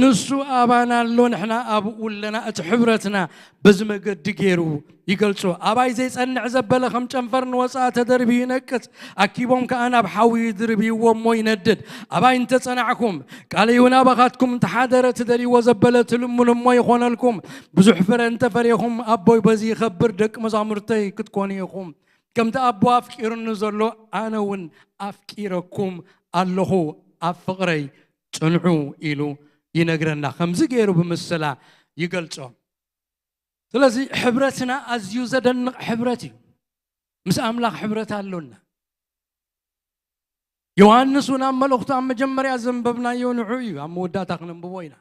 ንሱ ኣባና ኣሎ፣ ንሕና ኣብኡ ኣለና። እቲ ሕብረትና በዚ መገዲ ገይሩ ይገልጾ። ኣባይ ዘይጸንዕ ዘበለ ከም ጨንፈር ንወጻኢ ተደርብዩ ይነቅጽ፣ ኣኪቦም ከኣ ናብ ሓዊ ይድርብይዎ እሞ ይነድድ። ኣባይ እንተጸናዕኩም፣ ቃለይ እውን ኣባኻትኩም እንተሓደረ፣ ትደልይዎ ዘበለ ትልምኑ እሞ ይኾነልኩም። ብዙሕ ፍረ እንተፈሪኹም፣ ኣቦይ በዚ ይኸብር፣ ደቂ መዛሙርተይ ክትኮኑ ኢኹም። ከምቲ ኣቦ ኣፍቂሩኒ ዘሎ፣ ኣነ እውን ኣፍቂረኩም ኣለኹ፣ ኣብ ፍቕረይ ጽንዑ ኢሉ ይነግረና። ከምዚ ገይሩ ብምስላ ይገልጾ። ስለዚ ሕብረትና ኣዝዩ ዘደንቕ ሕብረት እዩ። ምስ ኣምላኽ ሕብረት ኣሎና። ዮሃንስ እውን ኣብ መልእኽቱ ኣብ መጀመርያ ዘንበብናዮ ንዑ እዩ፣ ኣብ መወዳእታ ክነንብቦ ኢና።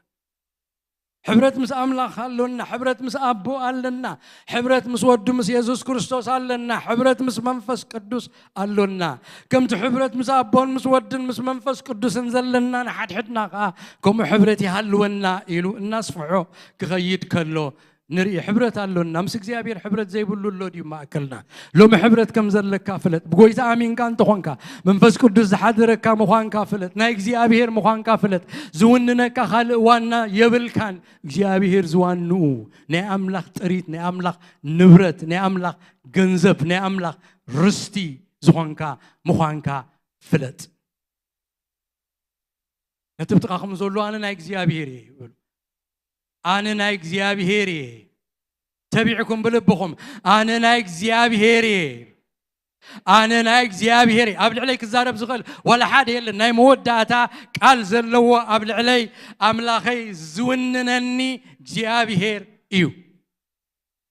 ሕብረት ምስ ኣምላኽ ኣሎና፣ ሕብረት ምስ ኣቦ ኣለና፣ ሕብረት ምስ ወዱ ምስ የሱስ ክርስቶስ ኣለና፣ ሕብረት ምስ መንፈስ ቅዱስ ኣሎና። ከምቲ ሕብረት ምስ ኣቦን ምስ ወድን ምስ መንፈስ ቅዱስን ዘለና ንሓድሕድና ከኣ ከምኡ ሕብረት ይሃልወና ኢሉ እናስፍሖ ክኸይድ ከሎ ንርኢ። ሕብረት ኣሎና። ምስ እግዚኣብሔር ሕብረት ዘይብሉ ኣሎ ድዩ ማእከልና? ሎሚ ሕብረት ከም ዘለካ ፍለጥ። ብጎይታ ኣሚንካ እንተኾንካ፣ መንፈስ ቅዱስ ዝሓደረካ ምዃንካ ፍለጥ። ናይ እግዚኣብሔር ምዃንካ ፍለጥ። ዝውንነካ ካልእ ዋና የብልካን። እግዚኣብሔር ዝዋንኡ፣ ናይ ኣምላኽ ጥሪት፣ ናይ ኣምላኽ ንብረት፣ ናይ ኣምላኽ ገንዘብ፣ ናይ ኣምላኽ ርስቲ ዝኾንካ ምዃንካ ፍለጥ። ነቲ ብጥቓኹም ዘሎ፣ ኣነ ናይ እግዚኣብሔር እየ በሉ። ኣነ ናይ እግዚኣብሔር እየ። ተቢዕኩም ብልብኹም፣ ኣነ ናይ እግዚኣብሔር እየ። ኣነ ናይ እግዚኣብሔር እየ። ኣብ ልዕለይ ክዛረብ ዝኽእል ዋላ ሓደ የለን። ናይ መወዳእታ ቃል ዘለዎ ኣብ ልዕለይ ኣምላኸይ ዝውንነኒ እግዚኣብሔር እዩ።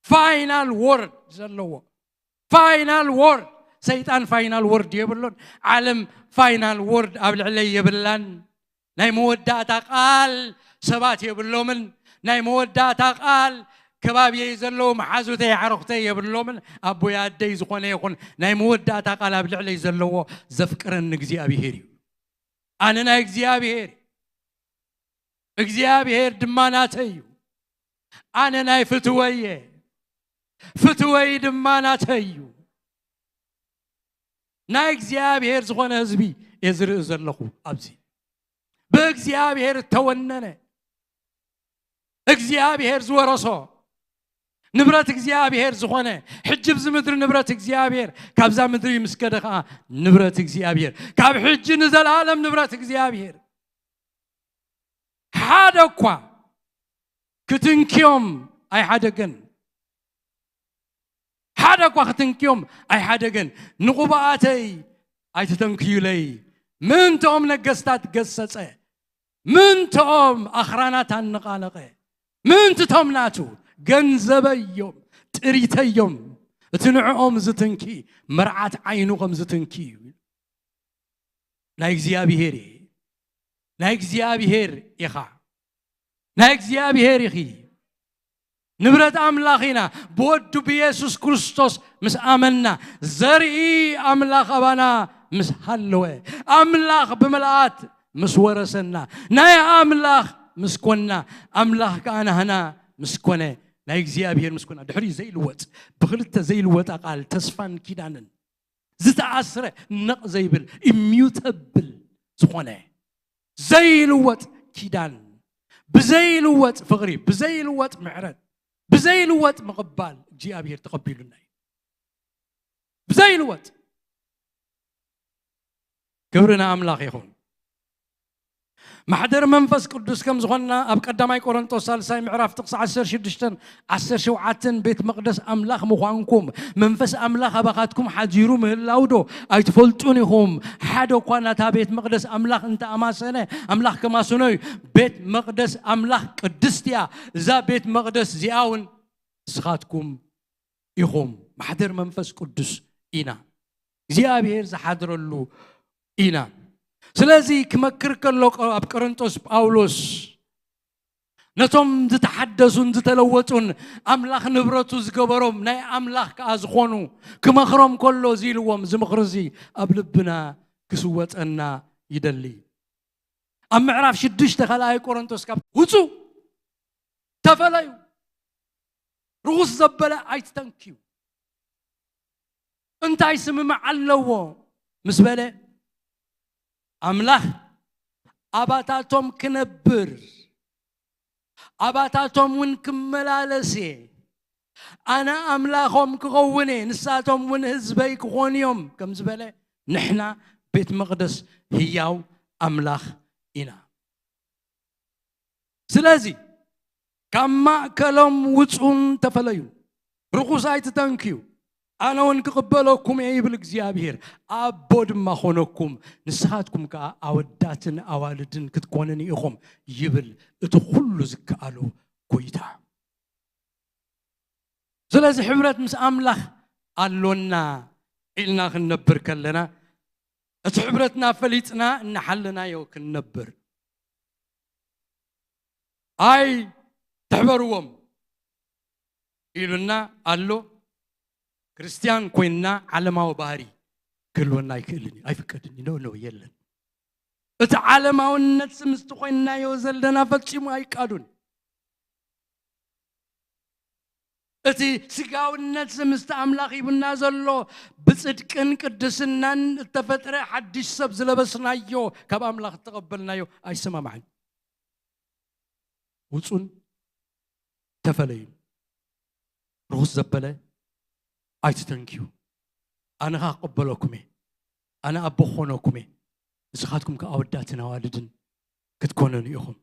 ፋይናል ወርድ ዘለዎ፣ ፋይናል ወርድ። ሰይጣን ፋይናል ወርድ የብሉን። ዓለም ፋይናል ወርድ ኣብ ልዕለይ የብላን። ናይ መወዳእታ ቃል ሰባት የብሎምን። ናይ መወዳእታ ቃል ከባብየይ ዘለዉ መሓዙተይ ኣዕሩኽተይ የብሎምን። ኣቦይ ኣደይ ዝኾነ ይኹን፣ ናይ መወዳእታ ቃል ኣብ ልዕለይ ዘለዎ ዘፍቅረኒ እግዚኣብሔር እዩ። ኣነ ናይ እግዚኣብሔር፣ እግዚኣብሔር ድማ ናተይ እዩ። ኣነ ናይ ፍትወይ እየ፣ ፍትወይ ድማ ናተይ እዩ። ናይ እግዚኣብሔር ዝኾነ ህዝቢ እየ ዝርኢ ዘለኹ ኣብዚ። ብእግዚኣብሔር እተወነነ፣ እግዚኣብሔር ዝወረሶ፣ ንብረት እግዚኣብሔር ዝኾነ፣ ሕጂ ኣብዚ ምድሪ ንብረት እግዚኣብሔር፣ ካብዛ ምድሪ ምስ ከደ ኸዓ ንብረት እግዚኣብሔር፣ ካብ ሕጂ ንዘለኣለም ንብረት እግዚኣብሔር። ሓደ እኳ ክትንክዮም ኣይሓደገን። ሓደ እኳ ክትንክዮም ኣይሓደገን። ንቕቡኣተይ ኣይትተንክዩለይ። ምእንትኦም ነገስታት ገሰጸ። ምእንትኦም ኣኽራናት ኣነቓነቐ። ምእንትቶም ናቱ፣ ገንዘበዮም፣ ጥሪተዮም፣ እቲ ንዕኦም ዝትንኪ መርዓት ዓይኑ ከም ዝትንኪ እዩ። ናይ እግዚኣብሔር እየ። ናይ እግዚኣብሔር ኢኻ። ናይ እግዚኣብሔር ኢኺ። ንብረት ኣምላኽ ኢና። ብወዱ ብየሱስ ክርስቶስ ምስ ኣመንና፣ ዘርኢ ኣምላኽ ኣባና ምስ ሃለወ፣ ኣምላኽ ብምልኣት ምስ ወረሰና፣ ናይ ኣምላኽ ምስ ኮንና፣ ኣምላኽ ከኣ ናህና ምስ ኮነ፣ ናይ እግዚኣብሔር ምስ ኮንና፣ ድሕሪኡ ዘይልወጥ፣ ብኽልተ ዘይልወጣ ቃል፣ ተስፋን ኪዳንን ዝተኣስረ፣ ነቕ ዘይብል፣ ኢሚዩተብል ዝኾነ፣ ዘይልወጥ ኪዳን፣ ብዘይልወጥ ፍቕሪ፣ ብዘይልወጥ ምሕረት፣ ብዘይልወጥ ምቕባል እግዚኣብሔር ተቐቢሉና እዩ። ብዘይልወጥ። ክብሪ ንኣምላኽ ይኹን። ማሕደር መንፈስ ቅዱስ ከም ዝኾንና ኣብ ቀዳማይ ቆሮንቶስ ሳልሳይ ምዕራፍ ጥቕሲ ዓሰርተ ሽዱሽተን ዓሰርተ ሸውዓተን ቤት መቕደስ ኣምላኽ ምዃንኩም፣ መንፈስ ኣምላኽ ኣባኻትኩም ሓዲሩ ምህላው ዶ ኣይትፈልጡን ኢኹም? ሓደ እኳ ናታ ቤት መቕደስ ኣምላኽ እንተኣማሰነ፣ ኣምላኽ ከማስኖ እዩ። ቤት መቕደስ ኣምላኽ ቅድስቲ እያ። እዛ ቤት መቕደስ እዚኣ እውን ንስኻትኩም ኢኹም። ማሕደር መንፈስ ቅዱስ ኢና። እግዚኣብሔር ዝሓድረሉ ኢና። ስለዚ ክመክር ከሎ፣ ኣብ ቆሮንቶስ ጳውሎስ ነቶም ዝተሓደሱን ዝተለወጡን፣ ኣምላኽ ንብረቱ ዝገበሮም፣ ናይ ኣምላኽ ከኣ ዝኾኑ ክመኽሮም ከሎ፣ እዚ ኢልዎም፣ እዚ ምኽሪ እዚ ኣብ ልብና ክስወጸና ይደሊ። ኣብ ምዕራፍ ሽዱሽተ ካልኣይ ቆሮንቶስ፣ ካብ ውጹ፣ ተፈለዩ፣ ርኹስ ዘበለ ኣይትተንክዩ። እንታይ ስምምዕ ኣለዎ ምስ በለ፣ ኣምላኽ ኣባታቶም ክነብር፣ ኣባታቶም እውን ክመላለስ እየ፣ ኣነ ኣምላኾም ክኸውን እየ፣ ንሳቶም እውን ህዝበይ ክኾኑ እዮም ከም ዝበለ፣ ንሕና ቤት መቕደስ ህያው ኣምላኽ ኢና። ስለዚ ካብ ማእከሎም ውጹን ተፈለዩ፣ ርኹስ ኣይትተንክዩ፣ ኣነ እውን ክቕበለኩም እየ ይብል እግዚኣብሔር። ኣቦ ድማ ኾነኩም፣ ንስኻትኩም ከኣ ኣወዳትን ኣዋልድን ክትኮኑኒ ኢኹም ይብል እቲ ኩሉ ዝከኣሎ ጎይታ። ስለዚ ሕብረት ምስ ኣምላኽ ኣሎና ኢልና ክንነብር ከለና፣ እቲ ሕብረትና ፈሊጥና እናሓለናዮ ክንነብር፣ ኣይ ትሕበርዎም ኢሉና ኣሎ። ክርስትያን ኮይንና ዓለማዊ ባህሪ ክህልወና ኣይክእልን እዩ፣ ኣይፍቀድን እዩ። ኖ፣ ኖ፣ የለን። እቲ ዓለማውነት ምስቲ ኮይንናዮ ዘለና ፈጺሙ ኣይቃዱን። እቲ ስጋውነት ምስቲ ኣምላኽ ሂቡና ዘሎ ብጽድቅን ቅድስናን እተፈጥረ ሓድሽ ሰብ ዝለበስናዮ ካብ ኣምላኽ እተቐበልናዮ ኣይሰማማዕን። ውጹን ተፈለዩ። ርኹስ ዘበለ ኣይትተንክዩ። ኣነ ኸኣ ክቕበለኩም እየ። ኣነ ኣቦ ክኾነኩም እየ። ንስኻትኩም ከኣ ኣወዳትን ኣዋልድን ክትኮኑኒ ኢኹም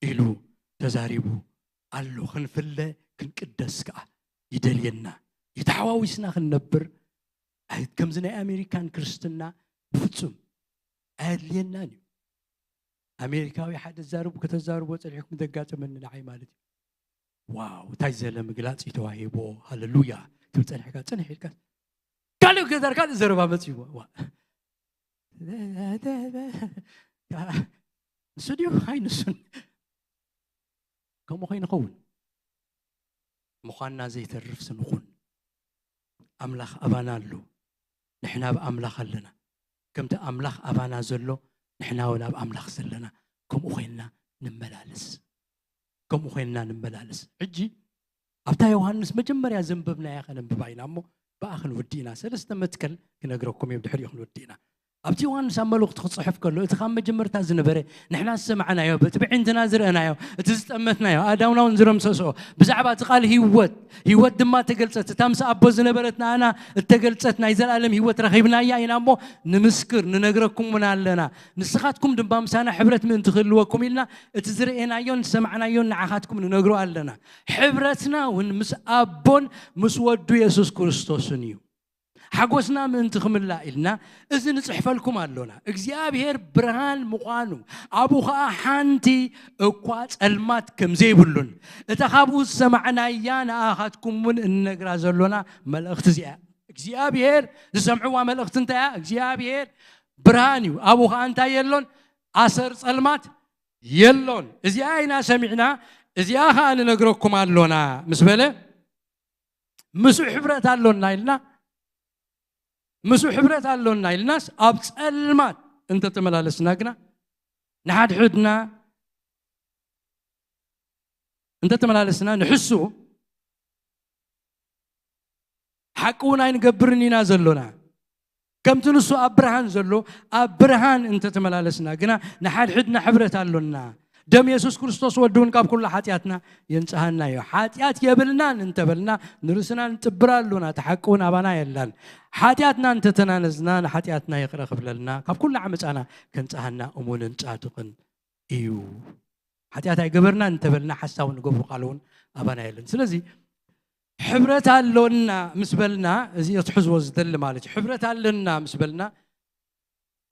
ኢሉ ተዛሪቡ ኣሎ። ክንፍለ ክንቅደስ ከኣ ይደልየና። ይተሓዋዊስና ክንነብር ኣይ-፣ ከምዚ ናይ ኣሜሪካን ክርስትና ብፍጹም ኣየድልየናን እዩ። ኣሜሪካዊ ሓደ ዛርቡ ከተዛርቦ ጸኒሕኩም ዘጋጠመኒ ንዓይ ማለት እዩ። ዋው፣ እንታይ ዘለ ምግላጽ እዩ ተዋሂቦ፣ ሃለሉያ ትብል ጸኒሕካ፣ ጽንሕ ኢልካ ካልእ ገዛር ካልእ ዘረባ መጽእዎ። ዋ። ንሱ ድዩ? ኣይ ንሱን። ከምኡ ከይንኸውን ምዃንና ዘይተርፍ ስንኹን። ኣምላኽ ኣባና ኣሎ። ንሕና ኣብ ኣምላኽ ኣለና። ከምቲ ኣምላኽ ኣባና ዘሎ፣ ንሕና እውን ኣብ ኣምላኽ ዘለና። ከምኡ ኮይንና ንመላለስ። ከምኡ ኮይንና ንመላለስ። ሕጂ ኣብታ ዮሃንስ መጀመርያ ዘንበብናያ ከነንብባ ኢና እሞ፣ ብኣ ክንውድእ ኢና። ሰለስተ መትከል ክነግረኩም እየ፣ ብድሕሪኡ ክንውድእ ኢና። ኣብቲ ዮሃንስ ኣብ መልእኽቱ ክጽሕፍ ከሎ፣ እቲ ካብ መጀመርታ ዝነበረ፣ ንሕና ዝሰማዕናዮ፣ በቲ ብዕንትና ዝረእናዮ፣ እቲ ዝጠመትናዮ፣ ኣእዳውና እውን ዝረምሰሶ፣ ብዛዕባ እቲ ቃል ህይወት፣ ህይወት ድማ ተገልጸት፣ እታ ምስ ኣቦ ዝነበረት ንኣና እተገልጸት ናይ ዘለኣለም ህይወት ረኺብናያ ኢና እሞ፣ ንምስክር፣ ንነግረኩም እውን ኣለና። ንስኻትኩም ድማ ምሳና ሕብረት ምእንቲ ክህልወኩም ኢልና፣ እቲ ዝረኤናዮን ዝሰማዕናዮን ንዓኻትኩም ንነግሮ ኣለና። ሕብረትና እውን ምስ ኣቦን ምስ ወዱ የሱስ ክርስቶስን እዩ። ሓጎስና ምእንቲ ክምላእ ኢልና እዚ ንጽሕፈልኩም ኣሎና። እግዚኣብሔር ብርሃን ምዃኑ፣ ኣብኡ ኸኣ ሓንቲ እኳ ጸልማት ከም ዘይብሉን፣ እታ ካብኡ ዝሰማዕናያ ንኣኻትኩም እውን እንነግራ ዘሎና መልእኽቲ እዚኣ እያ። እግዚኣብሔር ዝሰምዕዋ መልእኽቲ እንታይ እያ? እግዚኣብሔር ብርሃን እዩ። ኣብኡ ኸኣ እንታይ የሎን? ኣሰር ጸልማት የሎን። እዚኣ ኢና ሰሚዕና፣ እዚኣ ኸኣ ንነግረኩም ኣሎና ምስ በለ፣ ምስኡ ሕብረት ኣሎና ኢልና፣ ምስኡ ሕብረት ኣሎና ኢልናስ ኣብ ጸልማት እንተተመላለስና ግና፣ ንሓድሕድና እንተተመላለስና፣ ንሕሱ ሓቂ እውን ኣይንገብርን ኢና ዘሎና። ከምቲ ንሱ ኣብ ብርሃን ዘሎ፣ ኣብ ብርሃን እንተተመላለስና ግና፣ ንሓድሕድና ሕብረት ኣሎና። ደም የሱስ ክርስቶስ ወዲ እውን ካብ ኩሉ ሓጢኣትና የንጽሃና እዩ። ሓጢኣት የብልናን እንተበልና፣ ንርእስና ንጥብር ኣሎና፣ እቲ ሓቂ እውን ኣባና የላን። ሓጢኣትና እንተተናነዝና፣ ንሓጢኣትና ይቕረ ክብለልና፣ ካብ ኩሉ ዓመጻና ከንጽሃና እሙንን ጻድቕን እዩ። ሓጢኣት ኣይገበርናን እንተበልና፣ ሓሳዊ ንገብሩ ቃል እውን ኣባና የለን። ስለዚ፣ ሕብረት ኣሎና ምስ በልና፣ እዚ ክትሕዝዎ ዝደሊ ማለት እዩ። ሕብረት ኣለና ምስ በልና፣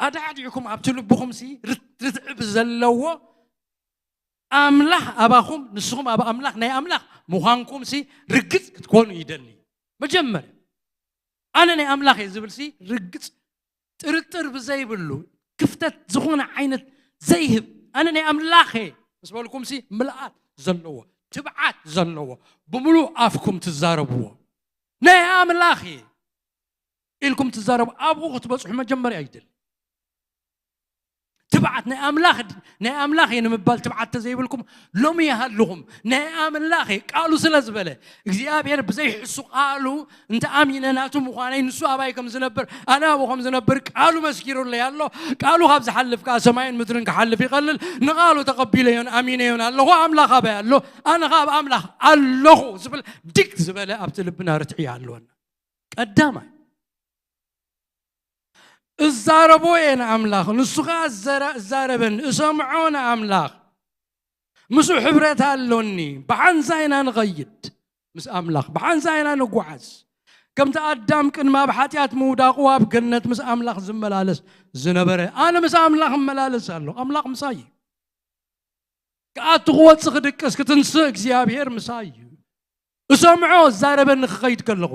ኣዳዕዲዕኩም ኣብቲ ልብኹምሲ ርት-፣ ርትዒ ብዘለዎ ኣምላኽ ኣባኹም፣ ንስኹም ኣብ ኣምላኽ፣ ናይ ኣምላኽ ምዃንኩምሲ ርግጽ ክትኮኑ ይደሊ። መጀመርያ፣ ኣነ ናይ ኣምላኽ እየ ዝብልሲ ርግጽ፣ ጥርጥር ብዘይብሉ፣ ክፍተት ዝኾነ ዓይነት ዘይህብ፣ ኣነ ናይ ኣምላኽ እየ ምስ በልኩምሲ ምልኣት ዘለዎ፣ ትብዓት ዘለዎ፣ ብምሉእ ኣፍኩም ትዛረብዎ። ናይ ኣምላኽ እየ ኢልኩም ትዛረቡ፣ ኣብኡ ክትበጽሑ መጀመርያ ይደሊ። እቲ ትብዓት ናይ ኣምላኽ፣ ናይ ኣምላኽ እየ ንምባል ትብዓት ተዘይብልኩም፣ ሎሚ ይሃልኹም። ናይ ኣምላኽ እየ፣ ቃሉ ስለ ዝበለ፣ እግዚኣብሔር ብዘይሕሱ ቃሉ እንተ ኣሚነ ናቱ ምዃነይ፣ ንሱ ኣባይ ከም ዝነብር፣ ኣነ ኣብኡ ከም ዝነብር ቃሉ መስኪሩለይ ኣሎ። ቃሉ ካብ ዝሓልፍ ከኣ ሰማይን ምድርን ክሓልፍ ይቐልል። ንቓሉ ተቐቢለዮን ኣሚነዮን ኣለኹ። ኣምላኽ ኣባይ ኣሎ፣ ኣነ ከኣ ኣብ ኣምላኽ ኣለኹ ዝብል ድግ ዝበለ ኣብቲ ልብና ርትዒ ኣለወና። ቀዳማይ፣ እዛረቦ እየ ንኣምላኽ፣ ንሱ ኸኣ እዘረ-፣ እዛረበኒ፣ እሰምዖ ንኣምላኽ። ምስኡ ሕብረት ኣሎኒ። ብሓንሳ ኢና ንኸይድ ምስ ኣምላኽ፣ ብሓንሳ ኢና ንጓዓዝ። ከምቲ ኣዳም ቅድሚ ኣብ ሓጢኣት ምውዳቑ ኣብ ገነት ምስ ኣምላኽ ዝመላለስ ዝነበረ፣ ኣነ ምስ ኣምላኽ እመላለስ ኣለኹ። ኣምላኽ ምሳይ እዩ። ክኣቱ፣ ክወጽእ፣ ክድቅስ፣ ክትንስእ እግዚኣብሔር ምሳይ እዩ። እሰምዖ እዛረበኒ ክኸይድ ከለኹ።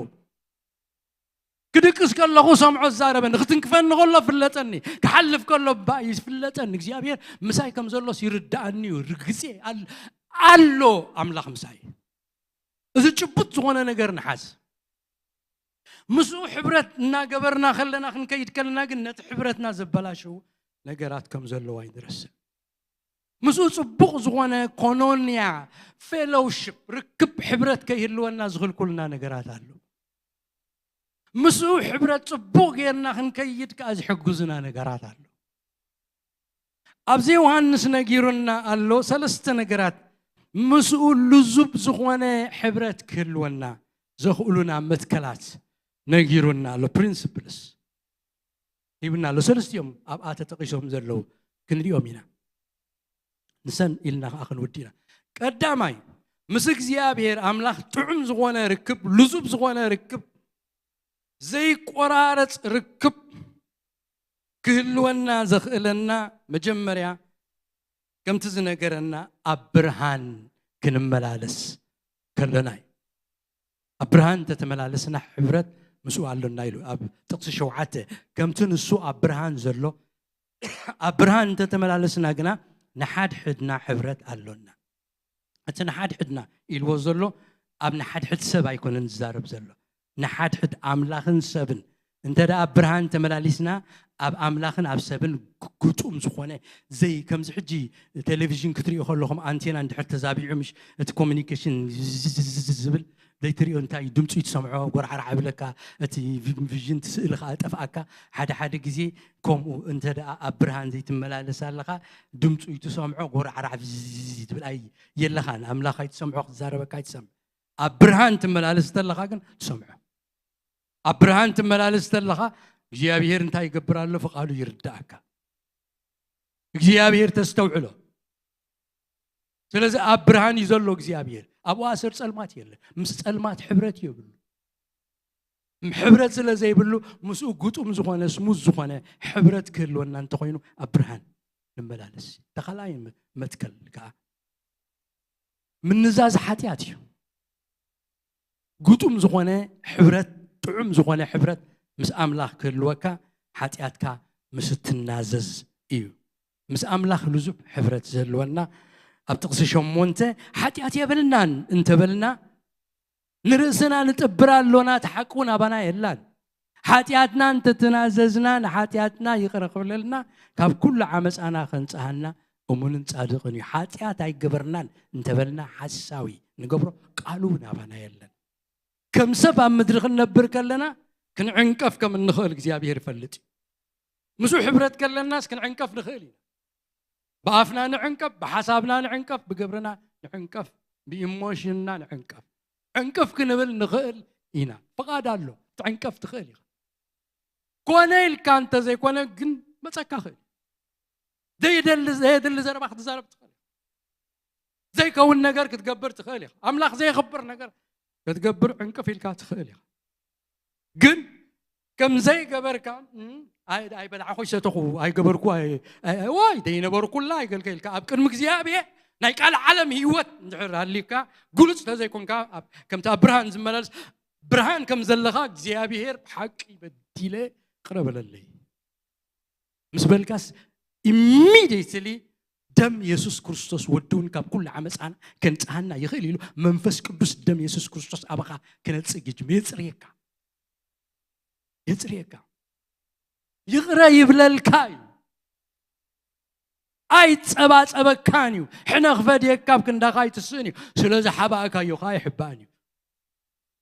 ክድቅስ ከለኹ እሰምዖ እዛረበኒ። ክትንክፈኒ ከሎ ፍለጠኒ። ክሓልፍ ከሎ እባ ይፍለጠኒ። እግዚኣብሔር ምሳይ ከም ዘሎስ ይርድኣኒ እዩ። ርግጽ እየ። ኣል-፣ ኣሎ ኣምላኽ ምሳይ። እዚ ጭቡጥ ዝኾነ ነገር ንሓዝ። ምስኡ ሕብረት እናገበርና ከለና፣ ክንከይድ ከለና ግን ነቲ ሕብረትና ዘበላሽው ነገራት ከም ዘለዉ ኣይንረስዕ። ምስኡ ጽቡቕ ዝኾነ ኮኖንያ፣ ፌሎውሺፕ፣ ርክብ፣ ሕብረት ከይህልወና ዝኽልኩልና ነገራት ኣሎ። ምስኡ ሕብረት ጽቡቕ ጌርና ክንከይድ ከኣ ዝሕግዙና ነገራት ኣሎ። ኣብዚ ዮሃንስ ነጊሩና ኣሎ፣ ሰለስተ ነገራት ምስኡ ልዙብ ዝኾነ ሕብረት ክህልወና ዘኽእሉና መትከላት ነጊሩና ኣሎ፣ ፕሪንስፕልስ ሂብና ኣሎ። ሰለስቲኦም ኣብኣ ተጠቒሶም ዘለዉ ክንሪኦም ኢና። ንሰን ኢልና ከኣ ክንውዲ ኢና። ቀዳማይ፣ ምስ እግዚኣብሔር ኣምላኽ ጥዑም ዝኾነ ርክብ፣ ልዙብ ዝኾነ ርክብ፣ ዘይቆራረጽ ርክብ ክህልወና ዘኽእለና፣ መጀመርያ ከምቲ ዝነገረና ኣብ ብርሃን ክንመላለስ ከለና እዩ። ኣብ ብርሃን እንተተመላለስና ሕብረት ምስኡ ኣሎና ኢሉ ኣብ ጥቕሲ ሸውዓተ። ከምቲ ንሱ ኣብ ብርሃን ዘሎ፣ ኣብ ብርሃን እንተተመላለስና ግና ንሓድሕድና ሕብረት ኣሎና። እቲ ንሓድሕድና ኢልዎ ዘሎ ኣብ ንሓድሕድ ሰብ ኣይኮነን ዝዛረብ ዘሎ፣ ንሓድሕድ ኣምላኽን ሰብን። እንተ ደኣ ኣብ ብርሃን ተመላሊስና፣ ኣብ ኣምላኽን ኣብ ሰብን ግጡም ዝኾነ፣ ዘይ ከምዚ ሕጂ ቴሌቪዥን ክትሪኦ ከለኹም፣ ኣንቴና እንድሕር ተዛቢዑ፣ ምሽ እቲ ኮሚኒኬሽን ዝብል ዘይትሪኦ፣ እንታይ ድምፂ ትሰምዖ፣ ጎርዓራዕ ይብለካ፣ እቲ ቪ-፣ ቪዥን እቲ ስእሊ ከዓ ጠፍኣካ። ሓደ ሓደ ግዜ ከምኡ እንተ ደኣ ኣብ ብርሃን ዘይትመላለስ ኣለኻ፣ ድምፂ ትሰምዖ፣ ጎርዓራዕ ዝዝ ትብል፣ ኣይ የለኻን፣ ኣምላኽ ኣይትሰምዖ፣ ክዛረበካ ኣይትሰምዕ። ኣብ ብርሃን ትመላለስ ተለኻ ግን ትሰምዖ። ኣብ ብርሃን ትመላለስ ተለኻ እግዚኣብሔር እንታይ ይገብር ኣሎ ፍቓዱ ይርዳእካ። እግዚኣብሔር ተስተውዕሎ። ስለዚ ኣብ ብርሃን እዩ ዘሎ እግዚኣብሔር። ኣብኡ ኣሰር ጸልማት የለን። ምስ ጸልማት ሕብረት የብሉ። ሕብረት ስለ ዘይብሉ ምስኡ ግጡም ዝኾነ፣ ስሙዝ ዝኾነ ሕብረት ክህልወና እንተኾይኑ ኣብ ብርሃን ንመላለስ። ተኻልኣይ መ-፣ መትከል ከኣ ምንዛዝ ሓጢኣት እዩ። ግጡም ዝኾነ ሕብረት፣ ጥዑም ዝኾነ ሕብረት ምስ ኣምላኽ ክህልወካ ሓጢኣትካ ምስ እትናዘዝ እዩ። ምስ ኣምላኽ ልዙብ ሕብረት ዝህልወና ኣብ ጥቕሲ ሸሞንተ ሓጢኣት የብልናን እንተበልና ንርእስና ንጥብር ኣሎና፣ እቲ ሓቂ እውን ኣባና የላን። ሓጢኣትና እንተተናዘዝና ንሓጢኣትና ይቕረ ክብለልና ካብ ኩሉ ዓመፃና ከንጽሃና እሙንን ጻድቕን እዩ። ሓጢኣት ኣይገበርናን እንተበልና ሓሳዊ ንገብሮ ቃሉ እውን ኣባና የለን። ከም ሰብ ኣብ ምድሪ ክንነብር ከለና ክንዕንቀፍ ከም እንኽእል እግዚኣብሔር ይፈልጥ እዩ። ምስኡ ሕብረት ከለናስ ክንዕንቀፍ ንኽእል ኢና። ብኣፍና ንዕንቀፍ፣ ብሓሳብና ንዕንቀፍ፣ ብግብርና ንዕንቀፍ፣ ብኢሞሽንና ንዕንቀፍ። ዕንቅፍ ክንብል ንኽእል ኢና። ፍቓድ ኣሎ። ክትዕንቀፍ ትኽእል ኢኻ። ኮነ ኢልካ እንተዘይኮነ ግን መጸካ ክእል። ዘይደሊ፣ ዘየድሊ ዘረባ ክትዛረብ ትኽእል። ዘይከውን ነገር ክትገብር ትኽእል ኢኻ። ኣምላኽ ዘየኽብር ነገር ክትገብር ዕንቅፍ ኢልካ ትኽእል ኢኻ። ግን ከም ዘይገበርካ፣ እም፣ ኣይ-፣ ኣይበላዕኹ፣ ኣይሰተኹ፣ ኣይገበርኩ፣ ኣይ-፣ ኣይ-፣ ኣይ-፣ ዋይ፣ ዘይነበርኩላ ኣይገልከ ኢልካ ኣብ ቅድሚ እግዚኣብሔር ናይ ቃል ዓለም ህይወት እንድሕር ሃሊካ፣ ግሉጽ ተዘይኮንካ፣ ኣብ-፣ ከምቲ ኣብ ብርሃን ዝመላለስ ብርሃን ከም ዘለኻ እግዚኣብሔር ብሓቂ በዲለ ቅረ በለለይ ምስ በልካስ፣ ኢሚድየትሊ ደም የሱስ ክርስቶስ ወዲ እውን ካብ ኩሉ ዓመፃና ከንፅሃና ይኽእል ኢሉ መንፈስ ቅዱስ ደም የሱስ ክርስቶስ ኣባኻ ክነፅግ ይጅምር። የፅርየካ፣ የፅርየካ፣ ይቕረ ይብለልካ እዩ። ኣይጸባጸበካን እዩ። ሕነ ክፈድየካ ኣብ ክንዳኻ ኣይትስእን እዩ። ስለ ዝሓባእካዮ ከዓ ኣይሕባእን እዩ።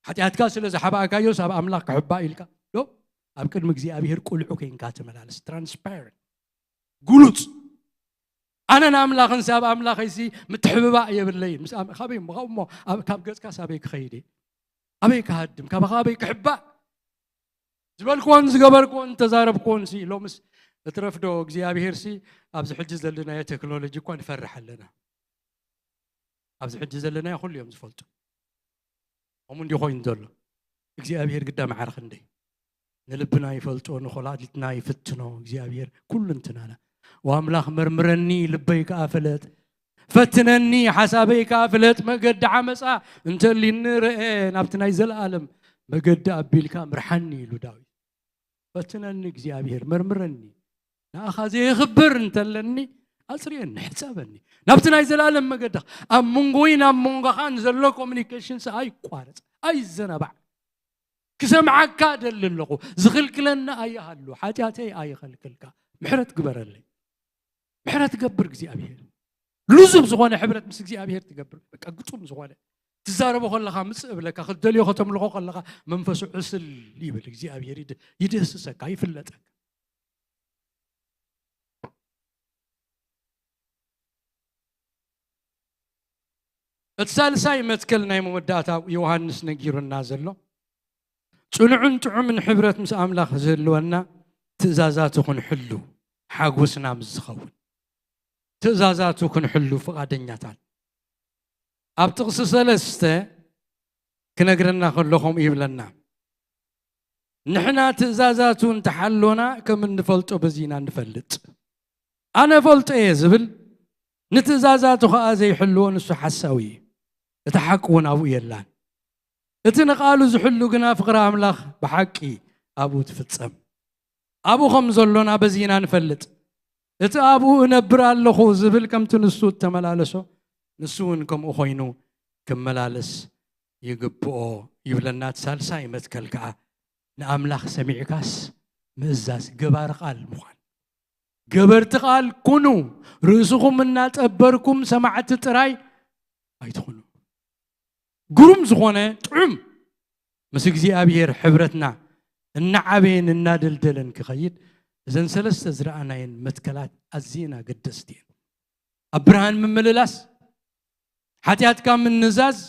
ሓጢኣትካ ስለ ዝሓባእካዮስ ኣብ ኣምላኽ ክሕባእ ኢልካ ዶ? ኣብ ቅድሚ እግዚኣብሔር ቁልዑ ኮይንካ ተመላለስ። ትራንስፓረንት፣ ግሉጽ። ኣነ ንኣምላኽንሲ ኣብ ኣምላኸይሲ ምትሕብባእ የብለይን። ምስ ኣም-፣ ካበይ እሞ፣ ካብኡ እሞ፣ ኣብ-፣ ካብ ገጽካ ሳበይ ክኸይድ እየ? ኣበይ ክሃድም? ካብ ካበይ ክሕባእ? ዝበልክዎን ዝገበርክዎን እንተዛረብክዎንሲ፣ ሎምስ እትረፍዶ እግዚኣብሔርሲ ኣብዚ ሕጂ ዘለናዮ ቴክኖሎጂ እኳ ንፈርሕ ኣለና። ኣብዚ ሕጂ ዘለናዮ ኩሉ እዮም ዝፈልጡ። ከምኡ እንዲ ኮይኑ ዘሎ እግዚኣብሔር ግዳ መዓር ክንደይ ንልብና ይፈልጦ፣ ንኮላሊትና ይፍትኖ እግዚኣብሔር ኩሉ እንትናና። ወኣምላኽ መርምረኒ ልበይ ከኣ ፍለጥ፣ ፈትነኒ ሓሳበይ ከኣ ፍለጥ፣ መገዲ ዓመፃ እንተሊኒ ርአ፣ ናብቲ ናይ ዘለኣለም መገዲ ኣቢልካ ምርሓኒ ኢሉ ዳዊት። ፈትነኒ እግዚኣብሔር፣ መርምረኒ፣ ንኣኻ ዘየኽብር እንተለኒ ኣጽርየኒ፣ ሕጸበኒ። ናብቲ ናይ ዘለኣለም መገድኻ፣ ኣብ መንጎይን ኣብ መንጎኻን ዘሎ ኮሚኒኬሽንስ ኣይቋረጽ፣ ኣይዘናባዕ። ክሰምዓካ ደሊ ኣለኹ፣ ዝኽልክለኒ ኣይሃሉ፣ ሓጢኣተይ ኣይኸልክልካ፣ ምሕረት ግበረለይ። ምሕረት ገብር እግዚኣብሔር። ልዙብ ዝኾነ ሕብረት ምስ እግዚኣብሔር ትገብር። በቃ ግጹም ዝኾነ ትዛረቦ ከለኻ ምጽእ እብለካ፣ ክትደልዮ ከተምልኾ ከለኻ መንፈሱ ዕስል ይብል እግዚኣብሔር፣ ይድ-፣ ይድህስሰካ፣ ይፍለጠካ። እቲ ሳልሳይ መትከል ናይ መወዳእታ ዮሃንስ ነጊሩና ዘሎ፣ ጽኑዕን ጥዑምን ሕብረት ምስ ኣምላኽ ዝህልወና ትእዛዛቱ ክንሕሉ ሓጎስና ምስ ዝኸውን፣ ትእዛዛቱ ክንሕሉ ፍቓደኛታት። ኣብ ጥቕሲ ሰለስተ ክነግረና ከሎ ከምኡ ይብለና፣ ንሕና ትእዛዛቱ እንተሓሎና ከም እንፈልጦ በዚ ኢና ንፈልጥ። ኣነ እፈልጦ እየ ዝብል፣ ንትእዛዛቱ ኸኣ ዘይሕልዎ ንሱ ሓሳዊ እዩ፣ እታ ሓቂ እውን ኣብኡ የላን። እቲ ንቓሉ ዝሕሉ ግና ፍቕሪ ኣምላኽ ብሓቂ ኣብኡ ትፍጸም። ኣብኡ ከም ዘሎና በዚ ኢና ንፈልጥ። እቲ ኣብኡ እነብር ኣለኹ ዝብል ከምቲ ንሱ እተመላለሶ ንሱ እውን ከምኡ ኮይኑ ክመላለስ ይግብኦ ይብለና። እቲ ሳልሳይ መትከል ከኣ ንኣምላኽ ሰሚዕካስ ምእዛዝ፣ ገባሪ ቃል ምዃን። ገበርቲ ቃል ኩኑ፣ ርእስኹም እናጠበርኩም ሰማዕቲ ጥራይ ኣይትኹኑ። ግሩም ዝኾነ ጥዑም ምስ እግዚኣብሔር ሕብረትና እናዓበየን እናደልደለን ክኸይድ እዘን ሰለስተ ዝረኣናየን መትከላት ኣዝየን ኣገደስቲ እየን። ኣብ ብርሃን ምምልላስ፣ ሓጢኣትካ ምንዛዝ፣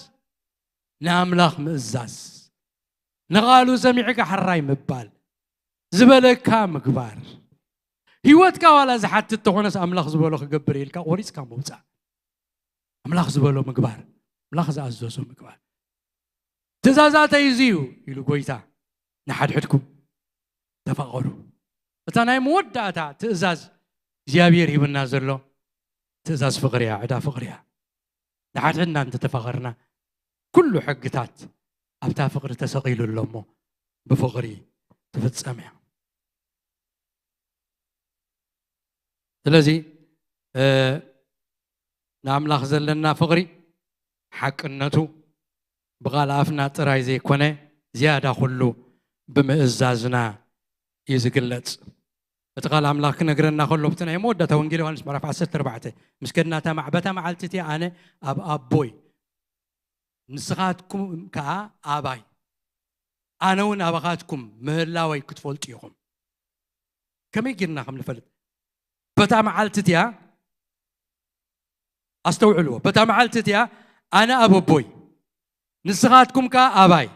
ንኣምላኽ ምእዛዝ፣ ንቓሉ ሰሚዕካ ሕራይ ምባል፣ ዝበለካ ምግባር። ህይወትካ ዋላ ዝሓትት ተኾነስ ኣምላኽ ዝበሎ ክገብር ኢልካ ቆሪጽካ ምውጻእ። ኣምላኽ ዝበሎ ምግባር፣ ኣምላኽ ዝኣዘዞ ምግባር። ትእዛዛተይ እዚ እዩ ኢሉ ጎይታ፣ ንሓድሕድኩም ተፋቐሩ። እታ ናይ መወዳእታ ትእዛዝ እግዚኣብሔር ሂብና ዘሎ ትእዛዝ ፍቕሪ እያ፣ ዕዳ ፍቕሪ እያ። ንሓድሕድና እንተተፋቐርና ኩሉ ሕግታት ኣብታ ፍቕሪ ተሰቒሉ ኣሎ እሞ ብፍቕሪ ትፍጸም እያ። ስለዚ እ፣ ንኣምላኽ ዘለና ፍቕሪ ሓቅነቱ ብቓል ኣፍና ጥራይ ዘይኮነ ዝያዳ ኩሉ ብምእዛዝና እዩ ዝግለጽ። እቲ ቃል ኣምላኽ ክነግረና ከሎ ኣብቲ ናይ መወዳእታ ወንጌል ዮሃንስ ምዕራፍ ዓሰርተ ኣርባዕተ ምስ ከድናታ ማዕ-፣ በታ መዓልቲ እቲኣ ኣነ ኣብ ኣቦይ ንስኻትኩም ከኣ ኣባይ ኣነ እውን ኣባኻትኩም ምህላወይ ክትፈልጡ ኢኹም። ከመይ ጌርና ከም ንፈልጥ በታ መዓልቲ እቲኣ ኣስተውዕልዎ። በታ መዓልቲ እቲኣ ኣነ ኣብ ኣቦይ ንስኻትኩም ከኣ ኣባይ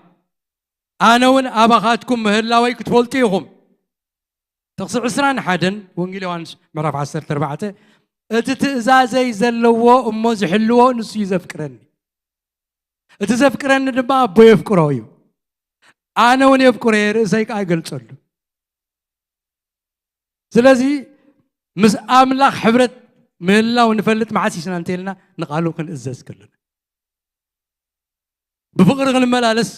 ኣነ እውን ኣባኻትኩም ምህላወይ ክትፈልጡ ኢኹም። ጥቕሲ ዕስራን ሓደን ወንጌል ዮሃንስ ምዕራፍ ዓሰርተ ኣርባዕተ፣ እቲ ትእዛዘይ ዘለዎ እሞ ዝሕልዎ ንሱ እዩ ዘፍቅረኒ። እቲ ዘፍቅረኒ ድማ ኣቦ የፍቅሮ እዩ። ኣነ እውን የፍቅሮ እየ፣ ርእሰይ ከዓ ይገልጸሉ። ስለዚ ምስ ኣምላኽ ሕብረት ምህላው ንፈልጥ መዓስ ኢስና እንተኢልና ንቓሉ ክንእዘዝ ከለና፣ ብፍቕሪ ክንመላለስ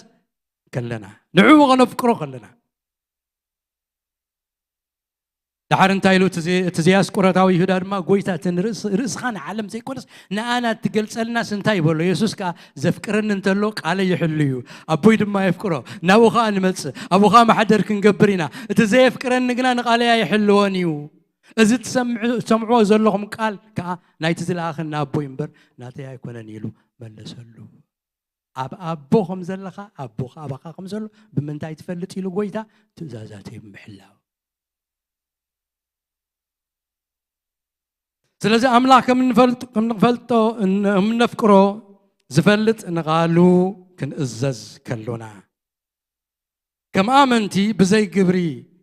ከለና፣ ንዕኡ ከነፍቅሮ ከለና። ደሓር እንታይ ኢሉ እቲ ዘ-፣ እቲ ዘያስቆረታዊ ይሁዳ ድማ፣ ጎይታ፣ እቲ ንርእስ-፣ ርእስኻ ንዓለም ዘይኮነስ ንኣና እትገልጸልናስ እንታይ ይበሎ? የሱስ ከኣ፣ ዘፍቅረኒ እንተሎ ቃለይ ይሕሉ እዩ፣ ኣቦይ ድማ የፍቅሮ፣ ናብኡ ኸኣ ንመጽእ፣ ኣብኡ ኸኣ ማሕደር ክንገብር ኢና። እቲ ዘየፍቅረኒ ግና ንቃለይ ኣይሕልዎን እዩ። እዚ ትሰምዑ- ትሰምዕዎ ዘለኹም ቃል ከዓ ናይቲ ዝለኣኸና ኣቦይ እምበር ናተይ ኣይኮነን ኢሉ መለሰሉ። ኣብ ኣቦ ከም ዘለኻ ኣቦ ከዓ ኣባኻ ከም ዘሎ ብምንታይ ትፈልጥ ኢሉ ጎይታ ትእዛዛተይ ብምሕላው። ስለዚ ኣምላኽ ከም እንፈልጥ- ከም እንፈልጦ እን- ከም እነፍቅሮ ዝፈልጥ ንቓሉ ክንእዘዝ ከሎና ከም ኣመንቲ ብዘይ ግብሪ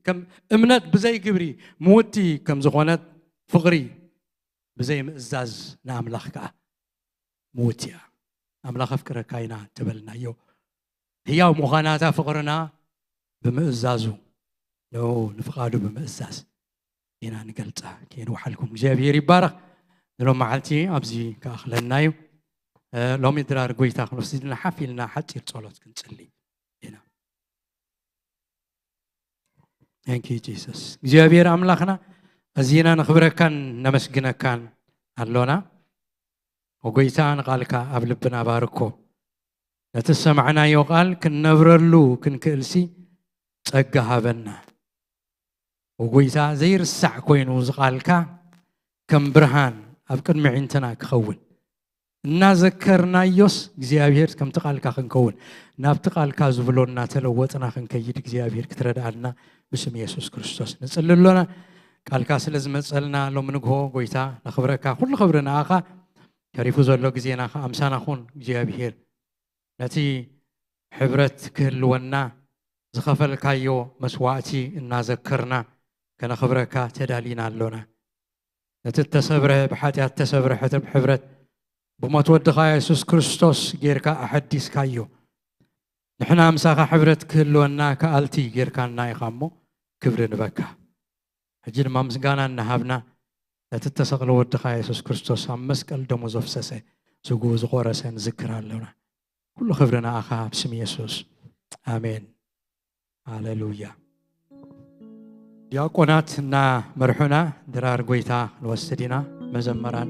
ከም እምነት ብዘይ ግብሪ ምውቲ ከም ዝኾነት ፍቕሪ ብዘይ ምእዛዝ ንኣምላኽ ከዓ ምውቲ እያ። ኣምላኽ ኣፍቅረካ ኢና ተበልናዮ ህያው ምዃናታ ፍቕርና ብምእዛዙ ን- ንፍቓዱ ብምእዛዝ ኢና ንገልጻ። ከይንውሓልኩም እግዚኣብሔር ይባረኽ። ንሎም መዓልቲ ኣብዚ ክኣኽለና እዩ። እ፣ ሎሚ ድራር ጎይታ ክንወስድና ሓፍ ኢልና ሓፂር ጸሎት ክንጽሊ ኢና። Thank you Jesus እግዚኣብሔር ኣምላኽና ኣዚና ነኽብረካን ነመስግነካን ኣሎና። ወጎይታ ንቓልካ ኣብ ልብና ባርኮ ነቲ ዝሰማዕናዮ ቃል ክንነብረሉ ክንክእልሲ ጸጋ ሃበና። ወጎይታ ዘይርሳዕ ኮይኑ ዝቓልካ ከም ብርሃን ኣብ ቅድሚ ዒንትና ክኸውን እናዘከርናዮስ እግዚኣብሔር ከምቲ ቃልካ ክንከውን ናብቲ ቃልካ ዝብሎ እናተለወጥና ክንከይድ እግዚኣብሔር ክትረድኣልና ብስም የሱስ ክርስቶስ ንጽሊ ኣሎና። ቃልካ ስለ ዝመጸልና ሎም ንግሆ ጎይታ ነኽብረካ። ኩሉ ክብሪ ንኣኻ። ተሪፉ ዘሎ ግዜና ከዓ ምሳና ኩን እግዚኣብሔር። ነቲ ሕብረት ክህልወና ዝኸፈልካዮ መስዋእቲ እናዘከርና ከነኽብረካ ተዳሊና ኣሎና። ነቲ እተሰብረ ብሓጢኣት እተሰብረ ሕትብ ሕብረት ብሞት ወድኻ የሱስ ክርስቶስ ጌርካ ኣሐዲስካዮ። ንሕና ምሳኻ ሕብረት ክህልወና ከኣልቲ ጌርካና ኢኻ እሞ ክብሪ ንበካ። ሕጂ ድማ ምስጋና እናሃብና ነቲ እተሰቕለ ወድኻ የሱስ ክርስቶስ ኣብ መስቀል ደሙ ዘፍሰሰ ስግኡ ዝቖረሰ ንዝክር ኣለና። ኩሉ ክብሪ ንኣኻ ብስም የሱስ ኣሜን። ሃሌሉያ። ዲያቆናት እና መርሑና ድራር ጎይታ ክንወስድ ኢና። መዘመራን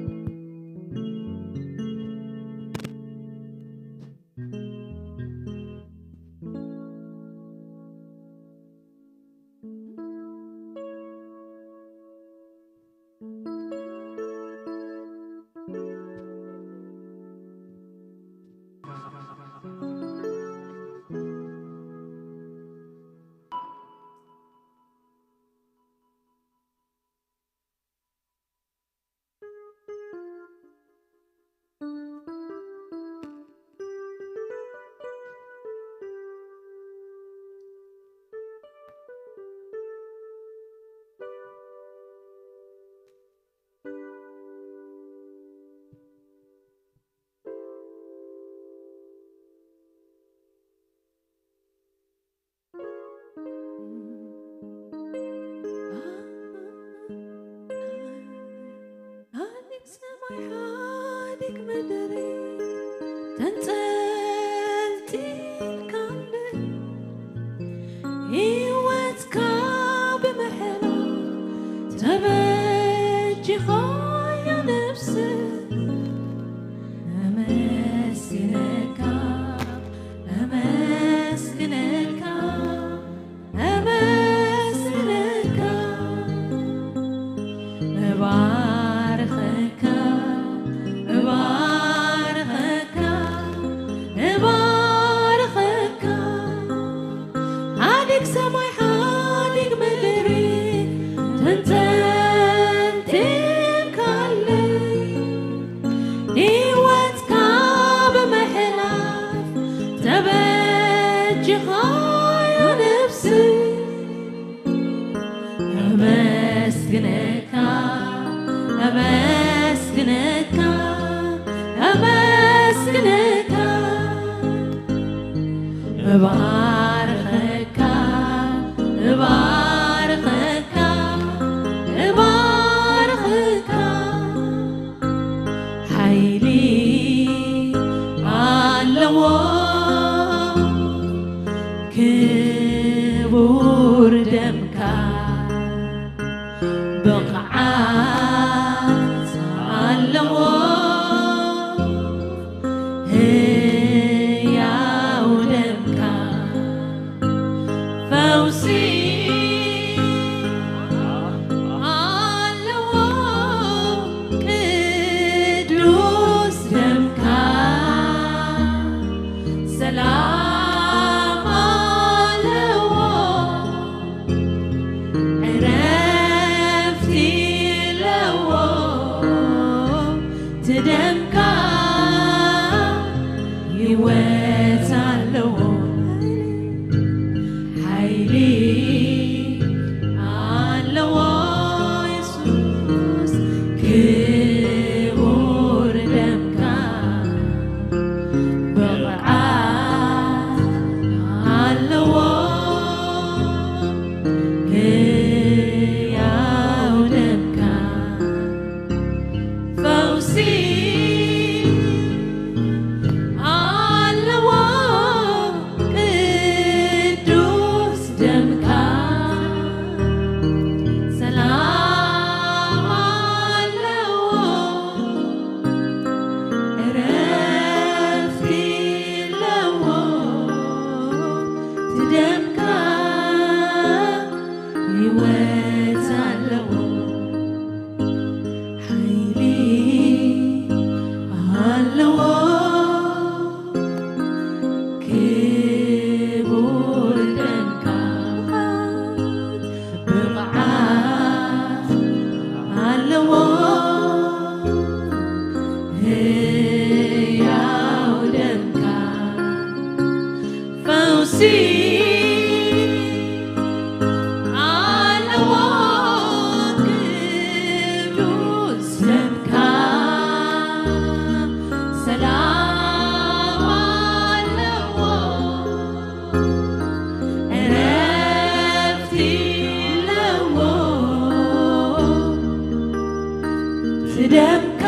ትደምካ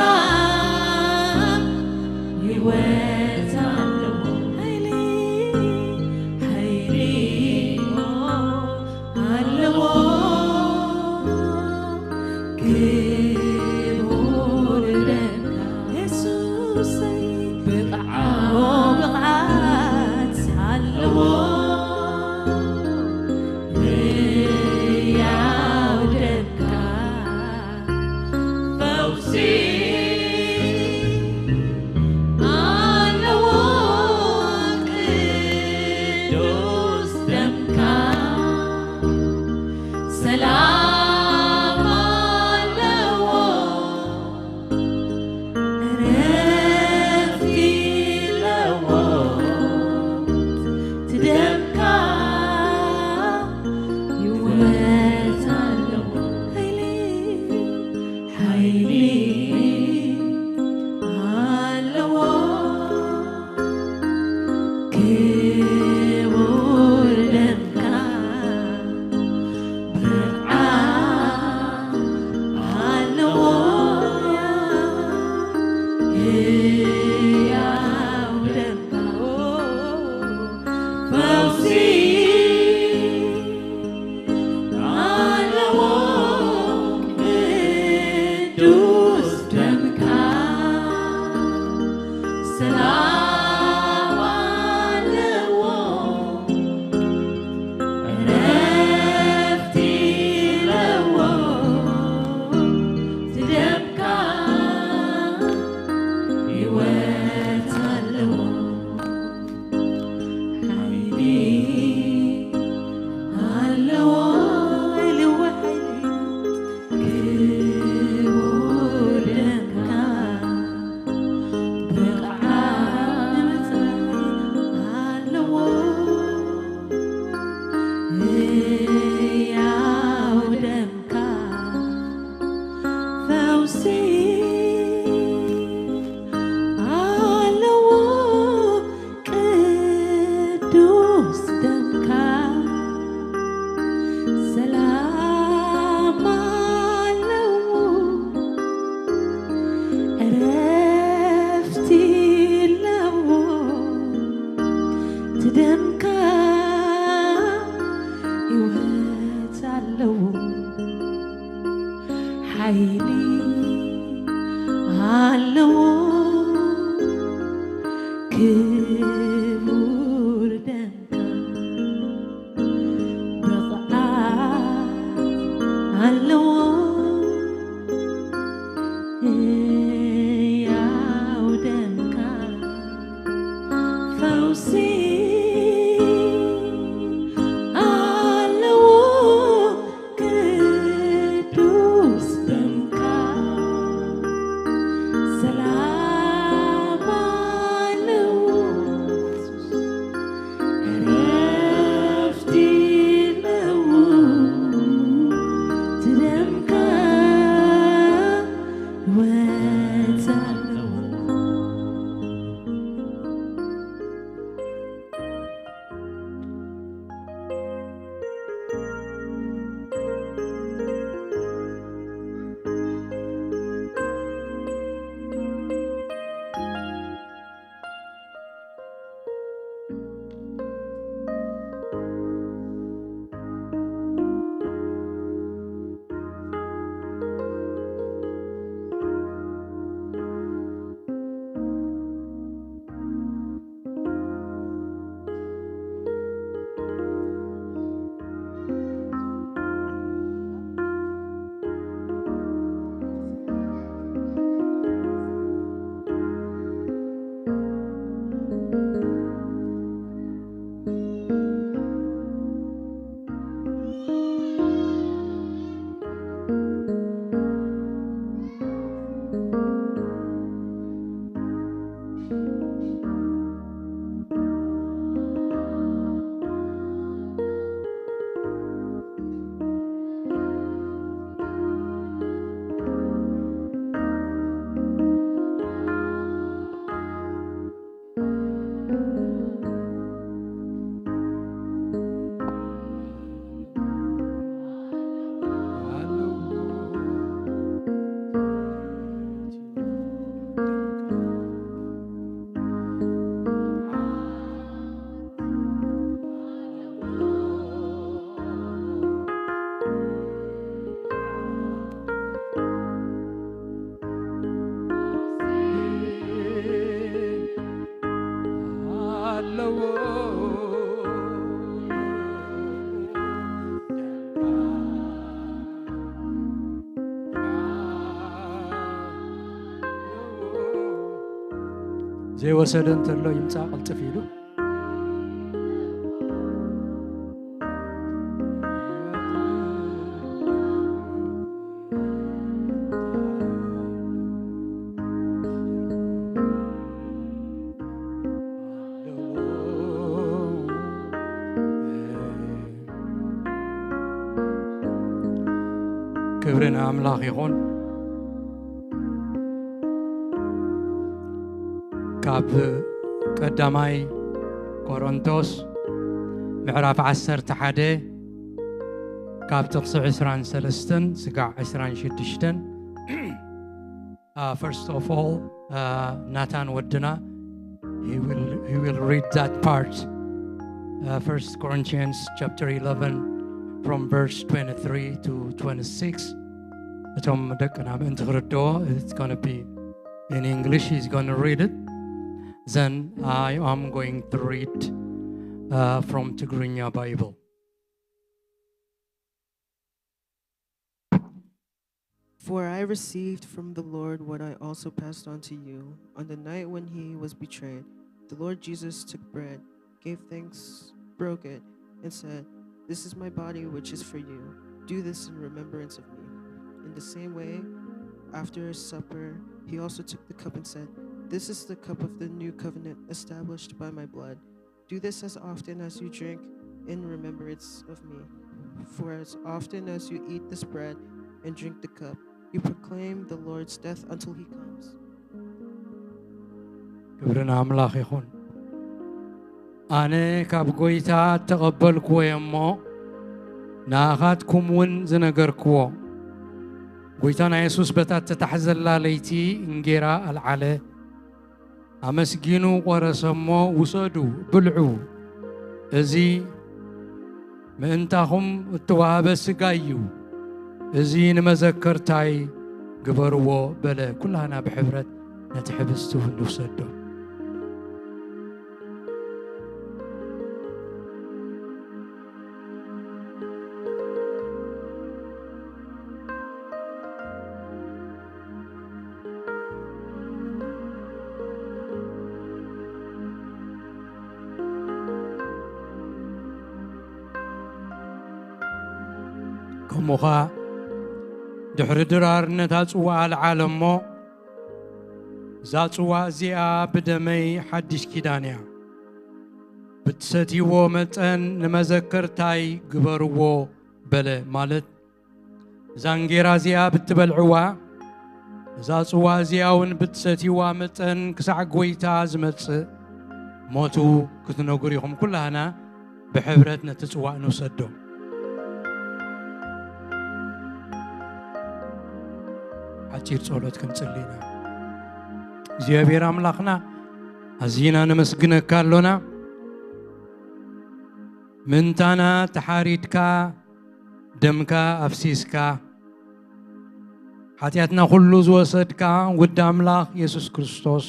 ህይወት ኣለዎ። ሓይሊ፣ ሓይሊ ኣለዎ። ክቡር ደምካ የሱሰይ፣ ብቕዓ-፣ ብቕዓት ኣለዎ። ህያው ደምካ ፈውሲ ኣለዎ። ቅዱስ ደምካ ሰላም ኣለዎ። ዕረፍቲ ኣለዎ። ትደምካ ህይወት ኣለዎ። ሓይሊ፣ ሓይሊ ኣለዎ። ክቡር ደምካ ብርሃን ኣለዎ። ህያው ደምካ ፈውሲ ኣለዎ። ቅዱስ ደምካ ሰላም ኣለዎ። ዕረፍቲ ኣለዎ። ትደምካ ህይወት ኣለዎ። ሓይሊ ኣለዎ። ኢልዎ ሓይሊ ክቡር ደምካ ብቕዓት ንምጽራይ ኣለዎ። ህያው ደምካ ፈውሲ ኣለዎ። ቅዱስ ደምካ ሰላም ኣለዎ። ዕረፍቲ ኣለዎ። ትደምካ ህይወት ኣለዎ። ሓይሊ ኣለዎ። ክቡር ደምካ ብቕዓት ኣለዎ። ህያው ደምካ ፈውሲ ኣለዎ። ቅዱስ ደምካ ሰላም ኣለዎ። ዕረፍቲ ኣለዎ። ትደምካ ህይወት ኣለዎ። ዘይወሰደ እንተሎ ይምጻእ ቅልጥፍ ኢሉ። ክብሪ ንኣምላኽ ይኹን። ካብ ቀዳማይ ቆሮንቶስ ምዕራፍ ዓሰርተ ሓደ ካብ ጥቕሲ ዕስራን ሰለስተን ስጋዕ ዕስራን ሽዱሽተን። Uh, first of all, uh, ናታን ወድና, he will, he will read that part. Uh, First Corinthians chapter eleven, from verse twenty-three to twenty-six. እቶም ደቅና ምእንቲ ክርድኦ, it's gonna be in English, he's gonna read it. Then I am going to read, uh, from Tigrinya Bible. For I received from the Lord what I also passed on to you. On the night when he was betrayed, the Lord Jesus took bread, gave thanks, broke it, and said, "This is my body, which is for you. Do this in remembrance of me." In the same way, after supper, he also took the cup and said, "This is the cup of the new covenant established by my blood. Do this as often as you drink in remembrance of me. For as often as you eat this bread and drink the cup, you proclaim the Lord's death until he comes." ክብሪ ንኣምላኽ ይኹን። ኣነ ካብ ጐይታ እተቐበልክዎ እየ እሞ፣ ንኣኻትኩም እውን ዝነገርክዎ። ጐይታና የሱስ በታ እተታሕዘላ ለይቲ እንጌራ ኣልዓለ፣ ኣመስጊኑ ቖረሰ እሞ፣ "ውሰዱ፣ ብልዑ፣ እዚ ምእንታኹም እተዋህበ ስጋይ እዩ፣ እዚ ንመዘከርታይ ግበርዎ" በለ። ኩላህና ብሕብረት ነቲ ሕብስቲ እውን ንውሰዶ። ከምኡ ኸኣ ድሕሪ ድራር ነታ ጽዋእ ኣልዓለ እሞ፣ "እዛ ጽዋእ እዚኣ ብደመይ ሓድሽ ኪዳን እያ፣ ብትሰትይዎ መጠን ንመዘከርታይ ግበርዎ" በለ። ማለት፣ እዛ እንጌራ እዚኣ ብትበልዕዋ፣ እዛ ጽዋ እዚኣ እውን ብትሰትይዋ መጠን፣ ክሳዕ ጐይታ ዝመጽእ ሞቱ ክትነግሩ ኢኹም። ኩላህና ብሕብረት ነቲ ጽዋእ ንውሰዶ። ሓጺር ጸሎት ክንጽሊ ኢና። እግዚኣብሔር ኣምላኽና፣ ኣዚና ነመስግነካ ኣሎና። ምእንታና ተሓሪድካ፣ ደምካ ኣፍሲስካ፣ ሓጢኣትና ኩሉ ዝወሰድካ ውዲ ኣምላኽ የሱስ ክርስቶስ፣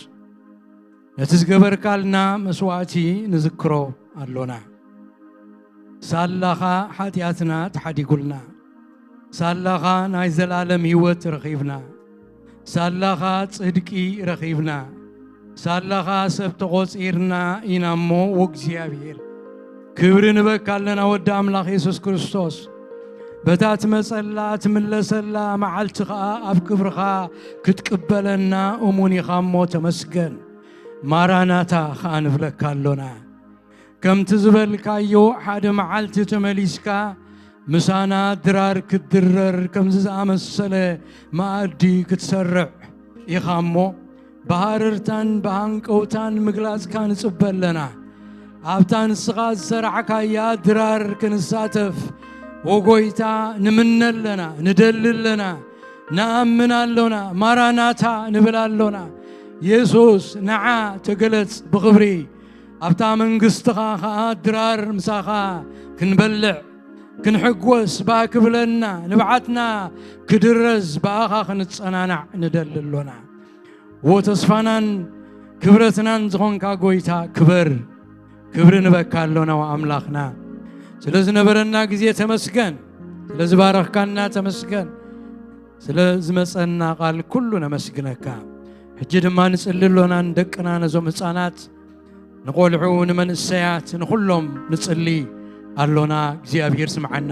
ነቲ ዝገበርካልና መስዋእቲ ንዝክሮ ኣሎና። ሳላኻ ሓጢኣትና ተሓዲጉልና፣ ሳላኻ ናይ ዘላለም ህይወት ረኺብና፣ ሳላኻ ጽድቂ ረኺብና፣ ሳላኻ ሰብ ተቖጺርና ኢና እሞ፣ ወእግዚኣብሔር፣ ክብሪ ንበካ ኣለና። ወዲ ኣምላኽ የሱስ ክርስቶስ፣ በታ ትመጸላ ትምለሰላ መዓልቲ ኸኣ ኣብ ክብርኻ ክትቅበለና እሙን ኢኻ እሞ፣ ተመስገን። ማራናታ ኸኣ ንብለካ ኣሎና። ከምቲ ዝበልካዮ፣ ሓደ መዓልቲ ተመሊስካ ምሳና ድራር ክትድረር ከምዚ ዝኣመሰለ መኣዲ ክትሰርዕ ኢኻ እሞ፣ ብሃረርታን ብሃንቀውታን ምግላጽካ ንጽበ ኣለና። ኣብታ ንስኻ ዝሰራዕካያ ድራር ክንሳተፍ፣ ወጎይታ፣ ንምነ ኣለና፣ ንደሊ ኣለና፣ ንኣምን ኣሎና፣ ማራናታ ንብል ኣሎና። የሱስ፣ ንዓ ተገለጽ ብኽብሪ፣ ኣብታ መንግስትኻ ኸኣ ድራር ምሳኻ ክንበልዕ፣ ክንሕጎስ፣ ብኣ ክብለና፣ ንብዓትና ክድረዝ፣ ብኣኻ ክንጸናናዕ ንደሊ ኣሎና። ዎ ተስፋናን ክብረትናን ዝኾንካ ጐይታ፣ ክበር። ክብሪ ንበካ ኣሎና፣ ወኣምላኽና። ስለ ዝነበረና ግዜ ተመስገን። ስለ ዝባረኽካና ተመስገን። ስለ ዝመጸና ቃል ኩሉ ነመስግነካ። ሕጂ ድማ ንጽሊ ኣሎና፣ ንደቅና፣ ነዞም ህጻናት፣ ንቖልዑ፣ ንመንእሰያት፣ ንኹሎም ንጽሊ ኣሎና። እግዚኣብሔር ስምዓና።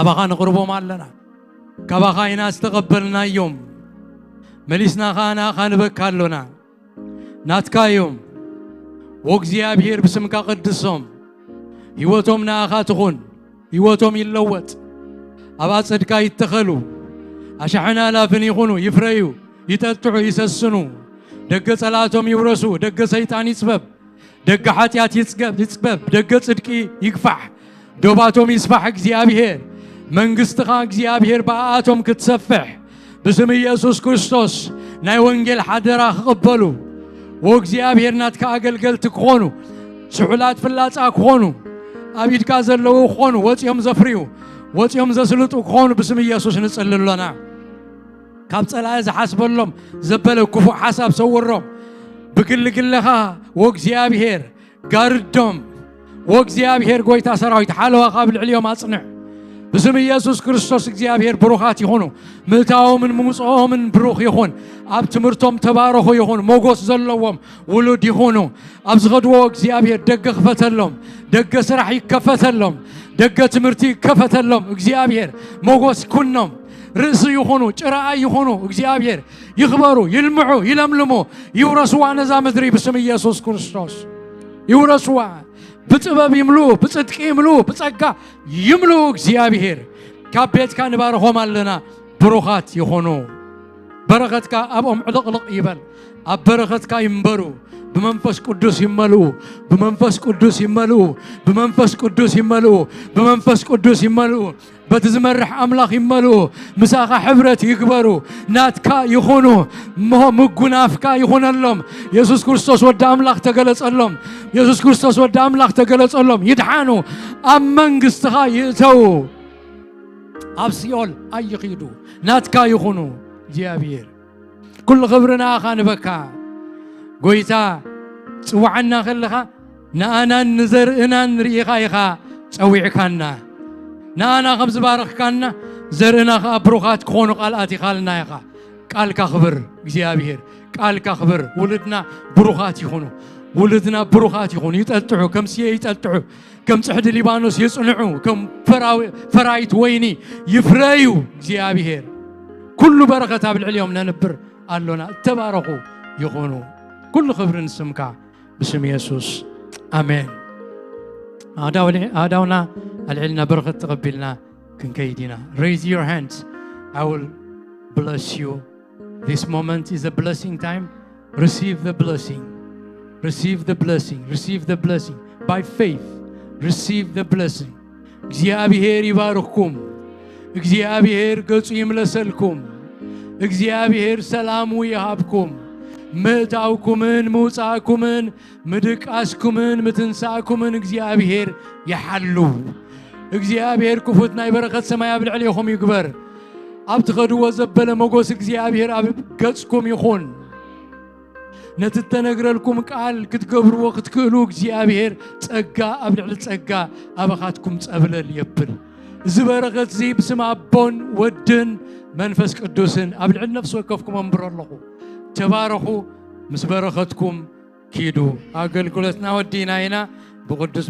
ኣባኻ ንቕርቦም ኣለና። ካባኻ ኢና ዝተቐበልናዮም። መሊስና ኸኣ ንኣኻ ንበካ ኣሎና። ናትካ እዮም። ወእግዚኣብሔር ብስምካ ቅድሶም። ህይወቶም ንኣኻ ትኹን። ህይወቶም ይለወጥ። ኣብ ኣጸድካ ይተኸሉ። ኣሻሕን ኣላፍን ይኹኑ፣ ይፍረዩ፣ ይጠጥዑ፣ ይሰስኑ። ደገ ጸላቶም ይውረሱ፣ ደገ ሰይጣን ይጽበብ፣ ደገ ሓጢኣት ይጽገብ፣ ይጽበብ፣ ደገ ጽድቂ ይግፋሕ። ዶባቶም ይስፋሕ። እግዚኣብሔር መንግስትኻ እግዚኣብሔር ብኣኣቶም ክትሰፍሕ ብስም ኢየሱስ ክርስቶስ ናይ ወንጌል ሓደራ ክቕበሉ ወእግዚኣብሔር ናትካ ኣገልገልቲ ክኾኑ ስሑላት ፍላጻ ክኾኑ ኣብ ኢድካ ዘለዉ ክኾኑ ወፂኦም ዘፍርዩ ወፂኦም ዘስልጡ ክኾኑ ብስም ኢየሱስ ንጽሊ ኣሎና። ካብ ጸላኢ ዝሓስበሎም ዘበለ ክፉእ ሓሳብ ሰውሮም። ብግልግለኻ ወእግዚኣብሔር ጋርዶም። ወእግዚኣብሔር ጐይታ ሰራዊት ሓለዋኻ ኣብ ልዕሊኦም ኣጽንዕ። ብስም ኢየሱስ ክርስቶስ እግዚኣብሔር ብሩኻት ይኹኑ። ምእታዎምን ምውፅኦምን ብሩኽ ይኹን። ኣብ ትምህርቶም ተባረኹ ይኹን። ሞጎስ ዘለዎም ውሉድ ይኹኑ። ኣብ ዝኸድዎ እግዚኣብሔር ደገ ክፈተሎም። ደገ ስራሕ ይከፈተሎም። ደገ ትምህርቲ ይከፈተሎም። እግዚኣብሔር ሞጎስ ኩኖም። ርእሲ ይኹኑ፣ ጭራኣይ ይኹኑ። እግዚኣብሔር ይኽበሩ፣ ይልምዑ፣ ይለምልሙ፣ ይውረስዋ ነዛ ምድሪ ብስም ኢየሱስ ክርስቶስ ይውረስዋ። ብጥበብ ይምልኡ፣ ብጽድቂ ይምልኡ፣ ብጸጋ ይምልኡ። እግዚኣብሔር ካብ ቤትካ ንባርኾም ኣለና። ብሩኻት ይኹኑ። በረኸትካ ኣብኦም ዕልቕልቕ ይበል። ኣብ በረኸትካ ይንበሩ። ብመንፈስ ቅዱስ ይመልኡ። ብመንፈስ ቅዱስ ይመልኡ። ብመንፈስ ቅዱስ ይመልኡ። ብመንፈስ ቅዱስ ይመልኡ። በቲ ዝመርሕ ኣምላኽ ይመልኡ። ምሳኻ ሕብረት ይግበሩ። ናትካ ይኹኑ። እሞ ምጉናፍካ ይኹነሎም። የሱስ ክርስቶስ ወዲ ኣምላኽ ተገለጸሎም። የሱስ ክርስቶስ ወዲ ኣምላኽ ተገለጸሎም። ይድሓኑ። ኣብ መንግስትኻ ይእተዉ። ኣብ ሲኦል ኣይኺዱ። ናትካ ይኹኑ እግዚኣብሔር። ኩሉ ክብሪ ንኣኻ ንበካ። ጎይታ ጽዋዓና ከለኻ ንኣናን ንዘርእናን ርኢኻ ኢኻ ጸዊዕካና። ንኣና ከም ዝባረኽካና ዘርእና ኸኣ ብሩኻት ክኾኑ ቃል ኣቲኻልና ኢኻ። ቃልካ ክብር እግዚኣብሔር፣ ቃልካ ክብር። ውሉድና ብሩኻት ይኹኑ። ውሉድና ብሩኻት ይኹኑ። ይጠጥዑ፣ ከም ስየ ይጠጥዑ፣ ከም ጽሕዲ ሊባኖስ ይጽንዑ፣ ከም ፈራዊ-፣ ፈራይት ወይኒ ይፍረዩ። እግዚኣብሔር ኩሉ በረኸት ኣብ ልዕሊኦም ነንብር ኣሎና። እተባረኹ ይኹኑ። ኩሉ ክብሪ ንስምካ ብስም የሱስ ኣሜን። ኣዳውሊ-፣ ኣዳውና ኣልዒልና በረኸት ተቐቢልና ክንከይድ ኢና። Raise your hands. I will bless you. This moment is a blessing time. Receive the blessing. Receive the blessing. Receive the blessing. By faith, receive the blessing. እግዚኣብሔር ይባርኽኩም። እግዚኣብሔር ገጹ ይምለሰልኩም። እግዚኣብሔር ሰላሙ ይሃብኩም። ምእታውኩምን ምውጻእኩምን ምድቃስኩምን ምትንሳእኩምን እግዚኣብሔር ይሓሉ። እግዚኣብሔር ክፉት ናይ በረኸት ሰማይ ኣብ ልዕሌኹም ይግበር። ኣብ ትኸድዎ ዘበለ መጎስ እግዚኣብሔር ኣብ ገጽኩም ይኹን። ነቲ እተነግረልኩም ቃል ክትገብርዎ ክትክእሉ እግዚኣብሔር ጸጋ ኣብ ልዕሊ ጸጋ ኣባኻትኩም ጸብለል የብል። እዚ በረኸት እዚ ብስም ኣቦን ወድን መንፈስ ቅዱስን ኣብ ልዕሊ ነፍሲ ወከፍኩም ኣንብሮ ኣለኹ። ተባረኹ። ምስ በረኸትኩም ኪዱ። ኣገልግሎትና ወዲና ኢና። ብቅዱስ